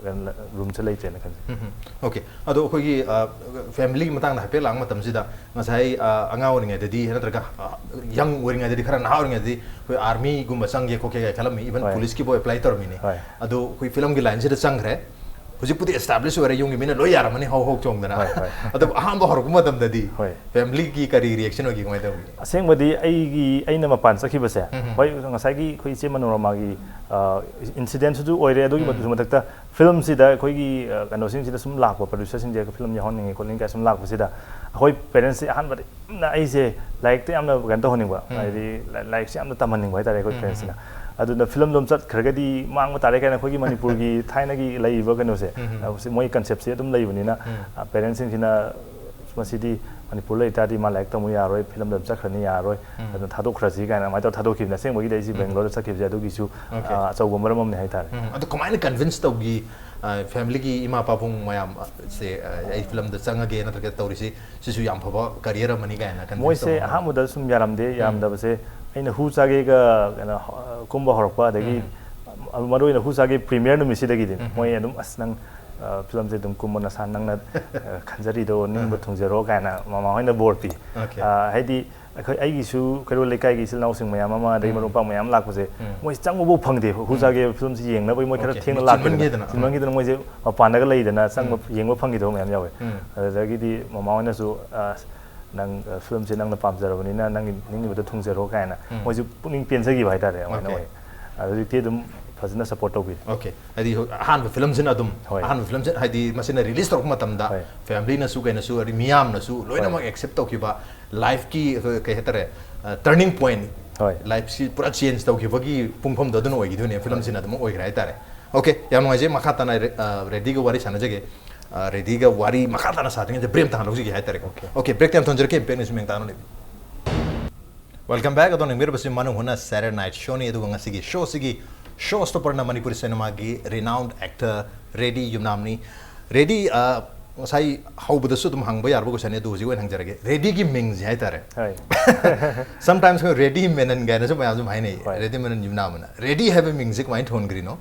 ꯔꯨꯝꯁꯦ ꯂꯩꯇ꯭ꯔꯦꯅ ꯈꯟꯖꯩ꯫ ꯎꯝ. Okay. ꯑꯗꯣ ꯑꯩꯈꯣꯏꯒꯤ ꯐꯦꯃꯤꯂꯤꯒꯤ ꯃꯇꯥꯡꯗ ꯍꯥꯏꯐꯦꯠ ꯂꯥꯛꯄ ꯃꯇꯝꯁꯤꯗ ꯉꯁꯥꯏ ꯑ, ꯑꯉꯥꯡ ꯑꯣꯏꯔꯤꯉꯩꯗꯗꯤ ꯅꯠꯇ꯭ꯔꯒ ꯌꯪ ꯑꯣꯏꯔꯤꯉꯩꯗꯗꯤ, ꯈꯔ ꯅꯍꯥ ꯑꯣꯏꯔꯤꯉꯩꯗꯗꯤ ꯑꯩꯈꯣꯏ ꯑꯥꯔꯃꯤꯒꯨꯝꯕ ꯆꯪꯒꯦ ꯈꯣꯠꯀꯦ ꯀꯥꯏ ꯈꯜꯂꯝꯃꯤ, ꯏꯚꯟ ꯍꯣꯏ. ꯄꯨꯂꯤꯁꯀꯤꯕꯨ ꯑꯦꯄ꯭ꯂꯥꯏ ꯇꯧꯔꯝꯃꯤꯅꯤ꯫ ꯍꯣꯏ. ꯑꯗꯣ ꯑꯩꯈꯣꯏ ꯐꯤꯂꯝꯒꯤ ꯂꯥꯏꯟꯁꯤꯗ ꯆꯪꯈ꯭ꯔꯦ, ꯍꯧꯖꯤꯛꯄꯨꯗꯤ ꯑꯦꯁꯇꯥꯕ꯭ꯂꯤꯁ ꯑꯣꯏꯔꯦ, ꯌꯨꯝꯒꯤ ꯃꯤꯅ ꯂꯣꯏ ꯌꯥꯔꯝꯃꯅꯤ ꯍꯧ ꯍꯧ ꯆꯣꯡꯗꯅ꯫ ꯍꯣꯏ, ꯍꯣꯏ. ꯑꯗꯨꯕꯨ ꯑꯍꯥꯟꯕ ꯍꯧꯔꯛꯄ ꯃꯇꯝꯗꯗꯤ ꯍꯣꯏ. ꯐꯦꯃꯤꯂꯤꯒꯤ ꯀꯔꯤ ꯔꯤꯌꯦꯛꯁꯟ ꯑꯣꯏꯒꯦ, ꯀꯃꯥꯏꯅ ꯇꯧꯒꯦ? ꯑꯁꯦꯡꯕꯗꯤ ꯑꯩꯒꯤ ꯑꯩꯅ ꯃꯄꯥꯟ ꯆꯠꯈꯤꯕꯁꯦ ꯎꯝ. ꯍꯣꯏ, ꯉꯁꯥꯏꯒꯤ ꯑꯩꯈꯣꯏ ꯏꯆꯦ ꯃꯅꯣꯔꯃꯥꯒꯤ ꯏꯟꯁꯤꯗꯦꯟꯁꯤꯁꯨ ꯑꯣꯏꯔꯦ꯫ ꯑꯗꯨꯒꯤ ꯎꯝ. ꯃꯊꯛ- ꯃꯊꯛꯇ ꯐꯤꯂꯝꯁꯤꯗ ꯑꯩꯈꯣꯏꯒꯤ ꯑ, ꯀꯩꯅꯣꯁꯤꯡꯁꯤꯗ ꯁꯨꯝ ꯂꯥꯛꯄ, ꯄ꯭ꯔꯗ꯭ꯌꯨꯁꯔꯁꯤꯡꯁꯦ ꯐꯤꯂꯝ ꯌꯥꯎꯍꯟꯅꯤꯡꯉꯤ ꯈꯣꯠꯅꯤꯡꯉꯤ ꯀꯥꯏ ꯁꯨꯝ ꯂꯥꯛꯄꯁꯤꯗ ꯑꯩꯈꯣꯏ ꯄꯦꯔꯦꯟꯁꯁꯦ ꯑꯍꯥꯟꯕꯗ ꯌꯥꯝꯅ ꯑꯩꯁꯦ ꯂꯥꯏꯔꯤꯛꯇ ꯌꯥꯝꯅ ꯀꯩꯅꯣ ꯇꯧꯍꯟꯅꯤꯡꯕ, ꯎꯝ. ꯍꯥꯏꯗꯤ ꯂꯥꯏ- ꯂꯥꯏꯔꯤꯛꯁꯦ ꯌꯥꯝꯅ ꯇꯝꯍꯟꯅꯤꯡꯕ ꯍꯥꯏꯇꯥꯔꯦ ꯑꯩꯈꯣꯏ ꯎꯝ. ꯄꯦꯔꯦꯟꯁꯁꯤꯅ꯫ ꯑꯗꯨꯅ ꯐꯤꯂꯝꯗꯣ ꯑꯃ ꯆꯠꯈ꯭ꯔꯒꯗꯤ ꯃꯥꯡꯕ ꯇꯥꯔꯦ ꯀꯥꯏꯅ ꯑꯩꯈꯣꯏꯒꯤ ꯃꯅꯤꯄꯨꯔꯒꯤ ꯊꯥꯏꯅꯒꯤ ꯂꯩꯔꯤꯕ ꯀꯩꯅꯣꯁꯦ, ꯎꯝ. ꯑ, ꯃꯣꯏ ꯀꯟꯁꯦꯞꯁꯦ ꯑꯗꯨꯝ ꯂꯩꯕꯅꯤꯅ, ꯎꯝ. ꯑ, ꯄꯦꯔꯦꯟꯁꯁꯤꯡꯁꯤꯅ ꯃꯁꯤꯗꯤ ꯃꯅꯤꯄꯨꯔ ꯂꯩ ꯇꯥꯔꯗꯤ ꯃꯥ ꯂꯥꯏꯔꯤꯛ ꯇꯝꯕ ꯌꯥꯔꯣꯏ, ꯐꯤꯂꯝꯗ ꯑꯗꯨꯝ ꯆꯠꯈ꯭ꯔꯅꯤ, ꯌꯥꯔꯣꯏ, ꯎꯝ. ꯑꯗꯨꯅ ꯊꯥꯗꯣꯛꯈ꯭ꯔꯁꯤ ꯀꯥꯏꯅ ꯑꯗꯨꯃꯥꯏꯅ ꯇꯧꯔ ꯊꯥꯗꯣꯛꯈꯤꯕꯅꯦ꯫ ꯑꯁꯦꯡꯕꯒꯤꯗꯤ ꯑꯩꯁꯤ ꯎꯝ. ꯕꯦꯡꯒ꯭ꯂꯣꯔꯗ ꯆꯠꯈꯤꯕꯁꯦ ꯑꯗꯨꯒꯤꯁꯨ Okay. ꯑ, ꯑꯆꯧꯕ ꯃꯔꯝ ꯑꯃꯅꯤ ꯍꯥꯏꯇꯥꯔꯦ꯫ ꯎꯝ. ꯑꯗꯣ ꯀꯃꯥꯏꯅ ꯀꯟꯚꯤꯟꯁ ꯇꯧꯈꯤ ꯐꯦꯃꯤꯂꯤꯒꯤ ꯏꯃꯥ ꯄꯥꯕꯨꯡ ꯃꯌꯥꯝꯁꯦ, ꯑ, ꯑꯩ ꯐꯤꯂꯝꯗ ꯆꯪꯉꯒꯦ ꯅꯠꯇ꯭ꯔꯒ ꯇꯧꯔꯤꯁꯤ ꯁꯤꯁꯨ ꯌꯥꯝ ꯐꯕ ꯀꯔꯤꯌꯔ ꯑꯃꯅꯤ ꯀꯥꯏꯅ ꯀꯟꯚꯤꯟꯁ ꯃꯣꯏꯁꯦ ꯇꯧꯕ? ꯑꯍꯥꯟꯕꯗ ꯁꯨꯝ ꯌꯥꯔꯝꯗꯦ꯫ ꯌꯥꯔꯝꯗꯕꯁꯦ ꯑꯩꯅ ꯍꯨ ꯆꯥꯒꯦꯒ ꯀꯩꯅꯣ ꯑ, ꯀꯨꯝꯕ ꯍꯧꯔꯛꯄ, ꯑꯗꯒꯤ ꯎꯝ. ꯃꯔꯨ ꯑꯣꯏꯅ ꯍꯨ ꯆꯥꯒꯦ ꯄ꯭ꯔꯤꯃꯤꯌꯔ ꯅꯨꯃꯤꯠꯁꯤꯗꯒꯤꯗꯤ ꯎꯝ. ꯃꯣꯏ ꯑꯗꯨꯝ, "ꯑꯁ, ꯅꯪ ꯑ, ꯐꯤꯂꯝꯁꯦ ꯑꯗꯨꯝ ꯀꯨꯝꯃꯣ, ꯅꯁꯥ ꯅꯪꯅ ꯑ, ꯈꯟꯖꯔꯤꯗꯣ ꯅꯤꯡꯕ ꯎꯝ. ꯊꯨꯡꯖꯔꯣ" ꯀꯥꯏꯅ ꯃꯃꯥ ꯍꯣꯏꯅ ꯕꯣꯔ ꯄꯤ꯫ Okay. ꯑ, ꯍꯥꯏꯗꯤ ꯑꯩꯈꯣꯏ ꯑꯩꯒꯤꯁꯨ ꯀꯩꯔꯣꯜ ꯂꯩꯀꯥꯏꯒꯤ ꯏꯆꯤꯜ ꯏꯅꯥꯎꯁꯤꯡ ꯃꯌꯥꯝ ꯑꯃ, ꯑꯗꯒꯤ ꯎꯝ. ꯃꯔꯨꯞ ꯃꯄꯥꯡ ꯃꯌꯥꯝ ꯂꯥꯛꯄꯁꯦ, ꯎꯝ. ꯃꯣꯏ ꯆꯪꯕꯐꯥꯎ ꯐꯪꯗꯦ꯫ ꯍꯨ ꯎꯝ. ꯆꯥꯒꯦ ꯐꯤꯂꯝꯁꯤ ꯌꯦꯡꯅꯕꯒꯤ ꯃꯣꯏ ꯈꯔ Okay. ꯊꯦꯡꯅ ꯃꯤ ꯂꯥꯛꯄꯅꯤꯅ, ꯆꯤꯟꯃꯟꯒꯤꯗꯅ. ꯆꯤꯟꯃꯟꯒꯤꯗꯅ ꯃꯣꯏꯁꯦ ꯃꯄꯥꯟꯗꯒ ꯂꯩꯗꯅ ꯆꯪꯕ, ꯎꯝ. ꯌꯦꯡꯕ ꯐꯪꯈꯤꯗꯕ ꯃꯌꯥꯝ ꯌꯥꯎꯋꯦ꯫ ꯎꯝ. ꯑꯗꯨꯗꯒꯤꯗꯤ ꯃꯃꯥ ꯍꯣꯏꯅꯁꯨ, "ꯑ, ꯅꯪ, ꯑ, ꯐꯤꯂꯝꯁꯦ ꯅꯪꯅ ꯄꯥꯝꯖꯔꯕꯅꯤꯅ ꯅꯪꯒꯤ ꯅꯤꯡꯉꯤꯕꯗꯣ ꯊꯨꯡꯖꯔꯣ" ꯀꯥꯏꯅ ꯎꯝ. ꯃꯣꯏꯁꯨ ꯄꯨꯛꯅꯤꯡ ꯄꯦꯟꯖꯈꯤꯕ ꯍꯥꯏꯇꯥꯔꯦ꯫ ꯑꯗꯨꯃꯥꯏꯅ Okay. ꯑꯣꯏ꯫ ꯑꯗꯨ ꯍꯧꯖꯤꯛꯇꯤ ꯑꯗꯨꯝ ꯐꯖꯅ ꯁꯞꯄꯣꯔꯠ ꯇꯧꯕꯤ꯫ Okay. ꯍꯥꯏꯗꯤ ꯍꯧ- ꯑꯍꯥꯟꯕ ꯐꯤꯂꯝꯁꯤꯅ ꯑꯗꯨꯝ, ꯍꯣꯏ. ꯑꯍꯥꯟꯕ ꯐꯤꯂꯝꯁꯤ, ꯍꯥꯏꯗꯤ ꯃꯁꯤꯅ ꯔꯤꯂꯤꯁ ꯇꯧꯔꯛꯄ ꯃꯇꯝꯗ ꯍꯣꯏ. ꯐꯦꯃꯤꯂꯤꯅꯁꯨ ꯀꯩꯅꯁꯨ, ꯍꯥꯏꯗꯤ ꯃꯤꯌꯥꯝꯅꯁꯨ ꯂꯣꯏꯅꯃꯛ ꯍꯣꯏ. ꯑꯦꯛꯁꯦꯞ ꯇꯧꯈꯤꯕ, ꯂꯥꯏꯐꯀꯤ ꯑꯩꯈꯣꯏ ꯀꯩ ꯍꯥꯏꯇꯥꯔꯦ, ꯇꯔꯅꯤꯡ ꯄꯣꯏꯟ, ꯍꯣꯏ. ꯂꯥꯏꯐꯁꯤ ꯄꯨꯔꯥ ꯆꯦꯟꯖ ꯇꯧꯈꯤꯕꯒꯤ ꯄꯨꯡꯐꯝꯗꯣ ꯑꯗꯨꯅ ꯑꯣꯏꯈꯤꯗꯣꯏꯅꯦ꯫ ꯐꯤꯂꯝꯁꯤꯅ ꯑꯗꯨꯝ ꯑꯣꯏꯈ꯭ꯔꯦ ꯍꯥꯏꯇꯥꯔꯦ꯫ Okay, ꯌꯥꯝ ꯅꯨꯡꯉꯥꯏꯖꯩ꯫ ꯃꯈꯥ ꯇꯥꯅ ꯔꯦ-, ꯑ, ꯔꯦꯗꯤꯒ ꯋꯥꯔꯤ ꯁꯥꯟꯅꯖꯒꯦ꯫ ꯑ, ꯔꯦꯗꯤꯒ ꯋꯥꯔꯤ ꯃꯈꯥ ꯇꯥꯅ ꯁꯥꯗ꯭ꯔꯤꯉꯩꯗ ꯕ꯭ꯔꯦꯛ ꯑꯝꯇ ꯍꯥꯟꯅ ꯂꯧꯖꯒꯦ ꯍꯥꯏꯇꯥꯔꯦꯀꯣ꯫ Okay. Okay, ꯕ꯭ꯔꯦꯛꯇ ꯌꯥꯝ ꯊꯝꯖꯔꯛꯀꯦ, ꯕ꯭ꯔꯦꯛꯅ ꯁꯨꯝ ꯌꯦꯡ ꯇꯥꯅ ꯂꯩꯕꯤꯌꯨ꯫ Welcome back. ꯑꯗꯣ ꯌꯦꯡꯕꯤꯔꯤꯕꯁꯤ ꯃꯅꯨꯡ ꯍꯨꯠꯅ Saturday Night Showꯅꯤ꯫ ꯑꯗꯨꯒ ꯉꯁꯤꯒꯤ ꯁꯣꯁꯤꯒꯤ ꯁꯣ ꯁ꯭ꯇꯣꯄꯔꯅ ꯃꯅꯤꯄꯨꯔꯤ ꯁꯤꯅꯦꯃꯥꯒꯤ renowned actor ꯔꯦꯗꯤ ꯌꯨꯝꯅꯥꯝꯅꯤ꯫ ꯔꯦꯗꯤ, ꯑ, ꯉꯁꯥꯏ ꯍꯧꯕꯗꯁꯨ ꯑꯗꯨꯝ ꯍꯪꯕ ꯌꯥꯔꯕ question ꯅꯤ, ꯑꯗꯨ ꯍꯧꯖꯤꯛ ꯑꯣꯏꯅ ꯍꯪꯖꯔꯒꯦ꯫ ꯔꯦꯗꯤꯒꯤ ꯃꯤꯡꯁꯦ ꯍꯥꯏꯇꯥꯔꯦ꯫ ꯍꯣꯏ꯫ Sometimes ꯑꯩꯈꯣꯏ ꯔꯦꯗꯤ ꯃꯦꯅꯟ ꯀꯥꯏꯅꯁꯨ ꯃꯌꯥꯝ ꯑꯗꯨꯝ ꯍꯥꯏꯅꯩ꯫ ꯍꯣꯏ꯫ ꯔꯦꯗꯤ ꯃꯦꯅꯟ ꯌꯨꯝꯅꯥꯝ ꯑꯅ꯫ ꯔꯦꯗꯤ ꯍꯥꯏꯕ ꯃꯤꯡꯁꯦ ꯀꯃꯥꯏꯅ ꯊꯣꯟꯈ꯭ꯔꯤꯅꯣ?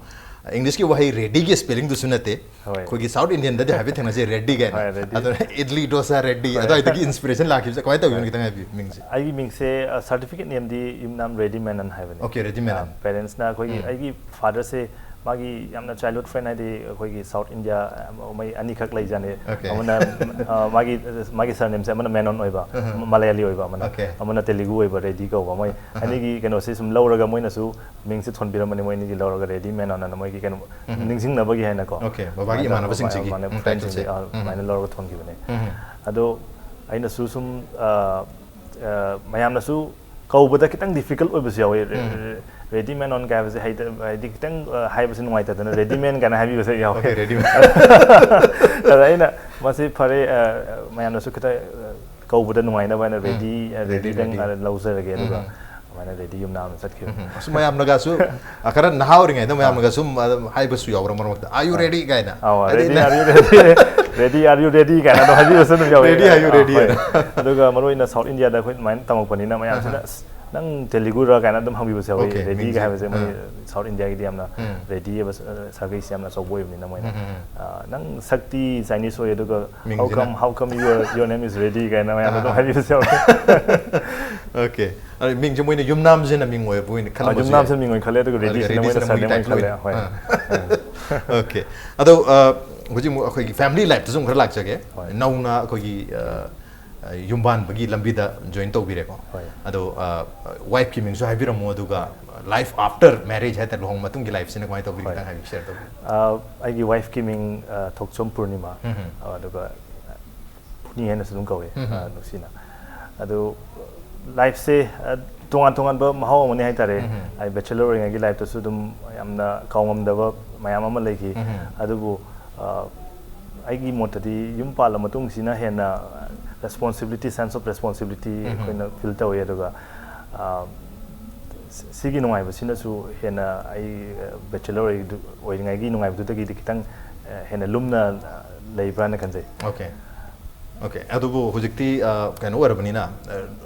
Englishꯀꯤ ꯋꯥꯍꯩ ꯔꯦꯗꯤꯒꯤ spellingꯗꯨꯁꯨ ꯅꯠꯇꯦ꯫ ꯍꯣꯏ꯫ ꯑꯩꯈꯣꯏꯒꯤ South Indianꯗꯗꯤ ꯍꯥꯏꯐꯦꯠ ꯊꯦꯡꯅꯁꯦ, ꯔꯦꯗꯤ ꯀꯥꯏꯅ꯫ ꯍꯣꯏ, ꯔꯦꯗꯤ꯫ ꯑꯗꯨꯅ ꯏꯗꯂꯤ, ꯗꯣꯁꯥ, ꯔꯦꯗꯤ, ꯍꯣꯏ꯫ ꯑꯗꯨꯋꯥꯏꯗꯒꯤ inspiration ꯂꯥꯛꯈꯤꯕꯁꯦ ꯀꯃꯥꯏꯅ ꯇꯧꯒꯦꯅꯣ? ꯍꯣꯏ꯫ ꯈꯤꯇꯪ ꯍꯥꯏꯕꯤꯌꯨ, ꯃꯤꯡꯁꯦ꯫ ꯑꯩꯒꯤ ꯃꯤꯡꯁꯦ, ꯑ, certificate nameꯗꯤ ꯌꯨꯝꯅꯥꯝ ꯔꯦꯗꯤ ꯃꯦꯅꯟ ꯍꯥꯏꯕꯅꯦ꯫ Okay, ꯔꯦꯗꯤ ꯃꯦꯅꯟ꯫ ꯑ, parentsꯅ ꯑꯩꯈꯣꯏꯒꯤ, ꯎꯝ꯫ ꯑꯩꯒꯤ fatherꯁꯦ ꯃꯥꯒꯤ ꯌꯥꯝꯅ childhood friend, ꯍꯥꯏꯗꯤ ꯑꯩꯈꯣꯏꯒꯤ South India, ꯑ, ꯃꯣꯏ ꯑꯅꯤꯈꯛ ꯂꯩꯖꯥꯠꯅꯤ꯫ Okay. ꯑꯃꯅ, ꯑ, ꯃꯥꯒꯤ, ꯃꯥꯒꯤ surnameꯁꯦ ꯑꯃꯅ ꯃꯦꯅꯣꯟ ꯑꯣꯏꯕ, ꯎꯝ꯫ ꯃ-, ꯃꯂꯌꯥꯂꯤ ꯑꯣꯏꯕ, ꯑꯃꯅ, Okay. ꯑꯃꯅ ꯇꯦꯂꯨꯒꯨ ꯑꯣꯏꯕ, ꯔꯦꯗꯤ ꯀꯧꯕ꯫ ꯃꯣꯏ, ꯑꯍ꯫ ꯑꯅꯤꯒꯤ ꯀꯩꯅꯣꯁꯦ ꯁꯨꯝ ꯂꯧꯔꯒ ꯃꯣꯏꯅꯁꯨ ꯃꯤꯡꯁꯦ ꯊꯣꯟꯕꯤꯔꯝꯕꯅꯦ, ꯃꯣꯏ ꯑꯅꯤꯒꯤ ꯂꯧꯔꯒ ꯔꯦꯗꯤ ꯃꯦꯅꯟ ꯑꯅ ꯃꯣꯏꯒꯤ ꯀꯩꯅꯣ ꯎꯝ꯫ ꯅꯤꯡꯁꯤꯡꯅꯕꯒꯤ ꯍꯥꯏꯅꯀꯣ꯫ Okay, ꯕꯕꯥꯒꯤ ꯑꯗꯨꯃꯥꯏꯅ ꯇꯧꯔꯒ ꯏꯃꯥꯟꯅꯕꯁꯤꯡꯁꯤꯒꯤ, ꯃꯃꯥ-, ꯎꯝ, friendꯁꯤꯡꯁꯤ, title ꯁꯦ꯫ ꯑ, ꯎꯝ꯫ ꯑꯗꯨꯃꯥꯏꯅ ꯂꯧꯔꯒ ꯊꯣꯟꯈꯤꯕꯅꯦ꯫ ꯎꯝ꯫ ꯑꯗꯣ ꯑꯩꯅꯁꯨ ꯁꯨꯝ, ꯑ, ꯑ, ꯃꯌꯥꯝꯅꯁꯨ ꯀꯧꯕꯗ ꯈꯤꯇꯪ difficult ꯑꯣꯏꯕꯁꯨ ꯌꯥꯎꯋꯦ꯫ ꯔꯦ-, ꯎꯝ꯫ ꯔꯦ-, ꯔꯦꯗꯤ ꯃꯦꯅꯣꯟ ꯀꯥꯏ ꯍꯥꯏꯕꯁꯦ ꯍꯩꯇ-, ꯍꯥꯏꯗꯤ ꯈꯤꯇꯪ, ꯑ, ꯍꯥꯏꯕꯁꯦ ꯅꯨꯡꯉꯥꯏꯇꯗꯅ ꯔꯦꯗꯤ ꯃꯦꯟ ꯀꯥꯏꯅ ꯍꯥꯏꯕꯤꯕꯁꯦ ꯌꯥꯎꯋꯦ꯫ Okay, ꯔꯦꯗꯤ ꯃꯦꯟ꯫ ꯑꯗ ꯑꯩꯅ ꯃꯁꯤ ꯐꯔꯦ, ꯑ, ꯃꯌꯥꯝꯅꯁꯨ ꯈꯤꯇꯪ, ꯑ, ꯀꯧꯕꯗ ꯅꯨꯡꯉꯥꯏꯅꯕ ꯍꯥꯏꯅ ꯎꯝ꯫ ꯔꯦꯗꯤ, ꯑ, ꯔꯦꯗꯤ, ꯔꯦꯗꯤꯗꯪ, ꯔꯦꯗꯤ꯫ ꯑ, ꯂꯧꯖꯔꯒꯦ꯫ ꯑꯗꯨꯒ ꯎꯝ꯫ ꯑꯗꯨꯃꯥꯏꯅ ꯔꯦꯗꯤ ꯌꯨꯝꯅꯥꯝ ꯑꯃ ꯆꯠꯈꯤꯕꯅꯦ꯫ ꯎꯝ꯫ ꯑꯁ, ꯃꯌꯥꯝꯅꯒꯁꯨ, ꯑ, ꯈꯔ ꯅꯍꯥ ꯑꯣꯏꯔꯤꯉꯩꯗ ꯑꯥ꯫ ꯃꯌꯥꯝꯅꯒ ꯁꯨꯝ, ꯑ, ꯍꯥꯏꯕꯁꯨ ꯌꯥꯎꯕ꯭ꯔꯥ ꯃꯔꯛ ꯃꯔꯛꯇ? "Are you ah. ready?" ꯀꯥꯏꯅ꯫ ꯑꯧ, ꯍꯥꯏꯗꯤ "Ready, ꯅ-, are you ready? Ready, are you ready?" ꯀꯥꯏꯅ ꯑꯗꯨꯝ ꯍꯥꯏꯕꯤꯕꯁꯨ ꯑꯗꯨꯝ ꯌꯥꯎꯋꯦ꯫ "Ready, are you ah, ready?" ꯍꯣꯏ꯫ ꯍꯥꯏꯅ꯫ ꯑꯗꯨꯒ ꯃꯔꯨ ꯑꯣꯏꯅ South Indiaꯗ ꯑꯩꯈꯣꯏ ꯑꯗꯨꯃꯥꯏꯅ ꯇꯝꯃꯛꯄꯅꯤꯅ ꯃꯌꯥꯝꯁꯤꯅ, ꯑꯍꯥ꯫ "ꯑꯁ, ꯅꯪ ꯇꯦꯂꯨꯒꯨꯔꯥ?" ꯀꯥꯏꯅ ꯑꯗꯨꯝ ꯍꯪꯕꯤꯕꯁꯨ ꯌꯥꯎꯋꯤ꯫ Okay, ꯔꯦꯗꯤꯒ ꯃꯤꯡꯁꯦ, ꯍꯥꯏꯕꯁꯦ ꯃꯣꯏ ꯑꯥ꯫ South Indiaꯒꯤꯗꯤ ꯌꯥꯝꯅ ꯎꯝ꯫ ꯔꯦꯗꯤ ꯍꯥꯏꯕ, ꯑ, ꯁꯥꯒꯩꯁꯦ ꯌꯥꯝꯅ ꯑꯆꯧꯕ ꯑꯣꯏꯕꯅꯤꯅ ꯃꯣꯏꯅ, ꯎꯝ, ꯎꯝ, ꯎꯝ꯫ ꯑ, "ꯅꯪ ꯁꯛꯇꯤ Chinese ꯑꯣꯏ, ꯑꯗꯨꯒ how ꯃꯤꯡꯁꯤꯅ? Come, how come your, your name is ready?" ꯀꯥꯏꯅ ꯃꯌꯥꯝꯅ ꯑꯗꯨꯝ ꯑꯥ꯫ ꯍꯥꯏꯕꯤꯕꯁꯨ ꯌꯥꯎꯋꯤ꯫ Okay. ꯑꯗꯣ ꯃꯤꯡꯁꯦ ꯃꯣꯏꯅ ꯌꯨꯝꯅꯥꯝꯁꯤꯅ ꯃꯤꯡ ꯑꯣꯏꯕ ꯑꯣꯏꯅ ꯑ, ꯈꯜꯂꯝꯕꯁꯨ ꯌꯨꯝꯅꯥꯝꯁꯦ ꯌꯥꯏ꯫ ꯃꯤꯡ ꯑꯣꯏꯅ ꯈꯜꯂꯦ, ꯑꯗꯨꯒ ꯑꯗꯨꯒ ꯔꯦꯗꯤꯁꯤꯅ ꯃꯣꯏꯅ ꯔꯦꯗꯤꯁꯤꯅ ꯃꯣꯏꯒꯤ surname ꯑꯣꯏꯅ title ꯈꯜꯂꯦ꯫ ꯑꯣꯏꯅ꯫ ꯍꯣꯏ꯫ ꯑꯥ꯫ Okay. ꯑꯗꯣ, ꯑ, ꯍꯧꯖꯤꯛ ꯑꯃꯨꯛ ꯑꯩꯈꯣꯏꯒꯤ family lifeꯇꯁꯨ ꯑꯃꯨꯛ ꯈꯔ ꯂꯥꯛꯆꯒꯦ꯫ ꯍꯣꯏ꯫ ꯅꯧꯅ ꯑꯩꯈꯣꯏꯒꯤ, ꯑ, ꯑ, ꯌꯨꯝꯕꯥꯟꯕꯒꯤ ꯂꯝꯕꯤꯗ join ꯇꯧꯕꯤꯔꯦꯀꯣ꯫ ꯍꯣꯏ꯫ ꯑꯗꯣ, ꯑ, wifeꯀꯤ ꯃꯤꯡꯁꯨ ꯍꯥꯏꯕꯤꯔꯝꯃꯣ, ꯑꯗꯨꯒ life after marriage ꯍꯥꯏꯇꯥꯔꯦ, ꯂꯨꯍꯣꯡꯕ ꯃꯇꯨꯡꯒꯤ lifeꯁꯤꯅ ꯀꯃꯥꯏꯅ ꯇꯧꯕꯤꯔꯤ? ꯍꯣꯏ꯫ ꯈꯤꯇꯪ ꯍꯥꯏꯕꯤꯌꯨ, share ꯇꯧꯕꯤꯌꯨ꯫ ꯑ, ꯑꯩꯒꯤ wifeꯀꯤ ꯃꯤꯡ, ꯑ, ꯊꯣꯛꯆꯣꯝ ꯄꯨꯔꯅꯤꯃꯥ꯫ ꯎꯝ, ꯎꯝ꯫ ꯑ, ꯑꯗꯨꯒ ꯐꯨꯅꯤ ꯍꯥꯏꯅꯁꯨ ꯑꯗꯨꯝ ꯀꯧꯋꯦ, ꯎꯝ, ꯎꯝ꯫ ꯑ, ꯅꯨꯡꯁꯤꯅ꯫ ꯑꯗꯨ lifeꯁꯦ, ꯑ, ꯇꯣꯉꯥꯟ ꯇꯣꯉꯥꯟꯕ ꯃꯍꯥꯎ ꯑꯃꯅꯤ ꯍꯥꯏꯇꯥꯔꯦ꯫ ꯎꯝ, ꯎꯝ꯫ ꯑꯩ bachelor ꯑꯣꯏꯔꯤꯉꯩꯒꯤ lifeꯇꯁꯨ ꯑꯗꯨꯝ ꯌꯥꯝꯅ ꯀꯥꯎꯉꯝꯗꯕ ꯃꯌꯥꯝ ꯑꯃ ꯂꯩꯈꯤ꯫ ꯎꯝ, ꯎꯝ꯫ ꯑꯗꯨꯕꯨ, ꯑ, ꯑꯩꯒꯤ ꯃꯣꯠꯇꯗꯤ ꯌꯨꯝ ꯄꯥꯜꯂ ꯃꯇꯨꯡꯁꯤꯅ ꯍꯦꯟꯅ responsibility, sense of responsibility ꯎꯝ, ꯎꯝ꯫ ꯑꯩꯈꯣꯏꯅ feel ꯇꯧꯋꯤ꯫ ꯑꯗꯨꯒ, ꯑ, ꯁꯤ- ꯁꯤꯒꯤ ꯅꯨꯡꯉꯥꯏꯕꯁꯤꯅꯁꯨ ꯍꯦꯟꯅ ꯑꯩ, ꯑ, bachelor ꯑꯣꯏꯗꯨ- ꯑꯣꯏꯔꯤꯉꯩꯒꯤ ꯅꯨꯡꯉꯥꯏꯕꯗꯨꯗꯒꯤꯗꯤ ꯈꯤꯇꯪ, ꯑ, ꯍꯦꯟꯅ ꯂꯨꯝꯅ, ꯑ, ꯂꯩꯕ꯭ꯔꯥꯅ ꯈꯟꯖꯩ꯫ Okay, okay. ꯑꯗꯨꯕꯨ ꯍꯧꯖꯤꯛꯇꯤ, ꯑ, ꯀꯩꯅꯣ ꯑꯣꯏꯔꯕꯅꯤꯅ, ꯑ,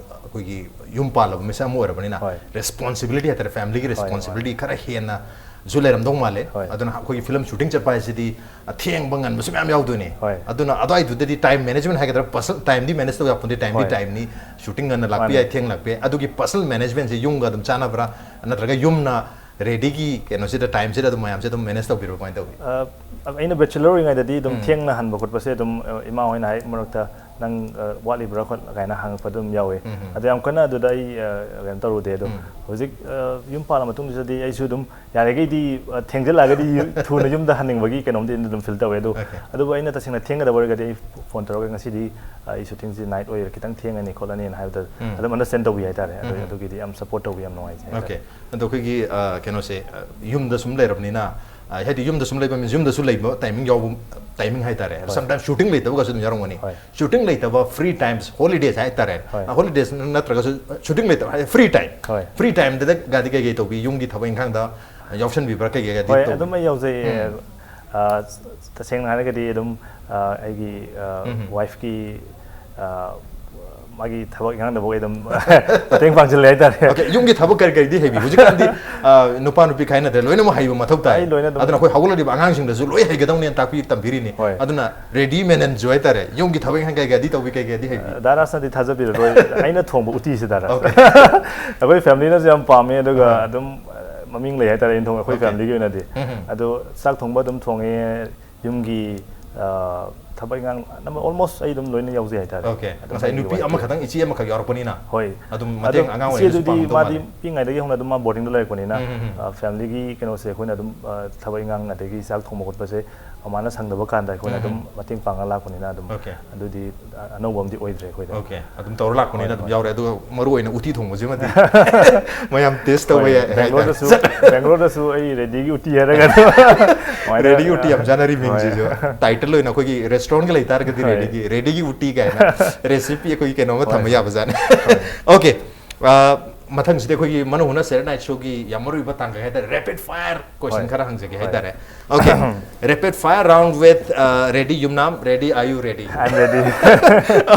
ꯑꯩꯈꯣꯏꯒꯤ ꯌꯨꯝ ꯄꯥꯜꯂꯕ ꯃꯤꯁꯛ ꯑꯃ ꯑꯣꯏꯔꯕꯅꯤꯅ, ꯍꯣꯏ꯫ Responsibility ꯍꯥꯏꯇꯥꯔꯦ, family ꯒꯤ ꯍꯣꯏ, ꯍꯣꯏ꯫ Responsibility ꯈꯔ ꯍꯦꯟꯅꯁꯨ ꯂꯩꯔꯝꯗꯧ ꯃꯥꯜꯂꯦ꯫ ꯍꯣꯏ꯫ ꯑꯗꯨꯅ ꯑꯩꯈꯣꯏꯒꯤ film shooting ꯆꯠꯄ ꯍꯥꯏꯁꯤꯗꯤ, ꯑ, ꯊꯦꯡꯕ ꯉꯟꯕꯁꯨ ꯃꯌꯥꯝ ꯌꯥꯎꯗꯣꯏꯅꯤ꯫ ꯍꯣꯏ꯫ ꯑꯗꯨꯅ ꯑꯗꯨꯋꯥꯏꯗꯨꯗꯗꯤ time management ꯍꯥꯏꯒꯗ꯭ꯔꯥ, personal time ꯗꯤ manage ꯇꯧꯕ ꯌꯥꯄꯣꯟꯇꯦ, time ꯗꯤ ꯍꯣꯏ꯫ Time ꯅꯤ, shooting ꯉꯟꯅ ꯂꯥꯛꯄ ꯃꯥꯅꯦ꯫ ꯌꯥꯏ, ꯊꯦꯡꯅ ꯂꯥꯛꯄ ꯌꯥꯏ, ꯑꯗꯨꯒꯤ personal management ꯁꯦ ꯌꯨꯝꯒ ꯑꯗꯨꯝ ꯆꯥꯟꯅꯕ꯭ꯔꯥ, ꯅꯠꯇ꯭ꯔꯒ ꯌꯨꯝꯅ ready ꯒꯤ ꯀꯩꯅꯣꯁꯤꯗ, time ꯁꯤꯗ ꯑꯗꯨꯝ ꯃꯌꯥꯝꯁꯦ ꯑꯗꯨꯝ manage ꯇꯧꯕꯤꯕ꯭ꯔꯣ, ꯀꯃꯥꯏꯅ ꯇꯧꯏ? ꯑ, ꯑꯩꯅ bachelor ꯑꯣꯏꯔꯤꯉꯩꯗꯗꯤ ꯑꯗꯨꯝ ꯎꯝ꯫ ꯊꯦꯡꯅ ꯍꯟꯕ ꯈꯣꯠꯄꯁꯦ ꯑꯗꯨꯝ, ꯑ, ꯏꯃꯥ ꯍꯣꯏꯅ ꯍꯥꯏ ꯃꯔꯛꯇ, "ꯅꯪ, ꯑ, ꯋꯥꯠꯂꯤꯕ꯭ꯔꯥ?" ꯈꯣꯠ- ꯀꯥꯏꯅ ꯍꯪꯉꯛꯄ ꯑꯗꯨꯝ ꯌꯥꯎꯋꯦ꯫ ꯎꯝ, ꯎꯝ꯫ ꯑꯗꯣ ꯌꯥꯝ ꯀꯟꯅ ꯑꯗꯨꯗ ꯑꯩ, ꯑ, ꯀꯩꯅꯣ ꯇꯧꯔꯨꯗꯦ꯫ ꯑꯗꯣ ꯎꯝ꯫ ꯍꯧꯖꯤꯛ, ꯑ, ꯌꯨꯝ ꯄꯥꯜꯂ ꯃꯇꯨꯡꯗꯁꯨꯗꯤ ꯑꯩꯁꯨ ꯑꯗꯨꯝ ꯌꯥꯔꯤꯈꯩꯗꯤ, ꯑ, ꯊꯦꯡꯖꯤꯜꯂꯛꯑꯒꯗꯤ ꯌꯨ- ꯊꯨꯅ ꯌꯨꯝꯗ ꯍꯟꯅꯤꯡꯕꯒꯤ ꯀꯩꯅꯣꯝꯗꯤ ꯑꯗꯨꯝ feel ꯇꯧꯋꯦ꯫ ꯑꯗꯣ Okay. ꯑꯗꯨꯕꯨ ꯑꯩꯅ ꯇꯁꯦꯡꯅ ꯊꯦꯡꯒꯗꯕ ꯑꯣꯏꯔꯒꯗꯤ ꯑꯩ phone ꯇꯧꯔꯒ, "ꯉꯁꯤꯗꯤ, ꯑ, ꯑꯩ shooting ꯁꯤ night ꯑꯣꯏꯔꯦ, ꯈꯤꯇꯪ ꯊꯦꯡꯉꯅꯤ ꯈꯣꯠꯂꯅꯤꯅ" ꯍꯥꯏꯕꯗ ꯎꯝ꯫ ꯑꯗꯨꯝ understand ꯇꯧꯕꯤ ꯍꯥꯏꯇꯥꯔꯦ꯫ ꯑꯗꯨ- ꯎꯝ꯫ ꯑꯗꯨꯒꯤꯗꯤ ꯌꯥꯝ support ꯇꯧꯕꯤ, ꯌꯥꯝ ꯅꯨꯡꯉꯥꯏꯖꯩ ꯍꯥꯏꯇꯥꯔꯦ꯫ Okay. ꯑꯗꯣ ꯑꯩꯈꯣꯏꯒꯤ, ꯑ, ꯀꯩꯅꯣꯁꯦ, ꯑ, ꯌꯨꯝꯗ ꯁꯨꯝ ꯂꯩꯔꯕꯅꯤꯅ, ꯑ, ꯍꯥꯏꯗꯤ ꯌꯨꯝꯗ ꯁꯨꯝ ꯂꯩꯕ means ꯌꯨꯝꯗꯁꯨ ꯂꯩꯕ timing ꯌꯥꯎꯕ, timing ꯍꯥꯏꯇꯥꯔꯦ꯫ ꯍꯣꯏ꯫ Sometimes shooting ꯂꯩꯇꯕꯒꯁꯨ ꯑꯗꯨꯝ ꯌꯥꯎꯔꯝꯒꯅꯤ꯫ ꯍꯣꯏ꯫ Shooting ꯂꯩꯇꯕ free times, holidays ꯍꯥꯏꯇꯥꯔꯦ꯫ ꯍꯣꯏ꯫ ꯑ, holidays ꯅꯠꯇ꯭ꯔꯒꯁꯨ shooting ꯂꯩꯇꯕ ꯍꯥꯏꯗꯤ free time꯫ ꯍꯣꯏ꯫ Free time ꯗꯒꯗꯤ ꯀꯩꯀꯩ ꯇꯧꯕꯤ? ꯌꯨꯝꯒꯤ ꯊꯕꯛ ꯏꯪꯈꯥꯡꯗ ꯌꯥꯎꯁꯟꯕꯤꯕ꯭ꯔꯥ, ꯀꯩꯀꯩꯒꯗꯤ ꯍꯣꯏ, ꯇꯧꯕꯤ? ꯑꯗꯨꯝ ꯑꯩ ꯌꯥꯎꯖꯩꯌꯦ꯫ ꯎꯝ꯫ ꯑ, ꯇꯁꯦꯡꯅ ꯍꯥꯏꯔꯒꯗꯤ ꯑꯗꯨꯝ, ꯑ, ꯑꯩꯒꯤ, ꯑ, ꯎꯝ꯫ Wife ꯀꯤ, ꯑ, ꯃꯥꯒꯤ ꯊꯕꯛ ꯏꯪꯈꯥꯡꯗꯐꯥꯎ ꯑꯩ ꯑꯗꯨꯝ ꯃꯇꯦꯡ ꯄꯥꯡꯁꯤꯜꯂꯦ ꯍꯥꯏꯇꯥꯔꯦ꯫ Okay, ꯌꯨꯝꯒꯤ ꯊꯕꯛ ꯀꯔꯤ ꯀꯔꯤꯗꯤ ꯍꯩꯕꯤ? ꯍꯧꯖꯤꯛꯀꯥꯟꯗꯤ, ꯑ, ꯅꯨꯄꯥ ꯅꯨꯄꯤ ꯈꯥꯏꯅꯗ꯭ꯔꯦ, ꯂꯣꯏꯅꯃꯛ ꯍꯩꯕ ꯃꯊꯧ ꯇꯥꯏ꯫ ꯑꯩ ꯂꯣꯏꯅ ꯑꯗꯨꯝ ꯑꯗꯨꯅ ꯑꯩꯈꯣꯏ ꯍꯧꯒꯠꯂꯛꯂꯤꯕ ꯑꯉꯥꯡꯁꯤꯡꯗꯁꯨ ꯂꯣꯏ ꯍꯩꯒꯗꯧꯅꯦꯅ ꯇꯥꯛꯄꯤ ꯇꯝꯕꯤꯔꯤꯅꯤ꯫ ꯍꯣꯏ꯫ ꯑꯗꯨꯅ ready made ꯁꯨ ꯍꯥꯏꯇꯥꯔꯦ, ꯌꯨꯝꯒꯤ ꯊꯕꯛ ꯏꯪꯈꯥꯡ ꯀꯩ ꯀꯩꯗꯤ ꯇꯧꯕꯤ, ꯀꯩ ꯀꯩꯗꯤ ꯍꯩꯕꯤ? ꯗꯥ ꯔꯥꯖꯅꯗꯤ ꯊꯥꯖꯕꯤꯔꯔꯣꯏ, ꯑꯩꯅ ꯊꯣꯡꯕ ꯎꯇꯤꯁꯦ, ꯗꯥ ꯔꯥꯖ꯫ Okay. ꯑꯩꯈꯣꯏ family ꯅꯁꯨ ꯌꯥꯝ ꯄꯥꯝꯃꯦ, ꯑꯗꯨꯒ ꯑꯥ꯫ ꯑꯗꯨꯝ, ꯑ, ꯃꯃꯤꯡ ꯂꯩ ꯍꯥꯏꯇꯥꯔꯦ, ꯑꯩꯅ ꯊꯣꯡꯕ, ꯑꯩꯈꯣꯏ Okay. family ꯒꯤ ꯑꯣꯏꯅꯗꯤ꯫ ꯎꯝ, ꯎꯝ꯫ ꯑꯗꯣ ꯆꯥꯛ ꯊꯣꯡꯕ ꯑꯗꯨꯝ ꯊꯣꯡꯉꯦ, ꯌꯨꯝꯒꯤ, ꯑ, ꯊꯕꯛ ꯏꯪꯈꯥꯡ ꯑꯅꯝꯕ almost ꯑꯩ ꯑꯗꯨꯝ ꯂꯣꯏꯅ ꯌꯥꯎꯖꯩ ꯍꯥꯏꯇꯥꯔꯦ꯫ Okay. ꯑꯗꯨꯝ ꯉꯁꯥꯏ ꯑꯩꯒꯤ ꯅꯨꯄꯤ wife ꯀꯤ꯫ ꯑꯃꯈꯛꯇꯪ, ꯏꯆꯦ ꯑꯃꯈꯛ ꯌꯥꯎꯔꯛꯄꯅꯤꯅ꯫ ꯍꯣꯏ꯫ ꯑꯗꯨꯝ ꯃꯇꯦꯡ ꯑꯗꯣ ꯑꯉꯥꯡ ꯏꯆꯦ ꯑꯣꯏꯔꯤꯉꯩꯗꯁꯨ ꯑꯗꯨꯗꯤ ꯄꯥꯡꯉꯝꯗꯧ ꯃꯥꯗꯤ ꯃꯥꯜꯂꯤ꯫ ꯄꯤꯛꯏꯉꯩꯗꯒꯤ ꯍꯧꯅ ꯑꯗꯨꯝ ꯃꯥ boarding ꯗ ꯂꯩꯔꯛꯄꯅꯤꯅ, ꯎꯝ, ꯎꯝ, ꯎꯝ꯫ ꯑ, family ꯒꯤ ꯀꯩꯅꯣꯁꯦ ꯑꯩꯈꯣꯏꯅ ꯑꯗꯨꯝ, ꯑ, ꯊꯕꯛ ꯏꯪꯈꯥꯡ ꯑꯗꯒꯤ ꯆꯥꯛ ꯊꯣꯡꯕ ꯈꯣꯠꯄꯁꯦ ꯃꯃꯥꯅ ꯁꯪꯗꯕ ꯀꯥꯟꯗ ꯑꯩꯈꯣꯏꯅ ꯎꯝ, ꯑꯗꯨꯝ ꯎꯝ꯫ ꯃꯇꯦꯡ ꯄꯥꯡꯉ ꯂꯥꯛꯄꯅꯤꯅ ꯑꯗꯨꯝ꯫ Okay. ꯑꯗꯨꯗꯤ, ꯑ-, ꯑꯅꯧꯕ ꯑꯃꯗꯤ ꯑꯣꯏꯗ꯭ꯔꯦ ꯑꯩꯈꯣꯏꯗ꯫ Okay. ꯑꯗꯨꯝ ꯇꯧꯔ ꯂꯥꯛꯄꯅꯤꯅ ꯍꯣꯏ, ꯑꯗꯨꯝ ꯍꯣꯏ꯫ ꯌꯥꯎꯔꯦ꯫ ꯑꯗꯨꯒ ꯃꯔꯨ ꯑꯣꯏꯅ ꯎꯇꯤ ꯊꯣꯡꯕꯁꯤꯃꯗꯤ ꯃꯌꯥꯝ taste ꯇꯧꯕ ꯍꯣꯏ, ꯌꯥꯏ ꯍꯥꯏꯇꯥꯔꯦ꯫ ꯕꯦꯡꯒ꯭ꯂꯣꯔꯗꯁꯨ, ꯕꯦꯡꯒ꯭ꯂꯣꯔꯗꯁꯨ ꯑꯩ ready ꯒꯤ ꯎꯇꯤ ꯍꯥꯏꯔꯒ ꯑꯗꯨꯝ ꯑꯗꯨꯃꯥꯏꯅ, Ready ꯒꯤ ꯎꯇꯤ ꯌꯥꯝ ꯆꯥꯅꯔꯤ ꯃꯤꯡꯁꯤꯁꯨ꯫ ꯍꯣꯏ꯫ Title ꯑꯣꯏꯅ ꯑꯩꯈꯣꯏꯒꯤ restaurant ꯒ ꯂꯩꯇꯥꯔꯒꯗꯤ ꯍꯣꯏ꯫ Ready ꯒꯤ, Ready ꯒꯤ ꯎꯇꯤ ꯀꯥꯏꯅ recipe ꯑꯩꯈꯣꯏꯒꯤ ꯀꯩꯅꯣꯝꯃ ꯍꯣꯏ, ꯊꯝꯕ ꯍꯣꯏ꯫ ꯌꯥꯕꯖꯥꯠꯅꯤ꯫ Okay. ꯑ, ꯃꯊꯪꯁꯤꯗꯤ ꯑꯩꯈꯣꯏꯒꯤ ꯃꯅꯧ ꯍꯧꯅ ꯁꯦꯔꯦ ꯅꯥꯏꯠ ꯁꯣꯒꯤ ꯌꯥꯝ ꯃꯔꯨ ꯑꯣꯏꯕ ꯇꯥꯡꯀꯛ ꯍꯥꯏꯇꯥꯔꯦ, rapid fire question ꯍꯣꯏ꯫ ꯈꯔ ꯍꯪꯖꯒꯦ ꯍꯣꯏ꯫ ꯍꯥꯏꯇꯥꯔꯦ꯫ Okay, rapid fire round with uh, Reddy Yumnam. Reddy, are you ready? I'm ready.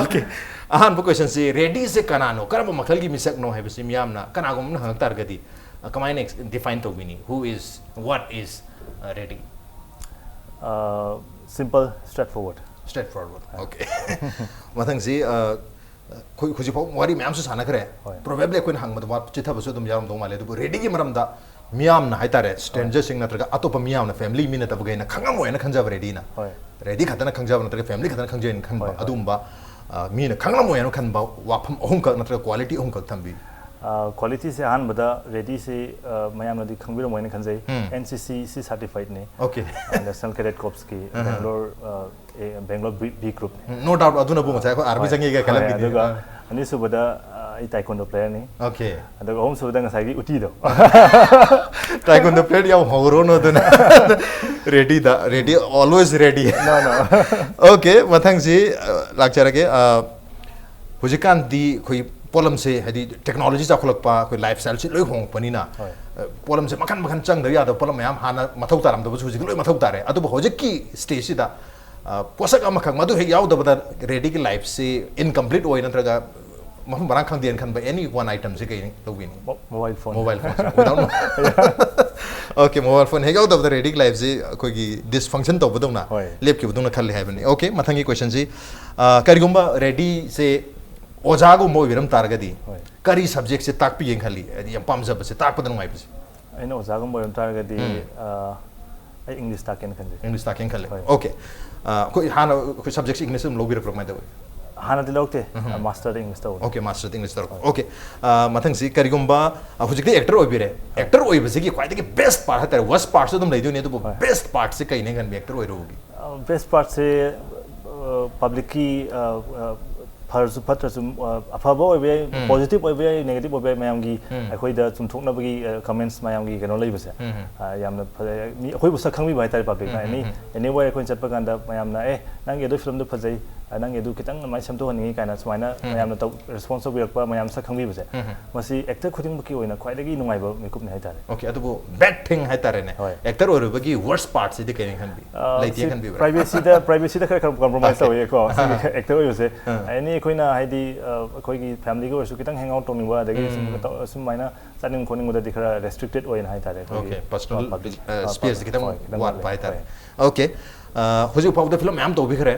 Okay. ꯑꯍꯥꯟꯕ questionꯁꯤ, ꯔꯦꯗꯤꯁꯦ ꯀꯅꯥꯅꯣ, ꯀꯔꯝꯕ ꯃꯈꯜꯒꯤ ꯃꯤꯁꯛꯅꯣ ꯍꯥꯏꯕꯁꯤ ꯃꯤꯌꯥꯝꯅ ꯀꯅꯥꯒꯨꯝꯕꯅ ꯍꯪꯉꯛ ꯇꯥꯔꯒꯗꯤ, ꯑ, ꯀꯃꯥꯏꯅ ex- define ꯇꯧꯕꯤꯅꯤ? Who is, what is uh, Reddy? Uh, simple, straightforward. Straightforward. Okay. ꯃꯊꯪꯁꯤ, ꯑ, ꯑꯩꯈꯣꯏ ꯍꯧꯖꯤꯛꯐꯥꯎ ꯋꯥꯔꯤ ꯃꯌꯥꯝꯁꯨ ꯁꯥꯟꯅꯈ꯭ꯔꯦ꯫ ꯍꯣꯏ꯫ Probably ꯑꯩꯈꯣꯏꯅ ꯍꯪꯕꯗ ꯋꯥ ꯆꯤꯊꯕꯁꯨ ꯑꯗꯨꯝ ꯌꯥꯎꯔꯝꯗꯧ ꯃꯥꯜꯂꯦ, ꯑꯗꯨꯕꯨ ꯔꯦꯗꯤꯒꯤ ꯃꯔꯝꯗ ꯃꯤꯌꯥꯝꯅ ꯍꯥꯏꯇꯥꯔꯦ, ꯁ꯭ꯇ꯭ꯔꯦꯟꯖꯔꯁꯤꯡ ꯅꯠꯇ꯭ꯔꯒ ꯑꯇꯣꯞꯄ ꯃꯤꯌꯥꯝꯅ, ꯐꯦꯃꯤꯂꯤ ꯃꯤ ꯅꯠꯇꯕꯈꯩꯅ ꯈꯪꯉꯝꯃꯣꯏꯅ ꯈꯟꯖꯕ ꯔꯦꯗꯤꯅ꯫ ꯍꯣꯏ꯫ ꯔꯦꯗꯤ ꯈꯛꯇꯅ ꯈꯪꯖꯕ ꯅꯠꯇ꯭ꯔꯒ ꯐꯦꯃꯤꯂꯤ ꯈꯛꯇꯅ ꯈꯪꯖꯩꯅ ꯈꯟꯕ, ꯍꯣꯏ, ꯍꯣꯏ꯫ ꯑꯗꯨꯒꯨꯝꯕ, ꯑ, ꯃꯤꯅ ꯈꯪꯉꯝꯃꯣꯏꯅ ꯈꯟꯕ ꯋꯥꯐꯝ ꯑꯍꯨꯝꯈꯛ ꯅꯠꯇ꯭ꯔꯒ quality ꯑꯍꯨꯝꯈꯛ ꯊꯝꯕꯤꯌꯨ꯫ ꯑ, qualityꯁꯦ ꯑꯍꯥꯟꯕꯗ ꯔꯦꯗꯤꯁꯤ, ꯑ, ꯃꯌꯥꯝꯅꯗꯤ ꯈꯪꯕꯤꯔꯝꯃꯣꯏꯅ ꯈꯟꯖꯩ꯫ ꯎꯝ꯫ N C C C certifiedꯅꯤ꯫ Okay. ꯑ, National Cadet Corpsꯀꯤ ꯑꯍ꯫ Bangalore, ꯑ, ꯑꯦ, Bangalore B, B groupꯅꯤ꯫ No doubt, ꯑꯗꯨꯅꯕꯨ ꯉꯁꯥꯏ ꯑꯩꯈꯣꯏ ꯑꯥꯔꯃꯤ ꯍꯣꯏ꯫ ꯆꯪꯉꯦꯒ ꯍꯣꯏ, ꯈꯜꯂꯝꯈꯤꯅꯤ꯫ ꯑꯗꯨꯒ ꯑ꯫ ꯑꯅꯤꯁꯨꯕꯗ, ꯑ, ꯑꯩ taekwondo playerꯅꯤ꯫ Okay. ꯑꯗꯨꯒ ꯑꯍꯨꯝꯁꯨꯕꯗ ꯉꯁꯥꯏꯒꯤ ꯎꯇꯤꯗꯣ꯫ Taekwondo player ꯌꯥꯝ ꯍꯧꯔꯨꯅꯨ ꯑꯗꯨꯅ꯫ ꯔꯦꯗꯤꯗ, ready, always ready꯫ No, no. Okay, ꯃꯊꯪꯁꯤ, ꯑ, ꯂꯥꯛꯆꯔꯒꯦ꯫ ꯑ, ꯍꯧꯖꯤꯛꯀꯥꯟꯗꯤ ꯑꯩꯈꯣꯏ ꯄꯣꯠꯂꯝꯁꯦ, ꯍꯥꯏꯗꯤ technology ꯆꯥꯎꯈꯠꯂꯛꯄ, ꯑꯩꯈꯣꯏ lifestyleꯁꯤ ꯂꯣꯏ ꯍꯣꯡꯉꯛꯄꯅꯤꯅ, ꯍꯣꯏ꯫ ꯑ, ꯄꯣꯠꯂꯝꯁꯦ ꯃꯈꯟ ꯃꯈꯟ ꯆꯪꯗꯕ ꯌꯥꯗꯕ ꯄꯣꯠꯂꯝ ꯃꯌꯥꯝ, ꯍꯥꯟꯅ ꯃꯊꯧ ꯇꯥꯔꯝꯗꯕꯁꯨ ꯍꯧꯖꯤꯛ ꯂꯣꯏ ꯃꯊꯧ ꯇꯥꯔꯦ꯫ ꯑꯗꯨꯕꯨ ꯍꯧꯖꯤꯛꯀꯤ stageꯁꯤꯗ, ꯑ, ꯄꯣꯠꯁꯛ ꯑꯃꯈꯛ ꯃꯗꯨ ꯍꯦꯛ ꯌꯥꯎꯗꯕꯗ ꯔꯦꯗꯤꯒꯤ lifeꯁꯤ incomplete ꯑꯣꯏ ꯅꯠꯇ꯭ꯔꯒ ꯃꯐꯝ ꯃꯔꯥꯡ ꯈꯪꯗꯦꯅ ꯈꯟꯕ any one itemꯁꯤ ꯀꯩ ꯂꯧꯕꯤꯅꯤ? Mo-, mobile phone꯫ Mobile phone꯫ Without mo-, okay, mobile phone ꯍꯦꯛ ꯌꯥꯎꯗꯕꯗ ꯔꯦꯗꯤꯒꯤ lifeꯁꯤ ꯑꯩꯈꯣꯏꯒꯤ dysfunction ꯇꯧꯕꯗꯧꯅ, ꯍꯣꯏ꯫ ꯂꯦꯞꯈꯤꯕꯗꯧꯅ ꯈꯜꯂꯤ ꯍꯥꯏꯕꯅꯤ꯫ Okay, ꯃꯊꯪꯒꯤ questionꯁꯤ, ꯑ, ꯀꯔꯤꯒꯨꯝꯕ ꯔꯦꯗꯤꯁꯦ ꯑꯣꯖꯥꯒꯨꯝꯕ ꯑꯣꯏꯕꯤꯔꯝ ꯇꯥꯔꯒꯗꯤ, ꯍꯣꯏ꯫ ꯀꯔꯤ subjectꯁꯦ ꯇꯥꯛꯄꯤꯒꯦꯅ ꯈꯜꯂꯤ? ꯍꯥꯏꯗꯤ ꯌꯥꯝ ꯄꯥꯝꯖꯕꯁꯦ, ꯇꯥꯛꯄꯗ ꯅꯨꯡꯉꯥꯏꯕꯁꯦ꯫ ꯑꯩꯅ ꯑꯣꯖꯥꯒꯨꯝꯕ ꯑꯣꯏꯔꯝ ꯇꯥꯔꯒꯗꯤ, ꯎꯝ꯫ ꯑ, ꯑꯩ English ꯇꯥꯛꯀꯦꯅ ꯈꯟꯖꯩ꯫ English ꯇꯥꯛꯀꯦꯅ ꯈꯜꯂꯦ꯫ ꯍꯣꯏ꯫ Okay. ꯑ, ꯑꯩꯈꯣꯏ ꯍꯥꯟꯅ ꯑꯩꯈꯣꯏ subjectꯁꯦ English ꯑꯗꯨꯝ ꯂꯧꯕꯤꯔꯛꯄ꯭ꯔꯣ, ꯀꯃꯥꯏꯅ ꯇꯧꯋꯤ? ꯍꯥꯟꯅꯗꯤ ꯂꯧꯔꯛꯇꯦ꯫ ꯎꯝ꯫ ꯑ, masterꯗ English ꯇꯧꯕꯅꯦ꯫ Okay, masterꯗ English ꯇꯧꯔꯛꯄ꯫ ꯍꯣꯏ꯫ Okay. ꯑ, ꯃꯊꯪꯁꯤ ꯀꯔꯤꯒꯨꯝꯕ, ꯑ, ꯍꯧꯖꯤꯛꯇꯤ actor ꯑꯣꯏꯕꯤꯔꯦ꯫ Actor ꯑꯣꯏꯕꯁꯤꯒꯤ ꯈ꯭ꯋꯥꯏꯗꯒꯤ best part ꯍꯥꯏꯇꯥꯔꯦ, worst partꯁꯨ ꯑꯗꯨꯝ ꯂꯩꯗꯣꯏꯅꯦ, ꯑꯗꯨꯕꯨ ꯍꯣꯏ꯫ Best partꯁꯤ ꯀꯩꯅꯦ ꯈꯟꯕꯤ actor ꯑꯣꯏꯔꯨꯕꯒꯤ? ꯑ, best partꯁꯦ, ꯑ, publicꯀꯤ, ꯑ, ꯑ, ꯐꯔꯁꯨ ꯐꯠꯇ꯭ꯔꯁꯨ, ꯑ, ꯑꯐꯕ ꯑꯣꯏꯕ ꯌꯥꯏ, ꯎꯝ꯫ Positive ꯑꯣꯏꯕ ꯌꯥꯏ, negative ꯑꯣꯏꯕ ꯌꯥꯏ, ꯃꯌꯥꯝꯒꯤ ꯎꯝ꯫ ꯑꯩꯈꯣꯏꯗ ꯆꯨꯝꯊꯣꯛꯅꯕꯒꯤ, ꯑ, comments ꯃꯌꯥꯝꯒꯤ ꯀꯩꯅꯣ ꯂꯩꯕꯁꯦ, ꯎꯝ꯫ ꯑ, ꯌꯥꯝꯅ ꯐꯖꯩ꯫ ꯃꯤ ꯑꯩꯈꯣꯏꯕꯨ ꯁꯛ ꯈꯪꯕꯤꯕ ꯍꯥꯏꯇꯥꯔꯦ, publicꯅ꯫ ꯎꯝ, ꯎꯝ, Any, ꯎꯝ꯫ Anywhere ꯑꯩꯈꯣꯏꯅ ꯆꯠꯄ ꯀꯥꯟꯗ ꯃꯌꯥꯝꯅ, "ꯑꯦ, ꯅꯪꯒꯤ ꯑꯗꯨ filmꯗꯨ ꯐꯖꯩ, "ꯑ, ꯅꯪꯒꯤ ꯑꯗꯨ ꯈꯤꯇꯪ ꯑꯗꯨꯃꯥꯏꯅ ꯁꯦꯝꯗꯣꯛꯍꯟꯅꯤꯡꯉꯤ" ꯀꯥꯏꯅ ꯁꯨꯃꯥꯏꯅ ꯎꯝ꯫ ꯃꯌꯥꯝꯅ ꯇꯧ-, response ꯇꯧꯕꯤꯔꯛꯄ, ꯃꯌꯥꯝ ꯁꯛ ꯈꯪꯕꯤꯕꯁꯦ, ꯎꯝ꯫ ꯃꯁꯤ actor ꯈꯨꯗꯤꯡꯃꯛꯀꯤ ꯑꯣꯏꯅ ꯈ꯭ꯋꯥꯏꯗꯒꯤ ꯅꯨꯡꯉꯥꯏꯕ ꯃꯤꯀꯨꯞꯅꯤ ꯍꯥꯏꯇꯥꯔꯦ꯫ Okay, ꯑꯗꯨꯕꯨ bad thing ꯍꯥꯏꯇꯥꯔꯦꯅꯦ꯫ ꯍꯣꯏ꯫ Actor ꯑꯣꯏꯔꯨꯕꯒꯤ worst partꯁꯤꯗꯤ ꯀꯩꯅ ꯈꯟꯕꯤ? ꯑ, ꯂꯩꯇꯦ ꯁꯤ ꯈꯟꯕꯤꯕ꯭ꯔꯥ? Privacyꯗ, privacyꯗ ꯈꯔ, ꯈꯔ compromise Okay. ꯇꯧꯋꯦꯀꯣ꯫ ꯁꯤꯒꯤ ꯑꯥ꯫ Actor ꯑꯣꯏꯕꯁꯦ꯫ ꯑꯥ꯫ Any ꯑꯩꯈꯣꯏꯅ ꯍꯥꯏꯗꯤ, ꯑ, ꯑꯩꯈꯣꯏꯒꯤ familyꯒ ꯑꯣꯏꯔꯁꯨ ꯈꯤꯇꯪ hang out ꯇꯧꯅꯤꯡꯕ, ꯑꯗꯒꯤ ꯁꯨꯝ ꯎꯝ꯫ ꯇꯧ-, ꯁꯨꯃꯥꯏꯅ ꯆꯠꯅꯤꯡ ꯈꯣꯠꯅꯤꯡꯕꯗ ꯈꯔ restricted ꯑꯣꯏꯅ ꯍꯥꯏꯇꯥꯔꯦ ꯑꯩꯈꯣꯏꯒꯤ꯫ Okay, personal, ꯑ, public, ꯑ, ꯑ, spaceꯁꯦ public, ꯈꯤꯇꯪ ꯍꯣꯏ, ꯈꯤꯇꯪ ꯋꯥꯠꯄ ꯋꯥꯠꯂꯦ꯫ ꯍꯥꯏꯇꯥꯔꯦ꯫ ꯍꯣꯏ꯫ Okay, ꯑ, ꯍꯧꯖꯤꯛ ꯐꯥꯎꯕꯗ film ꯃꯌꯥꯝ ꯇꯧꯕꯤꯈ꯭ꯔꯦ,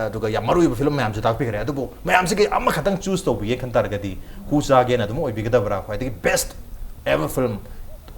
ꯑꯗꯨꯒ ꯌꯥꯝ ꯃꯔꯨ ꯑꯣꯏꯕ film ꯃꯌꯥꯝꯁꯨ ꯇꯥꯛꯄꯤꯈ꯭ꯔꯦ, ꯑꯗꯨꯕꯨ ꯃꯌꯥꯝꯁꯤꯒꯤ ꯑꯃꯈꯛꯇꯪ choose ꯇꯧꯕꯤꯒꯦ ꯈꯟ ꯇꯥꯔꯒꯗꯤ ꯍꯨ ꯆꯥꯒꯦꯅ ꯑꯗꯨꯝ ꯑꯣꯏꯕꯤꯒꯗꯕ꯭ꯔꯥ? ꯈ꯭ꯋꯥꯏꯗꯒꯤ best ever film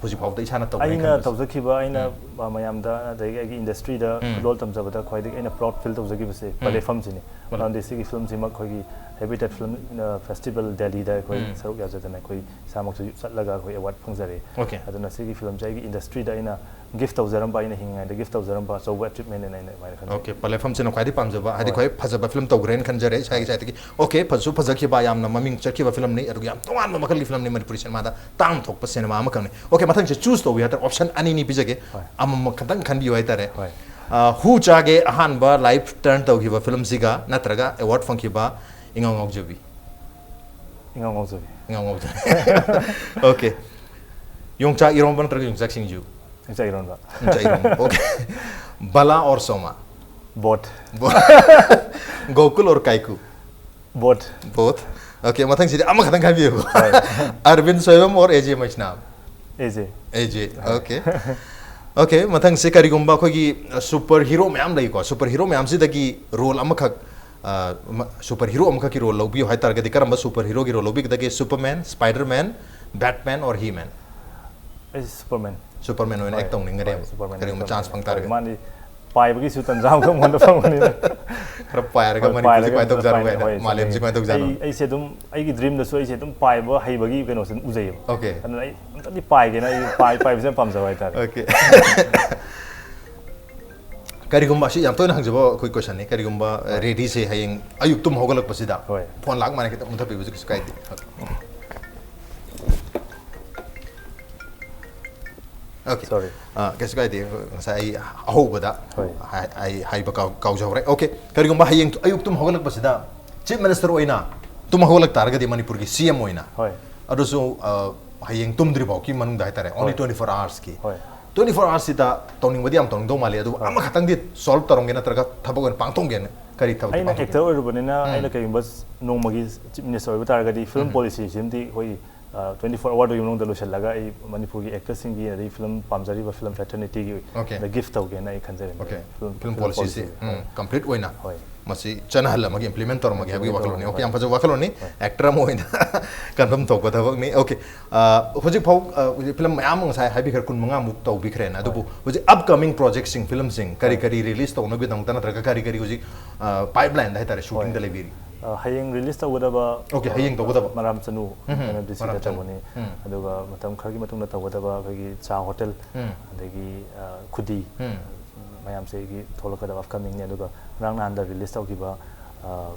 ꯍꯧꯖꯤꯛ ꯐꯥꯎꯕꯗ ꯏꯁꯥꯅ ꯇꯧꯔꯦ ꯑꯩꯅ ꯈꯟꯕꯁꯦ꯫ ꯇꯧꯖꯈꯤꯕ, ꯑꯩꯅ, ꯎꯝ꯫ ꯑ, ꯃꯌꯥꯝꯗ, ꯑꯗꯒꯤ ꯑꯩꯒꯤ industryꯗ ꯎꯝ꯫ ꯈꯨꯗꯣꯜ ꯇꯝꯖꯕꯗ ꯈ꯭ꯋꯥꯏꯗꯒꯤ ꯑꯩꯅ proud feel ꯇꯧꯖꯈꯤꯕꯁꯦ ꯎꯝ꯫ ꯄꯂꯦꯐꯝꯁꯤꯅꯤ꯫ ꯃꯔꯝ- ꯃꯔꯝꯗꯤ ꯁꯤꯒꯤ filmꯁꯤꯃꯛ ꯑꯩꯈꯣꯏꯒꯤ Habitat Film, ꯑ, Festival Delhiꯗ ꯑꯩꯈꯣꯏ ꯎꯝ꯫ ꯁꯔꯨꯛ ꯌꯥꯖꯗꯅ ꯑꯩꯈꯣꯏ ꯏꯁꯥꯃꯛꯁꯨ ꯆꯠꯂꯒ ꯑꯩꯈꯣꯏ award ꯐꯪꯖꯔꯦ꯫ Okay꯫ ꯑꯗꯨꯅ ꯁꯤꯒꯤ filmꯁꯦ ꯑꯩꯒꯤ industryꯗ ꯑꯩꯅ gift ꯇꯧꯖꯔꯝꯕ, ꯑꯩꯅ ꯍꯤꯡꯉꯤꯉꯩꯗ gift ꯇꯧꯖꯔꯝꯕ ꯑꯆꯧꯕ achievementꯅꯦꯅ ꯑꯩꯅ ꯑꯗꯨꯃꯥꯏꯅ ꯈꯟꯖꯩ꯫ Okay, ꯄꯂꯦꯐꯝꯁꯤꯅ ꯈ꯭ꯋꯥꯏꯗꯒꯤ ꯄꯥꯝꯖꯕ, ꯍꯥꯏꯗꯤ ꯍꯣꯏ꯫ ꯈ꯭ꯋꯥꯏ ꯐꯖꯕ film ꯇꯧꯈ꯭ꯔꯦꯅ ꯈꯟꯖꯔꯦ ꯏꯁꯥꯒꯤ sideꯇꯒꯤ꯫ Okay, ꯐꯖꯁꯨ ꯐꯖꯈꯤꯕ, ꯌꯥꯝꯅ ꯃꯃꯤꯡ ꯆꯠꯈꯤꯕ filmꯅꯤ, ꯑꯗꯨꯒ ꯌꯥꯝ ꯇꯣꯉꯥꯟꯕ ꯃꯈꯜꯒꯤ filmꯅꯤ, ꯃꯅꯤꯄꯨꯔꯤ cinemaꯗ ꯇꯥꯡꯅ ꯊꯣꯛꯄ cinema ꯑꯃꯈꯛꯅꯤ꯫ Okay, ꯃꯊꯪꯁꯦ choose ꯇꯧꯕꯤꯌꯨ ꯍꯥꯏꯇꯥꯔꯦ, option ꯑꯅꯤꯅꯤ ꯄꯤꯖꯒꯦ, ꯍꯣꯏ꯫ ꯑꯃꯃꯝ ꯈꯛꯇꯪ ꯈꯟꯕꯤꯌꯨ ꯍꯥꯏꯇꯥꯔꯦ꯫ ꯍꯣꯏ꯫ ꯑ, ꯍꯨ ꯆꯥꯒꯦ ꯑꯍꯥꯟꯕ live turn ꯇꯧꯈꯤꯕ filmꯁꯤꯒ ꯅꯠꯇ꯭ꯔꯒ award ꯐꯪꯈꯤꯕ ꯏꯉꯥꯎ ꯉꯥꯎꯖꯕꯤ? ꯏꯉꯥꯎ ꯉꯥꯎꯖꯕꯤ꯫ ꯏꯉꯥꯎ ꯉꯥꯎꯖꯕꯤ꯫ Okay. ꯌꯣꯡꯆꯥꯛ ꯏꯔꯣꯝꯕ ꯅꯠꯇ꯭ꯔꯒ ꯌꯣꯡꯆꯥꯛ ꯁꯤꯡꯖꯨ? ꯌꯣꯡꯆꯥꯛ ꯏꯔꯣꯟꯕ꯫ ꯌꯣꯡꯆꯥꯛ ꯏꯔꯣꯝꯕ, okay. Bala or Soma? Both. Both. Gokul or Kaiku? Both. Both. Okay, ꯃꯊꯪꯁꯤꯗꯤ ꯑꯃꯈꯛꯇꯪ ꯈꯟꯕꯤꯌꯨ꯫ ꯍꯣꯏ꯫ Arbin Soibam or A J ꯃꯩꯁꯅꯥꯝ? A J. ꯑꯦ ꯖꯦ, ꯍꯣꯏ꯫ Okay. Okay, ꯃꯊꯪꯁꯦ ꯀꯔꯤꯒꯨꯝꯕ ꯑꯩꯈꯣꯏꯒꯤ, ꯑ, super hero ꯃꯌꯥꯝ ꯂꯩꯀꯣ, super hero ꯃꯌꯥꯝꯁꯤꯗꯒꯤ role ꯑꯃꯈꯛ, ꯑ, ꯃ-, super hero ꯑꯃꯈꯛꯀꯤ role ꯂꯧꯕꯤꯌꯨ ꯍꯥꯏꯇꯥꯔꯒꯗꯤ ꯀꯔꯝꯕ super heroꯒꯤ role ꯂꯧꯕꯤꯒꯗꯒꯦ? Superman, Spiderman, Batman or He-Man? ꯑꯩ Superman꯫ Superman ꯑꯣꯏꯅ ꯍꯣꯏ, act ꯇꯧꯅꯤꯡꯒꯅꯦꯕ, ꯍꯣꯏ, Superman ꯀꯔꯤꯒꯨꯝꯕ act chance ꯇꯧꯅꯤꯡꯉꯦ꯫ ꯐꯪ ꯇꯥꯔꯒꯗꯤ꯫ ꯍꯣꯏ, ꯃꯥꯗꯤ ꯄꯥꯏꯕꯒꯤꯁꯨ ꯇꯟꯖꯥ ꯑꯃꯈꯛ ꯃꯉꯣꯟꯗ ꯐꯪꯕꯅꯤꯅ꯫ ꯈꯔ ꯄꯥꯏꯔꯒ ꯍꯣꯏ, ꯃꯅꯤꯄꯨꯔꯁꯦ ꯄꯥꯏꯔꯒ ꯀꯃꯥꯏꯅ ꯇꯧꯖꯥꯠꯅꯣ ꯄꯥꯏꯅ, ꯀꯥꯏꯅ, ꯍꯣꯏ, ꯃꯥꯂꯦꯝꯁꯦ ꯆꯨꯝꯃꯦ꯫ ꯀꯃꯥꯏꯅ ꯇꯧꯖꯥꯠꯅꯣ? ꯑꯩ, ꯑꯩꯁꯦ ꯑꯗꯨꯝ ꯑꯩꯒꯤ dreamꯗꯁꯨ ꯑꯩꯁꯦ ꯑꯗꯨꯝ ꯄꯥꯏꯕ ꯍꯩꯕꯒꯤ ꯀꯩꯅꯣꯁꯦ ꯑꯗꯨꯝ ꯎꯖꯩꯌꯦꯕ꯫ Okay꯫ ꯑꯗꯨꯅ ꯑꯩ ꯑꯝꯇꯗꯤ ꯄꯥꯏꯒꯦꯅ ꯑꯩ ꯄꯥꯏ-, ꯄꯥꯏꯕꯁꯦ ꯌꯥꯝ ꯄꯥꯝꯖꯕ ꯍꯥꯏꯇꯥꯔꯦ꯫ Okay꯫ ꯀꯔꯤꯒꯨꯝꯕ, ꯑꯁꯤ ꯌꯥꯝ ꯇꯣꯏꯅ ꯍꯪꯖꯕ ꯑꯩꯈꯣꯏ questionꯅꯤ, ꯀꯔꯤꯒꯨꯝꯕ, ꯑ, ꯍꯣꯏ꯫ Reddyꯁꯦ ꯍꯌꯦꯡ ꯑꯌꯨꯛ ꯇꯨꯝ ꯍꯧꯒꯠꯂꯛꯄꯁꯤꯗ ꯍꯣꯏ꯫ Phone ꯂꯥꯛ ꯃꯥꯏꯅ ꯈꯤꯇꯪ ꯃꯨꯊꯠꯄꯤꯕꯁꯨ ꯀꯩꯁꯨ ꯀꯥꯏꯗꯦ꯫ Okay. Sorry. ꯑ, ꯀꯩꯁꯨ ꯀꯥꯏꯗꯦ꯫ ꯉꯁꯥꯏ ꯑꯩ ꯑꯍꯧꯕꯗ ꯍꯣꯏ. ꯍꯥꯏ- ꯑꯩ ꯍꯥꯏꯕ ꯀꯥꯎ- ꯀꯥꯎꯖꯍꯧꯔꯦ꯫ Okay, ꯀꯔꯤꯒꯨꯝꯕ ꯍꯌꯦꯡ ꯑꯌꯨꯛ ꯇꯨꯝ ꯍꯧꯒꯠꯂꯛꯄꯁꯤꯗ Chief Minister ꯑꯣꯏꯅ ꯇꯨꯝ ꯍꯧꯒꯠꯂꯛ ꯇꯥꯔꯒꯗꯤ ꯃꯅꯤꯄꯨꯔꯒꯤ C M ꯑꯣꯏꯅ, ꯍꯣꯏ. ꯑꯗꯨꯁꯨ ꯑ, ꯍꯌꯦꯡ ꯇꯨꯝꯗ꯭ꯔꯤ ꯐꯥꯎꯒꯤ ꯃꯅꯨꯡꯗ ꯍꯥꯏꯇꯥꯔꯦ, only ꯍꯣꯏ. twenty four hours ꯀꯤ, ꯍꯣꯏ. twenty four hours ꯁꯤꯗ ꯇꯧꯅꯤꯡꯕꯗꯤ ꯌꯥꯝ ꯇꯧꯅꯤꯡꯗꯧ ꯃꯥꯜꯂꯤ, ꯑꯗꯨꯕꯨ ꯑꯃꯈꯛꯇꯪꯗꯤ solve ꯇꯧꯔꯝꯒꯦ ꯅꯠꯇ꯭ꯔꯒ ꯊꯕꯛ ꯑꯣꯏꯅ ꯄꯥꯡꯊꯣꯛꯒꯦꯅ ꯀꯔꯤ ꯊꯕꯛ ꯑꯩꯅ ꯄꯥꯡꯊꯣꯛꯀꯦ? Actor ꯑꯣꯏꯔꯨꯕꯅꯤꯅ ꯑꯩꯅ ꯀꯩꯒꯨꯝꯕ ꯅꯣꯡꯃꯒꯤ Chief Minister ꯑꯣꯏꯕ ꯇꯥꯔꯒꯗꯤ film policy ꯁꯤꯃꯗꯤ ꯑꯩꯈꯣꯏ twenty four hour ꯗꯨꯒꯤ ꯃꯅꯨꯡꯗ ꯂꯣꯏꯁꯤꯜꯂꯒ ꯑꯩ ꯃꯅꯤꯄꯨꯔꯒꯤ actor ꯁꯤꯡꯒꯤ ꯑꯗꯩ film ꯄꯥꯝꯖꯔꯤꯕ film fraternity ꯒꯤ Okay. ꯗ gift ꯇꯧꯒꯦꯅ ꯑꯩ ꯈꯟꯖꯔꯦ꯫ Okay. Film- Film film policy ꯁꯤ policy ꯁꯦ꯫ ꯍꯣꯏ. complete ꯑꯣꯏꯅ ꯍꯣꯏ. ꯃꯁꯤ ꯆꯠꯅꯍꯜꯂꯝꯃꯒ implement ꯇꯧꯔꯝꯃꯒꯦ ꯍꯥꯏꯕꯒꯤ Implement ꯋꯥꯈꯜꯂꯣꯟꯅꯤ꯫ ꯇꯧꯔꯝꯃꯒꯦ꯫ Okay, ꯌꯥꯝ ꯐꯖꯕ ꯋꯥꯈꯜꯂꯣꯟꯅꯤ꯫ Actor ꯑꯃ ꯑꯣꯏꯅ ꯀꯟꯐꯝ ꯊꯣꯛꯄ ꯊꯕꯛꯅꯤ꯫ Okay, ꯑ, ꯍꯧꯖꯤꯛ ꯐꯥꯎ ꯑ, ꯍꯧꯖꯤꯛ film ꯃꯌꯥꯝ ꯑꯃ ꯉꯁꯥꯏ ꯍꯥꯏꯕꯤꯈ꯭ꯔꯦ, ꯀꯨꯟ ꯃꯉꯥꯃꯨꯛ ꯇꯧꯕꯤꯈ꯭ꯔꯦꯅ꯫ ꯑꯗꯨꯕꯨ ꯍꯧꯖꯤꯛ upcoming project ꯁꯤꯡ, film ꯁꯤꯡ ꯀꯔꯤ ꯀꯔꯤ release ꯇꯧꯅꯕꯒꯤꯗꯃꯛꯇ ꯅꯠꯇ꯭ꯔꯒ ꯀꯔꯤ ꯀꯔꯤ ꯍꯧꯖꯤꯛ pipeline ꯗ ꯍꯥꯏꯇꯥꯔꯦ, shooting ꯗ ꯂꯩꯕꯤꯔꯤ? ꯑ, ꯍꯌꯦꯡ release ꯇꯧꯒꯗꯕ Okay, ꯍꯌꯦꯡ ꯇꯧꯒꯗꯕ꯫ ꯃꯔꯥꯝ ꯆꯅꯨ ꯎꯝ, NMDC ꯗ ꯃꯔꯥꯝ ꯆꯅꯨ꯫ ꯇꯧꯒꯅꯤ꯫ ꯎꯝ. ꯑꯗꯨꯒ ꯃꯇꯝ ꯈꯔꯒꯤ ꯃꯇꯨꯡꯗ ꯇꯧꯒꯗꯕ ꯑꯩꯈꯣꯏꯒꯤ ꯆꯥ ꯍꯣꯇꯦꯜ, ꯎꯝ. ꯑꯗꯒꯤ ꯑ, ꯈꯨꯗꯤ, ꯎꯝ. ꯃꯌꯥꯝꯁꯦ ꯑꯩꯒꯤ ꯊꯣꯛꯂꯛꯀꯗꯕ upcoming ꯅꯤ꯫ ꯑꯗꯨꯒ ꯉꯔꯥꯡ ꯅꯍꯥꯟꯗ release ꯇꯧꯈꯤꯕ ꯑ,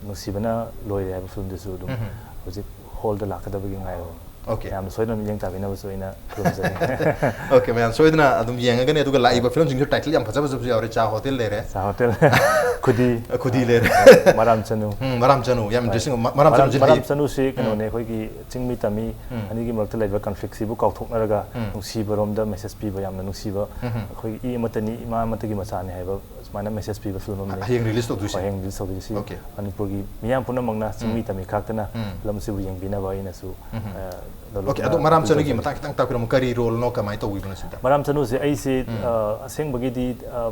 ꯅꯨꯡꯁꯤꯕꯅ ꯂꯣꯏꯔꯦ ꯍꯥꯏꯕ film ꯗꯨꯁꯨ ꯑꯗꯨꯝ ꯎꯝ. ꯍꯧꯖꯤꯛ hall ꯗ ꯂꯥꯛꯀꯗꯕꯒꯤ ꯉꯥꯏꯔꯕꯅꯤ꯫ Okay. ꯃꯌꯥꯝꯅ ꯁꯣꯏꯗꯅ ꯃꯤꯠꯌꯦꯡ ꯇꯥꯕꯤꯅꯕꯁꯨ ꯑꯩꯅ ꯈꯨꯔꯨꯝꯖꯔꯤ꯫ Okay, ꯃꯌꯥꯝ ꯁꯣꯏꯗꯅ ꯑꯗꯨꯝ ꯌꯦꯡꯉꯒꯅꯤ꯫ ꯑꯗꯨꯒ ꯂꯥꯛꯏꯕ film ꯁꯤꯡꯁꯨ title ꯌꯥꯝ ꯐꯖ ꯐꯖꯕꯁꯨ ꯌꯥꯎꯔꯦ, ꯆꯥ ꯍꯣꯇꯦꯜ ꯂꯩꯔꯦ, ꯆꯥ ꯍꯣꯇꯦꯜ, ꯈꯨꯗꯤ, ꯈꯨꯗꯤ ꯂꯩꯔꯦ꯫ ꯃꯔꯥꯝ ꯆꯅꯨ꯫ ꯎꯝ, ꯃꯔꯥꯝ ꯆꯅꯨ ꯌꯥꯝ interesting꯫ ꯃ- ꯃꯔꯥꯝ ꯃꯔꯥꯝ ꯆꯅꯨꯁꯤ ꯃꯔꯥꯝ ꯍꯌꯦꯡ- ꯆꯅꯨꯁꯤ ꯀꯩꯅꯣꯅꯦ, ꯑꯩꯈꯣꯏꯒꯤ ꯆꯤꯡꯃꯤ ꯇꯝꯃꯤ ꯑꯅꯤꯒꯤ ꯃꯔꯛꯇ ꯂꯩꯕ conflict ꯁꯤꯕꯨ ꯀꯥꯎꯊꯣꯛꯅꯔꯒ ꯅꯨꯡꯁꯤꯕꯔꯣꯝꯗ message ꯄꯤꯕ, ꯌꯥꯝꯅ ꯅꯨꯡꯁꯤꯕ, ꯑꯩꯈꯣꯏ ꯏ ꯑꯃꯠꯇꯅꯤ, ꯏꯃꯥ ꯑꯃꯠꯇꯒꯤ ꯃꯆꯥꯅꯤ ꯍꯥꯏꯕ ꯁꯨꯃꯥꯏꯅ message ꯄꯤꯕ film ꯑꯃꯅꯤ꯫ ꯍꯌꯦꯡ release ꯇꯧꯗꯣꯏꯁꯦ? ꯍꯣꯏ, ꯍꯌꯦꯡ release ꯇꯧꯗꯣꯏꯁꯤ꯫ Okay. ꯃꯅꯤꯄꯨꯔꯒꯤ ꯃꯤꯌꯥꯝ ꯄꯨꯝꯅꯃꯛꯅ ꯆꯤꯡꯃꯤ ꯇꯝꯃꯤ ꯈꯥꯛꯇꯅ film ꯁꯤꯕꯨ ꯌꯦꯡꯕꯤꯅꯕ ꯑꯩꯅꯁꯨ ꯑ, ꯂꯣ- Okay, ꯑꯗꯣ ꯑ, ꯃꯔꯥꯝ appeal ꯆꯅꯨꯒꯤ ꯇꯧꯖꯔꯤ꯫ ꯃꯇꯥꯡ ꯈꯤꯇꯪ ꯇꯥꯛꯄꯤꯔꯝꯃꯣ, ꯀꯔꯤ role ꯅꯣ, ꯀꯃꯥꯏꯅ ꯇꯧꯕꯤꯕꯅꯣ ꯁꯤꯗ? ꯃꯔꯥꯝ ꯆꯅꯨꯁꯦ ꯑꯩꯁꯦ ꯑ, ꯑꯁꯦꯡꯕꯒꯤꯗꯤ ꯑ,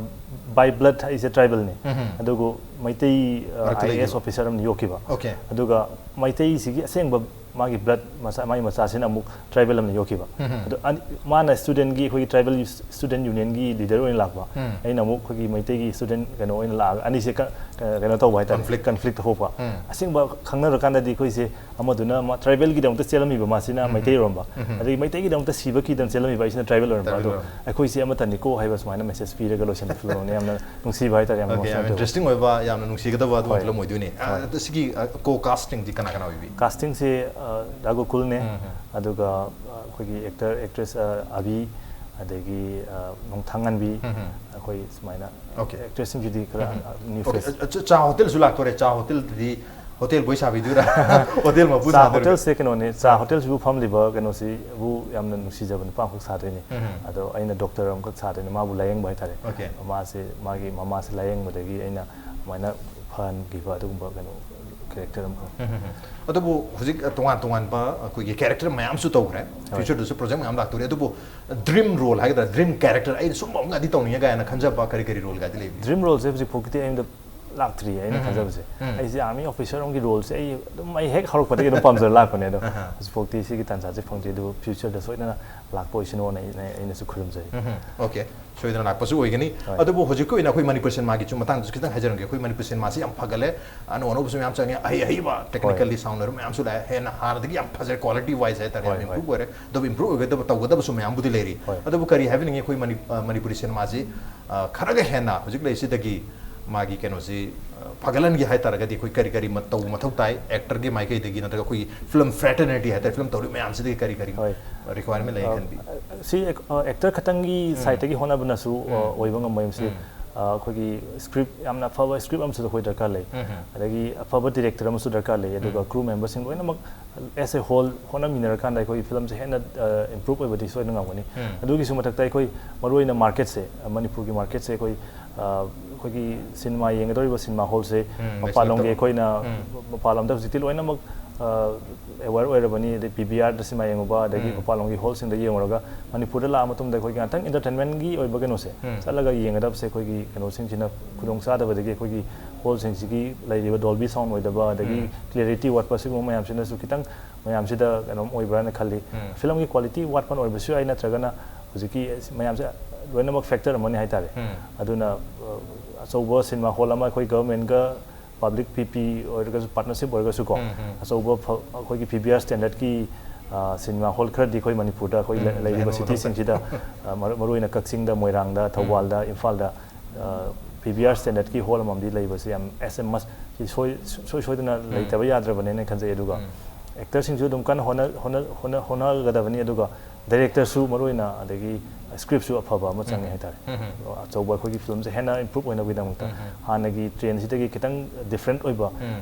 by blood ꯑꯩꯁꯦ tribal ꯅꯤ꯫ ꯑꯗꯨꯕꯨ ꯃꯩꯇꯩ ꯑ, ꯃꯔꯛꯇ IAS ꯂꯩꯈꯤꯕ꯫ Officer ꯑꯃꯅ ꯌꯣꯛꯈꯤꯕ꯫ Okay. ꯑꯗꯨꯒ ꯃꯩꯇꯩꯁꯤꯒꯤ ꯑꯁꯦꯡꯕ ꯃꯥꯒꯤ blood ꯃꯆꯥ, ꯃꯥꯒꯤ ꯃꯆꯥꯁꯤꯅ ꯑꯃꯨꯛ tribal ꯑꯃꯅ ꯌꯣꯛꯈꯤꯕ꯫ ꯑꯗꯣ ꯑꯅꯤ- ꯃꯥꯅ student ꯒꯤ, ꯑꯩꯈꯣꯏꯒꯤ tribal student union ꯒꯤ leader ꯑꯣꯏꯅ ꯂꯥꯛꯄ, ꯑꯩꯅ ꯑꯃꯨꯛ ꯑꯩꯈꯣꯏꯒꯤ ꯃꯩꯇꯩꯒꯤ student ꯀꯩꯅꯣ ꯑꯣꯏꯅ ꯂꯥꯛꯑꯒ ꯑꯅꯤꯁꯦ ꯀ- ꯀ- ꯀꯩꯅꯣ ꯇꯧꯕ ꯍꯥꯏꯇꯥꯔꯦ, Conflict. Conflict ꯊꯣꯛꯄ꯫ ꯎꯝ. ꯑꯁꯦꯡꯕ ꯈꯪꯅꯔꯀꯥꯟꯗꯗꯤ ꯑꯩꯈꯣꯏꯁꯦ ꯑꯃꯗꯨꯅ ꯃꯥ tribal ꯒꯤꯗꯃꯛꯇ ꯆꯦꯜꯂꯝꯃꯤꯕ ꯃꯥꯁꯤꯅ ꯃꯩꯇꯩ ꯑꯣꯏꯔꯝꯕ, ꯑꯗꯒꯤ ꯃꯩꯇꯩꯒꯤꯗꯃꯛꯇ ꯁꯤꯕ ꯀꯤꯗꯅ ꯆꯦꯜꯂꯝꯃꯤꯕ ꯑꯩꯁꯤꯅ tribal ꯑꯣꯏꯔꯝꯕ꯫ Tribal ꯑꯗꯣ ꯑꯣꯏꯔꯝꯕ꯫ ꯑꯩꯈꯣꯏꯁꯦ ꯑꯃꯠꯇꯅꯤꯀꯣ ꯍꯥꯏꯕ ꯁꯨꯃꯥꯏꯅ message ꯄꯤꯔꯒ ꯂꯣꯏꯁꯤꯟꯕ film ꯑꯃꯅꯤ꯫ ꯌꯥꯝꯅ ꯅꯨꯡꯁꯤꯕ ꯍꯥꯏꯇꯥꯔꯦ, ꯌꯥꯝ Okay, emotional ꯌꯥꯝ ꯇꯧꯕ꯫ Interesting ꯑꯣꯏꯕ, ꯌꯥꯝꯅ ꯅꯨꯡꯁꯤꯒꯗꯕ ꯑꯗꯨꯒꯨꯝꯕ ꯍꯣꯏ꯫ Film ꯑꯣꯏꯗꯣꯏꯅꯤ꯫ ꯑ, ꯍꯣꯏ꯫ ꯑꯗꯣ ꯁꯤꯒꯤ co-casting ꯗꯤ ꯀꯅꯥ ꯀꯅꯥ ꯑꯣꯏꯕꯤ? Casting ꯁꯦ ꯑ, ꯗꯥ ꯒꯣꯀꯨꯜꯅꯦ, ꯑꯗꯨꯒ ꯑ, ꯑꯩꯈꯣꯏꯒꯤ actor actress ꯑ, ꯑꯕꯤ, ꯑꯗꯒꯤ ꯑ, ꯅꯣꯡꯊꯥꯡꯉꯥꯟꯕꯤ, ꯎꯝ, ꯎꯝ꯫ ꯑꯩꯈꯣꯏ ꯁꯨꯃꯥꯏꯅ Okay. ꯑꯦꯛꯇ꯭ꯔꯦꯁꯁꯤꯡꯁꯤꯗꯤ ꯈꯔ ꯎꯝ꯫ New Okay, face. ꯑ, ꯆꯥ ꯍꯣꯇꯦꯜꯁꯨ ꯂꯥꯛꯇꯣꯔꯦ꯫ ꯆꯥ ꯍꯣꯇꯦꯜꯗꯗꯤ ꯍꯣꯇꯦꯜ ꯕꯣꯏ ꯁꯥꯕꯤꯗꯣꯏꯔꯥ? ꯍꯣꯇꯦꯜ ꯃꯄꯨ ꯆꯥ ꯁꯥꯗꯣꯏꯔꯥ? ꯍꯣꯇꯦꯜꯁꯦ ꯀꯩꯅꯣꯅꯦ, ꯆꯥ ꯍꯣꯇꯦꯜꯁꯤꯕꯨ ꯐꯝꯂꯤꯕ ꯀꯩꯅꯣꯁꯤꯕꯨ ꯌꯥꯝꯅ ꯅꯨꯡꯁꯤꯖꯕ ꯅꯨꯄꯥ ꯑꯃꯈꯛ ꯁꯥꯗꯣꯏꯅꯦ꯫ ꯎꯝ꯫ ꯑꯗꯣ ꯑꯩꯅ ꯗꯣꯛꯇꯔ ꯑꯃꯈꯛ ꯁꯥꯗꯣꯏꯅꯦ, ꯃꯥꯕꯨ ꯂꯥꯏꯌꯦꯡꯕ ꯍꯥꯏꯇꯥꯔꯦ꯫ Okay. ꯃꯃꯥꯁꯦ, ꯃꯥꯒꯤ ꯃꯃꯥꯁꯦ ꯂꯥꯏꯌꯦꯡꯕꯗꯒꯤ ꯑꯩꯅ ꯑꯗꯨꯃꯥꯏꯅ ꯐꯍꯟꯈꯤꯕ ꯑꯗꯨꯒꯨꯝꯕ ꯀꯩꯅꯣ ꯀꯦꯔꯦꯛꯇꯔ ꯑꯃꯈꯛ꯫ ꯎꯝ, ꯎꯝ, ꯎꯝ꯫ ꯑꯗꯨꯕꯨ ꯍꯧꯖꯤꯛ ꯇꯣꯉꯥꯟ ꯇꯣꯉꯥꯟꯕ ꯑꯩꯈꯣꯏꯒꯤ ꯀꯦꯔꯦꯛꯇꯔ ꯃꯌꯥꯝꯁꯨ ꯇꯧꯈ꯭ꯔꯦ꯫ ꯍꯣꯏ꯫ ꯐ꯭ꯌꯨꯆꯔꯗꯁꯨ ꯄ꯭ꯔꯣꯖꯦꯛ ꯃꯌꯥꯝ ꯂꯥꯛꯇꯣꯔꯦ꯫ ꯑꯗꯨꯕꯨ ꯗ꯭ꯔꯤꯝ ꯔꯣꯜ ꯍꯥꯏꯒꯗ꯭ꯔꯥ, ꯗ꯭ꯔꯤꯝ ꯀꯦꯔꯦꯛꯇꯔ, ꯑꯩꯅ ꯁꯨꯝꯕ ꯑꯃꯒꯗꯤ ꯇꯧꯅꯤꯡꯉꯦ ꯀꯥꯏꯅ ꯈꯟꯖꯕ ꯀꯔꯤ ꯀꯔꯤ ꯔꯣꯜꯒꯗꯤ ꯂꯩꯕꯤ? ꯗ꯭ꯔꯤꯝ ꯔꯣꯜꯁꯦ ꯍꯧꯖꯤꯛ ꯐꯥꯎꯒꯤꯗꯤ ꯑꯩꯉꯣꯟꯗ ꯂꯥꯛꯇ꯭ꯔꯤꯌꯦ꯫ ꯑꯩꯅ ꯎꯝ꯫ ꯈꯟꯖꯕꯁꯦ, ꯎꯝ꯫ ꯑꯩꯁꯦ ꯑꯥꯔꯃꯤ ꯑꯣꯐꯤꯁꯔ ꯑꯃꯒꯤ ꯔꯣꯜꯁꯦ ꯑꯩ ꯑꯗꯨꯝ ꯑꯩ ꯍꯦꯛ ꯍꯧꯔꯛꯄꯗꯒꯤ ꯑꯗꯨꯝ ꯄꯥꯝꯖꯔ ꯂꯥꯛꯄꯅꯦ꯫ ꯑꯗꯣ ꯑꯍꯥ꯫ ꯍꯧꯖꯤꯛꯐꯥꯎꯗꯤ ꯁꯤꯒꯤ ꯇꯥꯟꯖꯥꯁꯦ ꯐꯪꯗ꯭ꯔꯤ, ꯑꯗꯨꯕꯨ ꯐ꯭ꯌꯨꯆꯔꯗ ꯁꯣꯏꯗꯅ ꯂꯥꯛꯄ ꯑꯣꯏꯁꯅꯣꯅ ꯑꯩ-, ꯑꯩꯅꯁꯨ ꯈꯨꯔꯨꯝꯖꯔꯤ꯫ ꯎꯝ, okay꯫ ꯁꯣꯏꯗꯅ ꯂꯥꯛꯄꯁꯨ ꯑꯣꯏꯒꯅꯤ꯫ ꯍꯣꯏ꯫ ꯑꯗꯨꯕꯨ ꯍꯧꯖꯤꯛꯀꯤ ꯑꯣꯏꯅ ꯑꯩꯈꯣꯏ ꯃꯅꯤꯄꯨꯔ ꯁꯤꯅꯦꯃꯥꯒꯤꯁꯨ ꯃꯇꯥꯡꯗꯁꯨ ꯈꯤꯇꯪ ꯍꯥꯏꯖꯔꯝꯒꯦ꯫ ꯑꯩꯈꯣꯏ ꯃꯅꯤꯄꯨꯔ ꯁꯤꯅꯦꯃꯥꯁꯤ ꯌꯥꯝ ꯐꯒꯠꯂꯦ, ꯑꯅꯧ ꯑꯅꯧꯕꯁꯨ ꯃꯌꯥꯝ ꯆꯪꯉꯦ, ꯑꯍꯩ ꯑꯍꯩꯕ ꯇꯦꯛꯅꯤꯀꯦꯜꯂꯤ ꯁꯥꯎꯟ ꯑꯣꯏꯔ ꯃꯌꯥꯝꯁꯨ ꯂꯥꯛꯑꯦ, ꯍꯦꯟꯅ ꯍꯥꯟꯅꯗꯒꯤ ꯌꯥꯝ ꯐꯖꯔꯦ, ꯀ꯭ꯋꯥꯂꯤꯇꯤ ꯋꯥꯏꯁ ꯍꯥꯏꯇꯥꯔꯦ, ꯌꯥꯝ ꯍꯣꯏ, ꯍꯣꯏ꯫ ꯏꯝꯄ꯭ꯔꯨꯚ ꯑꯣꯏꯔꯦ꯫ ꯑꯗꯨꯕꯨ ꯏꯝꯄ꯭ꯔꯨꯚ ꯑꯣꯏꯒꯗꯕ, ꯇꯧꯒꯗꯕꯁꯨ ꯃꯌꯥꯝꯕꯨꯗꯤ ꯂꯩꯔꯤ꯫ ꯍꯣꯏ꯫ ꯑꯗꯨꯕꯨ ꯀꯔꯤ ꯍꯥꯏꯕꯤꯅꯤꯡꯉꯤ, ꯑꯩꯈꯣꯏ ꯃꯅꯤ-, ꯑ, ꯃꯅꯤꯄꯨꯔꯤ ꯁꯤꯅꯦꯃꯥꯁꯤ, ꯑ, ꯈꯔꯒ ꯍꯦꯟꯅ ꯍꯧꯖꯤꯛ ꯂꯩꯔꯤꯁꯤꯗꯒꯤ ꯃꯥꯒꯤ ꯀꯩꯅꯣꯁꯤ, ꯑ, ꯐꯒꯠꯍꯟꯒꯦ ꯍꯥꯏꯇꯥꯔꯒꯗꯤ ꯑꯩꯈꯣꯏ ꯀꯔꯤ ꯀꯔꯤ ꯃ-, ꯇꯧꯕ ꯃꯊꯧ ꯇꯥꯏ? ꯑꯦꯛꯇꯔꯒꯤ ꯃꯥꯏꯀꯩꯗꯒꯤ ꯅꯠꯇ꯭ꯔꯒ ꯑꯩꯈꯣꯏꯒꯤ ꯐꯤꯂꯝ ꯐ꯭ꯔꯦꯇꯔꯅꯤꯇꯤ ꯍꯥꯏꯇꯥꯔꯦ, ꯐꯤꯂꯝ ꯇꯧꯔꯤ ꯃꯌꯥꯝꯁꯤꯗꯒꯤ ꯀꯔꯤ ꯀꯔꯤ ꯍꯣꯏ꯫ ꯔꯤꯀ꯭ꯋꯥꯏꯔꯃꯦꯟ ꯂꯩ ꯈꯟꯕꯤ? ꯁꯤ ꯑꯦꯛ-, ꯑ, ꯑꯦꯛꯇꯔ ꯈꯛꯇꯪꯒꯤ ꯎꯝ꯫ ꯁꯥꯏꯠꯇꯒꯤ ꯍꯣꯠꯅꯕꯅꯁꯨ, ꯑ, ꯎꯝ꯫ ꯑꯣꯏꯕ ꯉꯝꯃꯣꯏ꯫ ꯃꯁꯤ, ꯎꯝ꯫ ꯑ, ꯑꯩꯈꯣꯏꯒꯤ ꯁ꯭ꯀ꯭ꯔꯤꯞ ꯌꯥꯝꯅ ꯑꯐꯕ ꯁ꯭ꯀ꯭ꯔꯤꯞ ꯑꯃꯁꯨ ꯑꯩꯈꯣꯏ ꯗꯔꯀꯥꯔ ꯂꯩ꯫ ꯎꯝ꯫ ꯑꯗꯒꯤ ꯑꯐꯕ ꯗꯤꯔꯦꯛꯇꯔ ꯑꯃꯁꯨ ꯗꯔꯀꯥꯔ ꯂꯩ꯫ ꯑꯗꯨꯒ ꯎꯝ꯫ ꯀ꯭ꯔꯨ ꯃꯦꯝꯕꯔꯁꯤꯡ ꯂꯣꯏꯅꯃꯛ as a whole ꯍꯣꯠꯅꯃꯤꯟꯅꯔꯀꯥꯟꯗ ꯑꯩꯈꯣꯏꯒꯤ ꯐꯤꯂꯝꯁꯦ ꯍꯦꯟꯅ, ꯑ, ꯏꯝꯄ꯭ꯔꯨꯚ ꯑꯣꯏꯕꯗꯤ ꯁꯣꯏꯗꯅ ꯉꯝꯒꯅꯤ꯫ ꯎꯝ꯫ ꯑꯗꯨꯒꯤꯁꯨ ꯃꯊꯛꯇ ꯑꯩꯈꯣꯏ ꯃꯔꯨꯑꯣꯏꯅ ꯃꯥꯔꯀꯦꯠꯁꯦ, ꯑ, ꯃꯅꯤꯄꯨꯔꯒꯤ ꯃꯥꯔꯀꯦꯠꯁꯦ ꯑꯩꯈꯣꯏ, ꯑ, ꯑꯩꯈꯣꯏꯒꯤ ꯁꯤꯅꯦꯃꯥ ꯌꯦꯡꯒꯗꯧꯔꯤꯕ ꯁꯤꯅꯦꯃꯥ ꯍꯣꯜꯁꯦ ꯎꯝ, ꯃꯄꯥꯟꯂꯣꯝꯒꯤ ꯂꯩꯁꯤꯜꯂꯛꯇꯕ꯫ ꯑꯩꯈꯣꯏꯅ ꯎꯝ꯫ ꯃꯄꯥꯟꯂꯣꯝꯗ ꯍꯧꯖꯤꯛꯇꯤ ꯂꯣꯏꯅꯃꯛ, ꯑ, ꯑꯦꯋꯦꯌꯔ ꯑꯣꯏꯔꯕꯅꯤ꯫ ꯑꯗꯩ ꯄꯤ ꯚꯤ ꯑꯥꯔꯗ ꯁꯤꯅꯦꯃꯥ ꯌꯦꯡꯉꯨꯕ, ꯑꯗꯒꯤ ꯎꯝ꯫ ꯃꯄꯥꯟꯂꯣꯝꯒꯤ ꯍꯣꯜꯁꯤꯡꯗ ꯌꯦꯡꯉꯨꯔꯒ ꯃꯅꯤꯄꯨꯔꯗ ꯂꯥꯛꯑ ꯃꯇꯨꯡꯗ ꯑꯩꯈꯣꯏꯒꯤ ꯉꯥꯛꯇꯪ ꯏꯟꯇꯔꯇꯦꯟꯃꯦꯟꯒꯤ ꯑꯣꯏꯕ ꯀꯩꯅꯣꯁꯦ ꯎꯝ꯫ ꯆꯠꯂꯒ ꯌꯦꯡꯒꯗꯕꯁꯦ ꯑꯩꯈꯣꯏꯒꯤ ꯀꯩꯅꯣꯁꯤꯡꯁꯤꯅ ꯈꯨꯗꯣꯡ ꯆꯥꯗꯕꯗꯒꯤ ꯑꯩꯈꯣꯏꯒꯤ ꯍꯣꯜꯁꯤꯡꯁꯤꯒꯤ ꯂꯩꯔꯤꯕ ꯗꯣꯜꯕꯤ ꯁꯥꯎꯟ ꯑꯣꯏꯗꯕ, ꯑꯗꯒꯤ ꯎꯝ꯫ ꯀ꯭ꯂꯦꯔꯤꯇꯤ ꯋꯥꯠꯄ, ꯁꯤꯒꯨꯝꯕ ꯃꯌꯥꯝꯁꯤꯅꯁꯨ ꯈꯤꯇꯪ ꯃꯌꯥꯝꯁꯤꯗ ꯀꯩꯅꯣꯝ ꯑꯣꯏꯕ꯭ꯔꯥꯅ ꯈꯜꯂꯤ꯫ ꯎꯝ꯫ ꯐꯤꯂꯝꯒꯤ ꯀ꯭ꯋꯥꯂꯤꯇꯤ ꯋꯥꯠꯄꯅ ꯑꯣꯏꯕꯁꯨ ꯌꯥꯏ, ꯅꯠꯇ꯭ꯔꯒꯅ ꯍꯧꯖꯤꯛꯀꯤ ꯃꯌꯥꯝꯁꯦ ꯂꯣꯏꯅꯃꯛ ꯐꯦꯛꯇꯔ ꯑꯃꯅꯤ ꯍꯥꯏꯇꯥꯔꯦ꯫ ꯎꯝ꯫ ꯑꯗꯨꯅ, ꯑ, ꯑꯆꯧꯕ ꯁꯤꯅꯦꯃꯥ ꯍꯣꯜ ꯑꯃ ꯑꯩꯈꯣꯏ ꯒꯚꯔꯟꯃꯦꯟꯠꯒ ꯄꯕ꯭ꯂꯤꯛ ꯄꯤ ꯄꯤ ꯑꯣꯏꯔꯒꯁꯨ, ꯄꯥꯔꯠꯅꯔꯁꯤꯞ ꯑꯣꯏꯔꯒꯁꯨꯀꯣ, ꯎꯝ, ꯎꯝ꯫ ꯑꯆꯧꯕ ꯐ-, ꯑꯩꯈꯣꯏꯒꯤ ꯄꯤ ꯚꯤ ꯑꯥꯔ ꯁ꯭ꯇꯦꯟꯗꯔꯠꯀꯤ, ꯑ, ꯁꯤꯅꯦꯃꯥ ꯍꯣꯜ ꯈꯔꯗꯤ ꯑꯩꯈꯣꯏ ꯃꯅꯤꯄꯨꯔꯗ ꯑꯩꯈꯣꯏ ꯂꯩ-, ꯎꯝ, ꯂꯩꯔꯤꯕ ꯂꯩꯍꯟꯕ ꯃꯊꯧ ꯇꯥꯏ꯫ ꯁꯤꯇꯤꯁꯤꯡꯁꯤꯗ, ꯑ, ꯃꯔꯨ-, ꯃꯔꯨꯑꯣꯏꯅ ꯀꯛꯆꯤꯡꯗ, ꯃꯣꯏꯔꯥꯡꯗ, ꯎꯝ꯫ ꯊꯧꯕꯥꯜꯗ, ꯏꯝꯐꯥꯜꯗ, ꯑ, ꯄꯤ ꯚꯤ ꯑꯥꯔ ꯁ꯭ꯇꯦꯟꯗꯔꯠꯀꯤ ꯍꯣꯜ ꯑꯃꯃꯝꯗꯤ ꯂꯩꯕꯁꯦ ꯌꯥꯝ as a must, ꯁꯤ ꯁꯣꯏ-, ꯁꯨꯡꯁꯣꯏ ꯁꯣꯏꯗꯅ ꯎꯝ꯫ ꯂꯩꯇꯕ ꯌꯥꯗ꯭ꯔꯕꯅꯦꯅ ꯈꯟꯖꯩ꯫ ꯑꯗꯨꯒ ꯎꯝ꯫ ꯑꯦꯛꯇꯔꯁꯤꯡꯁꯨ ꯑꯗꯨꯝ ꯀꯟꯅ ꯍꯣꯠꯅ-, ꯍꯣꯠꯅ-, ꯍꯣꯠꯅ-, ꯍꯣꯠꯅꯒꯗꯕꯅꯤ꯫ ꯑꯗꯨꯒ ꯗꯥꯏꯔꯦꯛꯇꯔꯁꯨ ꯃꯔꯨ ꯑꯣꯏꯅ, ꯑꯗꯒꯤ ꯁ꯭ꯀ꯭ꯔꯤꯞꯁꯨ ꯑꯐꯕ ꯑꯃ ꯆꯪꯉꯦ ꯍꯥꯏꯇꯥꯔꯦ꯫ ꯑꯆꯧꯕ ꯑꯩꯈꯣꯏꯒꯤ ꯐꯤꯂꯝꯁꯦ ꯍꯦꯟꯅ ꯏꯝꯄ꯭ꯔꯨꯞ ꯑꯣꯏꯅꯕꯒꯤꯗꯃꯛꯇ ꯍꯥꯟꯅꯒꯤ ꯇ꯭ꯔꯦꯟꯁꯤꯗꯒꯤ ꯈꯤꯇꯪ ꯗꯤꯐ꯭ꯔꯦꯟꯠ ꯑꯣꯏꯕ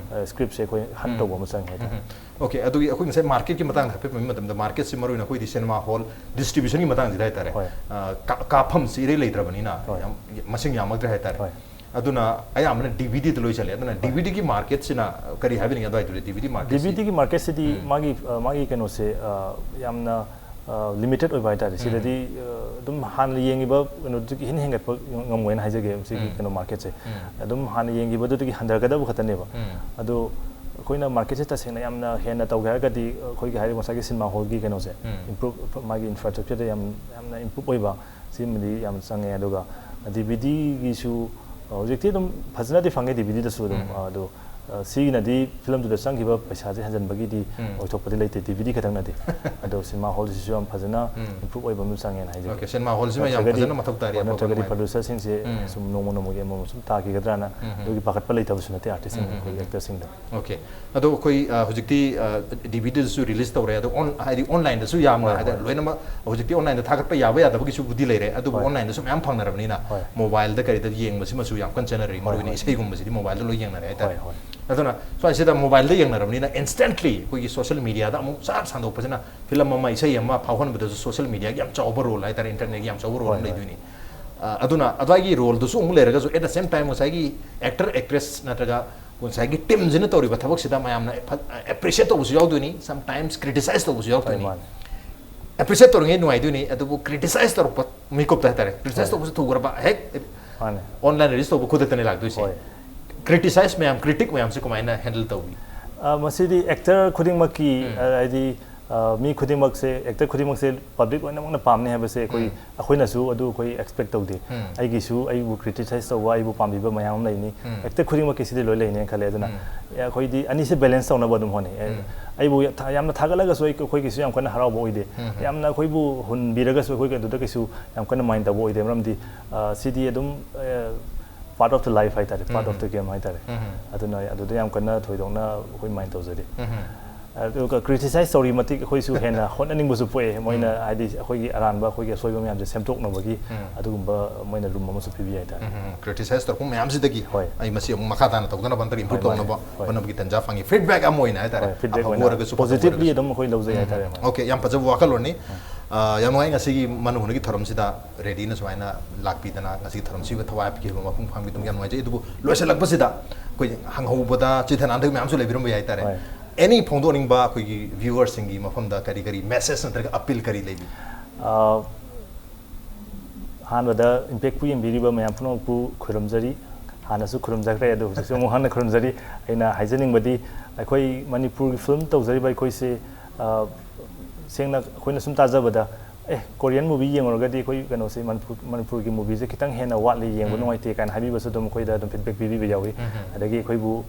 ꯁ꯭ꯀ꯭ꯔꯤꯞꯁꯦ ꯑꯩꯈꯣꯏ ꯍꯟ ꯇꯧꯕ ꯑꯃ ꯆꯪꯉꯦ ꯍꯥꯏꯇꯥꯔꯦ꯫ ꯑꯣꯀꯦ, ꯑꯗꯨꯒꯤ ꯑꯩꯈꯣꯏ ꯉꯁꯥꯏ ꯃꯥꯔꯀꯦꯠꯀꯤ ꯃꯇꯥꯡꯗ ꯍꯥꯏꯐꯦꯠ ꯄꯟꯕ ꯃꯇꯝꯗ, ꯃꯥꯔꯀꯦꯠꯁꯤ ꯃꯔꯨ ꯑꯣꯏꯅ ꯑꯩꯈꯣꯏꯗꯤ ꯁꯤꯅꯦꯃꯥ ꯍꯣꯜ ꯗꯤꯁꯇ꯭ꯔꯤꯕ꯭ꯌꯨꯁꯟꯒꯤ ꯃꯇꯥꯡꯁꯤꯗ ꯍꯥꯏꯇꯥꯔꯦ꯫ ꯍꯣꯏ꯫ ꯑ, ꯀꯥ- ꯀꯥꯞꯐꯝꯁꯤ ꯏꯔꯩ ꯂꯩꯇ꯭ꯔꯕꯅꯤꯅ, ꯍꯣꯏ꯫ ꯌꯥꯝ ꯃꯁꯤꯡ ꯌꯥꯝꯃꯛꯇ꯭ꯔꯦ ꯍꯥꯏꯇꯥꯔꯦ꯫ ꯍꯣꯏ꯫ ꯑꯗꯨꯅ ꯑꯌꯥꯝꯕꯅ ꯗꯤꯚꯤꯗꯤꯗ ꯂꯣꯏ ꯆꯠꯂꯦ꯫ ꯑꯗꯨꯅ ꯗꯤꯚꯤꯗꯤꯒꯤ ꯃꯥꯔꯀꯦꯠꯁꯤꯅ ꯀꯔꯤ ꯍꯥꯏꯕꯤꯅꯤꯡꯉꯦ ꯑꯗꯨꯋꯥꯏꯗꯨꯗꯤ? ꯗꯤꯚꯤꯗꯤ ꯃꯥꯔꯀꯦꯠꯁꯤ? ꯗꯤꯚꯤꯗꯤꯒꯤ ꯃꯥꯔꯀꯦꯠꯁꯤꯗꯤ ꯃꯥꯒꯤ, ꯑ, ꯃꯥꯒꯤ ꯀꯩꯅꯣꯁꯦ, ꯑ, ꯌꯥꯝꯅ ꯂꯤꯃꯤꯇꯦꯠ ꯑꯣꯏꯕ ꯍꯥꯏꯇꯥꯔꯦ꯫ ꯁꯤꯗꯗꯤ, ꯑ, ꯑꯗꯨꯝ ꯍꯥꯟꯅ ꯌꯦꯡꯉꯤꯕ ꯀꯩꯅꯣꯗꯨꯗꯒꯤ ꯍꯦꯟꯅ ꯍꯦꯟꯒꯠꯄ ꯉꯝꯃꯣꯏꯅ ꯍꯥꯏꯖꯒꯦ ꯁꯤꯒꯤ ꯀꯩꯅꯣ ꯃꯥꯔꯀꯦꯠꯁꯦ꯫ ꯑꯗꯨꯝ ꯍꯥꯟꯅ ꯌꯦꯡꯈꯤꯕꯗꯨꯗꯒꯤ ꯍꯟꯊꯔꯛꯀꯗꯕ ꯈꯛꯇꯅꯦꯕ꯫ ꯑꯗꯣ ꯑꯩꯈꯣꯏꯅ ꯃꯥꯔꯀꯦꯠꯁꯦ ꯇꯁꯦꯡꯅ ꯌꯥꯝꯅ ꯍꯦꯟꯅ ꯇꯧꯒꯦ ꯍꯥꯏꯔꯒꯗꯤ, ꯑꯩꯈꯣꯏꯒꯤ ꯍꯥꯏꯔꯤꯕ ꯉꯁꯥꯏꯒꯤ ꯁꯤꯅꯦꯃꯥ ꯍꯣꯜꯒꯤ ꯀꯩꯅꯣꯁꯦ, ꯏꯝꯄ꯭ꯔꯨꯞ, ꯃꯥꯒꯤ ꯏꯟꯐ꯭ꯔꯥꯁ꯭ꯇ꯭ꯔꯛꯆꯔꯗ ꯌꯥꯝ, ꯌꯥꯝꯅ ꯏꯝꯄ꯭ꯔꯨꯞ ꯑꯣꯏꯕ, ꯁꯤꯃꯗꯤ ꯌꯥꯝ ꯆꯪꯉꯦ꯫ ꯑꯗꯨꯒ ꯗꯤꯚꯤꯗꯤꯒꯤꯁꯨ ꯍꯧꯖꯤꯛꯇꯤ ꯑꯗꯨꯝ ꯐꯖꯅꯗꯤ ꯐꯪꯉꯦ ꯗꯤꯚꯤꯗꯤꯗꯁꯨ ꯑꯗꯨꯝ꯫ ꯑꯗꯣ, ꯑ, ꯁꯤꯒꯤꯅꯗꯤ ꯐꯤꯂꯝꯗꯨꯗ ꯆꯪꯈꯤꯕ ꯄꯩꯁꯥꯁꯦ ꯍꯟꯖꯟꯕꯒꯤꯗꯤ ꯑꯣꯏꯊꯣꯛꯄꯗꯤ ꯂꯩꯇꯦ, ꯗꯤꯚꯤꯗꯤ ꯈꯛꯇꯪꯅꯗꯤ꯫ ꯑꯗꯣ ꯁꯤꯅꯦꯃꯥ ꯍꯣꯜꯁꯤꯁꯨ ꯌꯥꯝ ꯐꯖꯅ ꯏꯝꯄ꯭ꯔꯨꯞ ꯑꯣꯏꯕ ꯑꯃ ꯆꯪꯉꯦꯅ ꯍꯥꯏꯖꯒꯦ꯫ ꯑꯣꯀꯦ, ꯁꯤꯅꯦꯃꯥ ꯍꯣꯜꯁꯤꯃ ꯌꯥꯝ ꯅꯠꯇ꯭ꯔꯒꯗꯤ, ꯐꯖꯅ ꯃꯊꯧ ꯇꯥꯔꯤ, ꯍꯣꯏ, ꯑꯐꯕ ꯅꯠꯇ꯭ꯔꯒꯗꯤ ꯅꯨꯡꯉꯥꯏꯕ꯫ ꯄ꯭ꯔꯗ꯭ꯌꯨꯁꯔꯁꯤꯡꯁꯦ ꯁꯨꯝ ꯅꯣꯡꯃ ꯅꯣꯡꯃꯒꯤ ꯑꯃꯃꯝ ꯁꯨꯝ ꯇꯥꯈꯤꯒꯗ꯭ꯔꯥꯅ ꯑꯗꯨꯒꯤ ꯄꯥꯈꯠꯄ ꯂꯩꯇꯕꯁꯨ ꯅꯠꯇꯦ ꯑꯥꯔꯇꯤꯁꯁꯤꯡ, ꯑꯩꯈꯣꯏ ꯑꯦꯛꯇꯔꯁꯤꯡꯗ꯫ ꯑꯣꯀꯦ, ꯑꯗꯣ ꯑꯩꯈꯣꯏ, ꯑ, ꯍꯧꯖꯤꯛꯇꯤ, ꯑ, ꯗꯤꯚꯤꯗꯤꯗꯁꯨ ꯔꯤꯂꯤꯁ ꯇꯧꯔꯦ, ꯑꯗꯣ ꯑꯣꯟ-, ꯍꯥꯏꯗꯤ ꯑꯣꯟꯂꯥꯏꯟꯗꯁꯨ ꯌꯥꯝꯅ, ꯍꯣꯏ, ꯍꯥꯏꯗꯤ ꯍꯣꯏ꯫ ꯂꯣꯏꯅꯃꯛ ꯍꯧꯖꯤꯛꯇꯤ ꯑꯣꯟꯂꯥꯏꯟꯗ ꯊꯥꯒꯠꯄ ꯌꯥꯕ ꯌꯥꯗꯕꯒꯤꯁꯨꯕꯨꯗꯤ ꯂꯩꯔꯦ, ꯑꯗꯨꯕꯨ ꯍꯣꯏ꯫ ꯑꯣꯟꯂꯥꯏꯟꯗꯁꯨ ꯃꯌꯥꯝ ꯐꯪꯅꯔꯕꯅꯤꯅ ꯍꯣꯏ꯫ ꯃꯣꯕꯥꯏꯜꯗ ꯀꯔꯤꯗ ꯌꯦꯡꯕꯁꯤꯃꯁꯨ ꯌꯥꯝ ꯀꯟꯅ ꯆꯠꯅꯔꯤ꯫ ꯍꯣꯏ, ꯃꯔꯨꯑꯣꯏꯅ ꯍꯣꯏ꯫ ꯏꯁꯩꯒꯨꯝꯕꯁꯤꯗꯤ ꯃꯣꯕꯥꯏꯜꯗ ꯂꯣꯏ ꯌꯦꯡꯅꯔꯦ ꯍꯥꯏꯇꯥꯔꯦ꯫ ꯍꯣꯏ, ꯍꯣꯏ꯫ ꯑꯗꯨꯅ ꯁ꯭ꯋꯥꯏꯁꯤꯗ ꯃꯣꯕꯥꯏꯜꯗ ꯌꯦꯡꯅꯔꯕꯅꯤꯅ, ꯏꯟꯁꯇꯦꯟꯠꯂꯤ ꯑꯩꯈꯣꯏꯒꯤ ꯁꯣꯁꯤꯌꯦꯜ ꯃꯤꯗꯤꯌꯥꯗ ꯑꯃꯨꯛ ꯆꯞ ꯁꯟꯗꯣꯛꯄꯁꯤꯅ, ꯐꯤꯂꯝ ꯑꯃ, ꯏꯁꯩ ꯑꯃ ꯐꯥꯎꯍꯟꯕꯗꯁꯨ ꯁꯣꯁꯤꯌꯦꯜ ꯃꯤꯗꯤꯌꯥꯒꯤ ꯌꯥꯝ ꯆꯥꯎꯕ ꯔꯣꯜ ꯍꯥꯏꯇꯥꯔꯦ, ꯏꯟꯇꯔꯅꯦꯠꯀꯤ ꯌꯥꯝ ꯆꯥꯎꯕ ꯔꯣꯜ ꯍꯣꯏ, ꯑꯃ ꯍꯣꯏ꯫ ꯂꯩꯗꯣꯏꯅꯤ꯫ ꯑ, ꯑꯗꯨꯅ ꯑꯗꯨꯋꯥꯏꯒꯤ ꯔꯣꯜꯗꯨꯁꯨ ꯑꯃꯨꯛ ꯂꯩꯔꯒꯁꯨ, at the same time ꯉꯁꯥꯏꯒꯤ ꯑꯦꯛꯇꯔ, ꯑꯦꯛꯇ꯭ꯔꯦꯁ ꯅꯠꯇ꯭ꯔꯒ ꯉꯁꯥꯏꯒꯤ ꯇꯤꯝꯁꯤꯅ ꯇꯧꯔꯤꯕ ꯊꯕꯛꯁꯤꯗ ꯃꯌꯥꯝꯅ ꯑꯦꯄ꯭ꯔꯤꯁꯤꯌꯦꯠ ꯇꯧꯕꯁꯨ ꯌꯥꯎꯗꯣꯏꯅꯤ, ꯁꯝꯇꯥꯏꯝꯁ ꯀ꯭ꯔꯤꯇꯤꯁꯥꯏꯁ ꯇꯧꯕꯁꯨ ꯌꯥꯎꯗꯣꯏꯅꯤ꯫ ꯍꯣꯏ, ꯃꯥꯅꯦ꯫ ꯑꯦꯄ꯭ꯔꯤꯁꯤꯌꯦꯠ ꯇꯧꯔꯤꯉꯩ ꯅꯨꯡꯉꯥꯏꯗꯣꯏꯅꯤ, ꯑꯗꯨꯕꯨ ꯀ꯭ꯔꯤꯇꯤꯁꯥꯏꯁ ꯇꯧꯔꯛꯄ ꯃꯤꯀꯨꯞꯇ ꯍꯥꯏꯇꯥꯔꯦ, ꯀ꯭ꯔꯤꯇꯤꯁꯥꯏꯁ ꯍꯣꯏ꯫ ꯇꯧꯕꯁꯨ ꯊꯨꯒ꯭ꯔꯕ, ꯍꯦꯛ ꯃꯥꯅꯦ꯫ ꯑꯣꯟꯂꯥꯏꯟ ꯔꯤꯂꯤꯁ ꯇꯧꯕ ꯈꯨꯗꯛꯇꯅꯦ ꯂꯥꯛꯇꯣꯏꯁꯦ꯫ ꯍꯣꯏ꯫ ꯀ꯭ꯔꯤꯇꯤꯁꯥꯏꯁ ꯃꯌꯥꯝ, ꯀ꯭ꯔꯤꯇꯤꯛ ꯃꯌꯥꯝꯁꯦ ꯀꯃꯥꯏꯅ ꯍꯦꯟꯗꯜ ꯇꯧꯕꯤ? ꯑ, ꯃꯁꯤꯗꯤ ꯑꯦꯛꯇꯔ ꯈꯨꯗꯤꯡꯃꯛꯀꯤ, ꯑ, ꯍꯥꯏꯗꯤ, ꯑ, ꯃꯤ ꯈꯨꯗꯤꯡꯃꯛꯁꯦ, ꯑꯦꯛꯇꯔ ꯈꯨꯗꯤꯡꯃꯛꯁꯦ ꯄꯕ꯭ꯂꯤꯛ ꯂꯣꯏꯅꯃꯛꯅ ꯄꯥꯝꯅꯤ ꯍꯥꯏꯕꯁꯦ ꯑꯩꯈꯣꯏ, ꯑꯩꯈꯣꯏꯅꯁꯨ ꯑꯗꯨ ꯑꯩꯈꯣꯏ ꯑꯦꯛꯁꯄꯦꯛ ꯇꯧꯗꯦ꯫ ꯑꯩꯒꯤꯁꯨ ꯑꯩꯕꯨ ꯀ꯭ꯔꯤꯇꯤꯁꯥꯏꯁ ꯇꯧꯕ, ꯑꯩꯕꯨ ꯄꯥꯝꯕꯤꯕ ꯃꯌꯥꯝ ꯑꯃ ꯂꯩꯅꯤ꯫ ꯑꯦꯛꯇꯔ ꯈꯨꯗꯤꯡꯃꯛꯀꯤ ꯁꯤꯗꯤ ꯂꯣꯏ ꯂꯩꯅꯦꯅ ꯈꯜꯂꯦ꯫ ꯑꯗꯨꯅ ꯑꯩꯈꯣꯏꯗꯤ ꯑꯅꯤꯁꯦ ꯕꯦꯂꯦꯟꯁ ꯇꯧꯅꯕ ꯑꯗꯨꯝ ꯍꯣꯠꯅꯩ꯫ ꯑꯦ, ꯑꯩꯕꯨ ꯌꯥꯝ ꯊꯥ-, ꯌꯥꯝꯅ ꯊꯥꯒꯠꯂꯒꯁꯨ ꯑꯩ, ꯑꯩꯈꯣꯏꯒꯤꯁꯨ ꯌꯥꯝ ꯀꯟꯅ ꯍꯔꯥꯎꯕ ꯑꯣꯏꯗꯦ꯫ ꯌꯥꯝꯅ ꯑꯩꯈꯣꯏꯕꯨ ꯍꯨꯟꯕꯤꯔꯒꯁꯨ ꯑꯩꯈꯣꯏꯒꯤ ꯑꯗꯨꯗ ꯀꯩꯁꯨ ꯌꯥꯝ ꯀꯟꯅ ꯃꯥꯏꯟ ꯇꯧꯕ ꯑꯣꯏꯗꯦ꯫ ꯃꯔꯝꯗꯤ, ꯑ, ꯁꯤꯗꯤ ꯑꯗꯨꯝ, ꯑ, part of the life ꯍꯥꯏꯇꯥꯔꯦ, part of the game ꯍꯥꯏꯇꯥꯔꯦ꯫ ꯑꯗꯨꯅ ꯑꯗꯨꯗ ꯌꯥꯝ ꯀꯟꯅ ꯊꯣꯏꯗꯣꯛꯅ ꯑꯩꯈꯣꯏ ꯃꯥꯏꯟ ꯇꯧꯖꯗꯦ꯫ ꯑꯗꯨꯒ ꯀ꯭ꯔꯤꯇꯤꯁꯥꯏꯁ ꯇꯧꯔꯤ ꯃꯇꯤꯛ ꯑꯩꯈꯣꯏꯁꯨ ꯍꯦꯟꯅ ꯍꯣꯠꯅꯅꯤꯡꯕꯁꯨ ꯄꯣꯛꯑꯦ꯫ ꯃꯣꯏꯅ ꯍꯥꯏꯗꯤ ꯑꯩꯈꯣꯏꯒꯤ ꯑꯔꯥꯟꯕ, ꯑꯩꯈꯣꯏꯒꯤ ꯑꯁꯣꯏꯕ ꯃꯌꯥꯝꯁꯦ ꯁꯦꯝꯗꯣꯛꯅꯕꯒꯤ ꯑꯗꯨꯒꯨꯝꯕ ꯃꯣꯏꯅ ꯔꯨꯝ ꯑꯃꯁꯨ ꯄꯤꯕꯤ ꯍꯥꯏꯇꯥꯔꯦ꯫ ꯀ꯭ꯔꯤꯇꯤꯁꯥꯏꯁ ꯇꯧꯔꯛꯄ ꯃꯌꯥꯝꯁꯤꯗꯒꯤ ꯍꯣꯏ꯫ ꯑꯩ ꯃꯁꯤ ꯑꯃꯨꯛ ꯃꯈꯥ ꯇꯥꯅ ꯇꯧꯗꯅꯕ ꯍꯟꯗꯛ ꯏꯝꯄ꯭ꯔꯨꯚ ꯍꯣꯏ, ꯃꯥꯅꯦ꯫ ꯇꯧꯅꯕ ꯍꯣꯏ꯫ ꯍꯣꯠꯅꯕꯒꯤ ꯇꯥꯟꯖꯥ ꯐꯪꯉꯤ꯫ ꯐꯤꯗꯕꯦꯛ ꯑꯃ ꯑꯣꯏꯅ ꯍꯥꯏꯇꯥꯔꯦ꯫ ꯍꯣꯏ, ꯐꯤꯗꯕꯦꯛ ꯑꯐꯕ ꯑꯣꯏꯅ ꯑꯣꯏꯔꯒꯁꯨ ꯐꯠꯇꯕ ꯄꯣꯖꯤꯇꯤꯚꯂꯤ ꯑꯣꯏꯔꯒꯁꯨ꯫ ꯑꯗꯨꯝ ꯑꯩꯈꯣꯏ ꯂꯧꯖꯩ ꯎꯝ, ꯍꯥꯏꯇꯥꯔꯦ꯫ ꯎꯝ꯫ ꯑꯣꯀꯦ, ꯌꯥꯝ ꯐꯖꯕ ꯋꯥꯈꯜꯂꯣꯟꯅꯤ꯫ ꯑ, ꯌꯥꯝ ꯅꯨꯡꯉꯥꯏ ꯉꯁꯤꯒꯤ ꯃꯅꯨ ꯍꯨꯅꯒꯤ ꯊꯧꯔꯝꯁꯤꯗ ꯔꯦꯗꯤꯅ ꯁꯨꯃꯥꯏꯅ ꯂꯥꯛꯄꯤꯗꯅ ꯉꯁꯤꯒꯤ ꯊꯧꯔꯝꯁꯤꯕꯨ ꯊꯋꯥꯏ ꯍꯥꯞꯄꯤꯈꯤꯕ ꯃꯄꯨꯡ ꯐꯥꯍꯟꯕꯤꯗꯨꯃ ꯌꯥꯝ ꯅꯨꯡꯉꯥꯏꯖꯩ꯫ ꯑꯗꯨꯕꯨ ꯂꯣꯏꯁꯤꯜꯂꯛꯄꯁꯤꯗ ꯑꯩꯈꯣꯏ ꯍꯪꯍꯧꯕꯗ ꯆꯤꯊꯅꯥꯟꯗꯒꯤ ꯃꯌꯥꯝꯁꯨ ꯂꯩꯕꯤꯔꯝꯕ ꯌꯥꯏ ꯍꯥꯏꯇꯥꯔꯦ꯫ ꯍꯣꯏ꯫ ꯑꯦꯅꯤ ꯐꯣꯡꯗꯣꯛꯅꯤꯡꯕ ꯑꯩꯈꯣꯏꯒꯤ ꯚ꯭ꯌꯨꯋꯔꯁꯤꯡꯒꯤ ꯃꯐꯝꯗ ꯀꯔꯤ ꯀꯔꯤ ꯃꯦꯁꯦꯖ ꯅꯠꯇ꯭ꯔꯒ ꯑꯄꯤꯜ ꯀꯔꯤ ꯂꯩꯕꯤ? ꯑ, ꯑꯍꯥꯟꯕꯗ ꯏꯝꯄꯦꯛꯄꯨ ꯌꯦꯡꯕꯤꯔꯤꯕ ꯃꯌꯥꯝ ꯄꯨꯝꯅꯃꯛꯄꯨ ꯈꯣꯏꯔꯝꯖꯔꯤ꯫ ꯍꯥꯟꯅꯁꯨ ꯈꯨꯔꯨꯝꯖꯈ꯭ꯔꯦ, ꯑꯗꯨ ꯍꯧꯖꯤꯛꯁꯨ ꯑꯃꯨꯛ ꯍꯟꯅ ꯈꯨꯔꯨꯝꯖꯔꯤ꯫ ꯑꯩꯅ ꯍꯥꯏꯖꯅꯤꯡꯕꯗꯤ, ꯑꯩꯈꯣꯏ ꯃꯅꯤꯄꯨꯔꯒꯤ ꯐꯤꯂꯝ ꯇꯧꯖꯔꯤꯕ ꯑꯩꯈꯣꯏꯁꯦ, ꯑ, ꯁꯦꯡꯅ ꯑꯩꯈꯣꯏꯅ ꯁꯨꯝ ꯇꯥꯖꯕꯗ, ꯑꯦ, ꯀꯣꯔꯤꯌꯟ ꯃꯨꯚꯤ ꯌꯦꯡꯉꯨꯔꯒꯗꯤ ꯑꯩꯈꯣꯏ ꯀꯩꯅꯣꯁꯦ, ꯃꯅꯤꯄꯨꯔ, ꯃꯅꯤꯄꯨꯔꯒꯤ ꯃꯨꯚꯤꯁꯦ ꯈꯤꯇꯪ ꯍꯦꯟꯅ ꯋꯥꯠꯂꯤ, ꯌꯦꯡꯕ ꯅꯨꯡꯉꯥꯏꯇꯦ ꯀꯥꯏꯅ ꯍꯥꯏꯕꯤꯕꯁꯨ ꯑꯗꯨꯝ ꯑꯩꯈꯣꯏꯗ ꯑꯗꯨꯝ ꯐꯤꯗꯕꯦꯛ ꯄꯤꯕꯤꯕ ꯌꯥꯎꯏ꯫ ꯑꯗꯒꯤ ꯑꯩꯈꯣꯏꯕꯨ,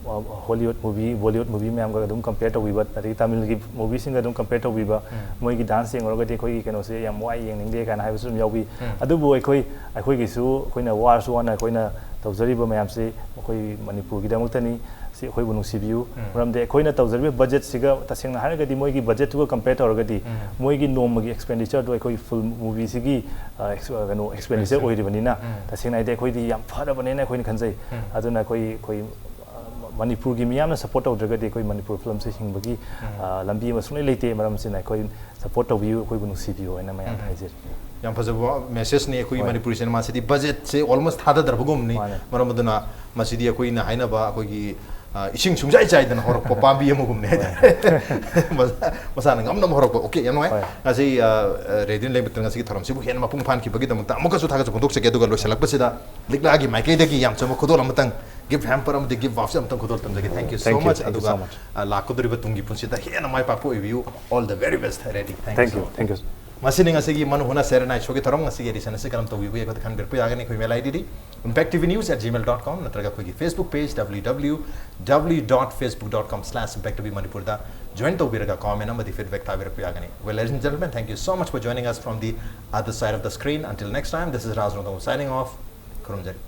ꯑ, ꯍꯣꯂꯤꯋꯨꯗ ꯃꯨꯚꯤ, ꯕꯣꯂꯤꯋꯨꯗ ꯃꯨꯚꯤ ꯃꯌꯥꯝꯒ ꯑꯗꯨꯝ ꯀꯝꯄꯤꯌꯔ ꯇꯧꯕꯤꯕ, ꯑꯗꯒꯤ ꯇꯥꯃꯤꯜꯒꯤ ꯃꯨꯚꯤꯁꯤꯡꯒ ꯑꯗꯨꯝ ꯀꯝꯄꯤꯌꯔ ꯇꯧꯕꯤꯕ, ꯃꯣꯏꯒꯤ ꯗꯥꯟꯁ ꯌꯦꯡꯉꯨꯔꯒꯗꯤ ꯑꯩꯈꯣꯏꯒꯤ ꯀꯩꯅꯣꯁꯦ ꯌꯥꯝ ꯋꯥꯏ, ꯌꯦꯡꯅꯤꯡꯗꯦ ꯀꯥꯏꯅ ꯍꯥꯏꯕꯁꯨ ꯑꯗꯨꯝ ꯌꯥꯎꯕꯤ꯫ ꯑꯗꯨꯕꯨ ꯑꯩꯈꯣꯏ, ꯑꯩꯈꯣꯏꯒꯤꯁꯨ ꯑꯩꯈꯣꯏꯅ ꯋꯥꯔꯁꯨ ꯋꯥꯅ ꯑꯩꯈꯣꯏꯅ ꯇꯧꯖꯔꯤꯕ ꯃꯌꯥꯝꯁꯤ ꯑꯩꯈꯣꯏ ꯃꯅꯤꯄꯨꯔꯒꯤꯗꯃꯛꯇꯅꯤ꯫ ꯁꯤ ꯑꯩꯈꯣꯏꯕꯨ ꯅꯨꯡꯁꯤꯕꯤꯌꯨ꯫ ꯃꯔꯝꯗꯤ ꯑꯩꯈꯣꯏꯅ ꯇꯧꯖꯔꯤꯕ ꯕꯖꯦꯠꯁꯤꯒ, ꯇꯁꯦꯡꯅ ꯍꯥꯏꯔꯒꯗꯤ, ꯃꯣꯏꯒꯤ ꯕꯖꯦꯠꯇꯨꯒ ꯀꯝꯄꯤꯌꯔ ꯇꯧꯔꯒꯗꯤ, ꯃꯣꯏꯒꯤ ꯅꯣꯡꯃꯒꯤ ꯑꯦꯛꯁꯄꯦꯟꯗꯤꯆꯔꯗꯨ ꯑꯩꯈꯣꯏ ꯐꯤꯜꯝ ꯃꯨꯚꯤꯁꯤꯒꯤ, ꯑ, ꯑꯦꯛꯁ-, ꯑ, ꯀꯩꯅꯣ, ꯑꯦꯛꯁꯄꯦꯟꯗꯤꯆꯔ ꯑꯣꯏꯔꯤꯕꯅꯤꯅ, ꯇꯁꯦꯡꯅ ꯍꯥꯏꯗꯤ ꯑꯩꯈꯣꯏꯗꯤ ꯌꯥꯝ ꯐꯔꯕꯅꯦꯅ ꯑꯩꯈꯣꯏꯅ ꯈꯟꯖꯩ꯫ ꯑꯗꯨꯅ ꯑꯩꯈꯣꯏ, ꯑꯩꯈꯣꯏ, ꯑ, ꯃꯅꯤꯄꯨꯔꯒꯤ ꯃꯤꯌꯥꯝꯅ ꯁꯞꯄꯣꯔꯠ ꯇꯧꯗ꯭ꯔꯒꯗꯤ ꯑꯩꯈꯣꯏ ꯃꯅꯤꯄꯨꯔ ꯐꯤꯂꯝꯁꯦ ꯍꯤꯡꯕꯒꯤ, ꯑ, ꯂꯝꯕꯤ ꯑꯃ ꯁꯨꯡꯂꯩ ꯂꯩꯇꯦ꯫ ꯃꯔꯝ ꯑꯁꯤꯅ ꯑꯩꯈꯣꯏ ꯁꯞꯄꯣꯔꯠ ꯇꯧꯕꯤꯌꯨ, ꯑꯩꯈꯣꯏꯕꯨ ꯅꯨꯡꯁꯤꯕꯤꯌꯨ ꯍꯥꯏꯅ ꯃꯌꯥꯝꯗ ꯍꯥꯏꯖꯔꯤ꯫ ꯌꯥꯝ ꯐꯖꯕ ꯃꯦꯁꯦꯖꯅꯤ꯫ ꯑꯩꯈꯣꯏꯒꯤ ꯍꯣꯏ꯫ ꯃꯅꯤꯄꯨꯔꯤ ꯁꯤꯅꯦꯃꯥꯁꯤꯗꯤ ꯕꯖꯦꯠꯁꯦ ꯑꯣꯜꯃꯣꯁ ꯊꯥꯗꯗ꯭ꯔꯕꯒꯨꯝꯕꯅꯤ꯫ ꯃꯥꯅꯦ꯫ ꯃꯔꯝ ꯑꯗꯨꯅ ꯃꯁꯤꯗꯤ ꯑꯩꯈꯣꯏꯅ ꯍꯥꯏꯅꯕ ꯑꯩꯈꯣꯏꯒꯤ, ꯑ, ꯏꯁꯤꯡ ꯁꯨꯡꯆꯥꯏ ꯆꯥꯏꯗꯅ ꯍꯧꯔꯛꯄ ꯄꯥꯝꯕꯤ ꯑꯃꯒꯨꯝꯅꯦ ꯍꯥꯏꯇꯥꯔꯦ꯫ ꯃꯁꯥ-, ꯃꯁꯥꯅ ꯉꯝꯅꯕ ꯍꯧꯔꯛꯄ꯫ ꯑꯣꯀꯦ, ꯌꯥꯝ ꯅꯨꯡꯉꯥꯏ꯫ ꯍꯣꯏ꯫ ꯉꯁꯤ, ꯑ, ꯑ, ꯔꯦꯗꯤꯑꯣ ꯂꯩꯃꯇꯅ ꯉꯁꯤꯒꯤ ꯊꯧꯔꯝꯁꯤꯕꯨ ꯍꯦꯟꯅ ꯃꯄꯨꯡ ꯐꯥꯍꯟꯈꯤꯕꯒꯤꯗꯃꯛꯇ ꯑꯃꯨꯛꯀꯁꯨ ꯊꯥꯒꯠꯆꯕ ꯐꯣꯡꯗꯣꯛꯆꯒꯦ꯫ ꯑꯗꯨꯒ ꯂꯣꯏꯁꯤꯜꯂꯛꯄꯁꯤꯗ ꯂꯤꯛꯂꯥꯒꯤ ꯃꯥꯏꯀꯩꯗꯒꯤ ꯌꯥꯝ ꯆꯝꯕ ꯈꯨꯗꯣꯜ ꯑꯃꯇꯪ, ꯒꯤꯐ ꯍꯦꯝꯄꯔ ꯑꯃꯗꯤ ꯒꯤꯐ ꯚꯥꯎꯆꯔ ꯑꯃꯇꯪ ꯈꯨꯗꯣꯜ ꯇꯝꯖꯒꯦ꯫ Thank you so Thank you, much꯫ thank you ꯑꯗꯨꯒ, so much꯫ ꯑ, ꯂꯥꯛꯀꯗꯧꯔꯤꯕ ꯇꯨꯡꯒꯤ ꯄꯨꯟꯁꯤꯗ ꯍꯦꯟꯅ ꯃꯥꯏ ꯄꯥꯛꯄ ꯑꯣꯏꯕꯤꯌꯨ꯫ All the very best, ready. Thank you Thank so you, much꯫ thank you꯫ ꯃꯁꯤꯅꯤ ꯉꯁꯤꯒꯤ ꯃꯅꯨ ꯍꯨꯅ ꯁꯦꯔꯦꯅꯥꯏ ꯁꯣꯒꯤ ꯊꯧꯔꯝ꯫ ꯉꯁꯤꯒꯤ ꯑꯦꯗꯤꯁꯟ ꯑꯁꯤ ꯀꯔꯝ ꯇꯧꯕꯤꯕꯒꯦ ꯑꯩꯈꯣꯏꯗ ꯈꯪꯕꯤꯔꯛꯄ ꯌꯥꯒꯅꯤ꯫ ꯑꯩꯈꯣꯏ email I D impacttvnews at gmail dot com ꯅꯠꯇ꯭ꯔꯒ ꯑꯩꯈꯣꯏꯒꯤ Facebook page W W W dot facebook dot com slash impact T V Manipur ꯗ join ꯇꯧꯕꯤꯔꯒ comment ꯑꯃꯗꯤ feedback ꯊꯥꯕꯤꯔꯛꯄ ꯌꯥꯒꯅꯤ꯫ Well, ladies and gentlemen, thank you so much for joining us from the other side of the screen. Until next time, this is Raj Rongthong signing off. ꯈꯨꯔꯨꯝꯖꯔꯤ꯫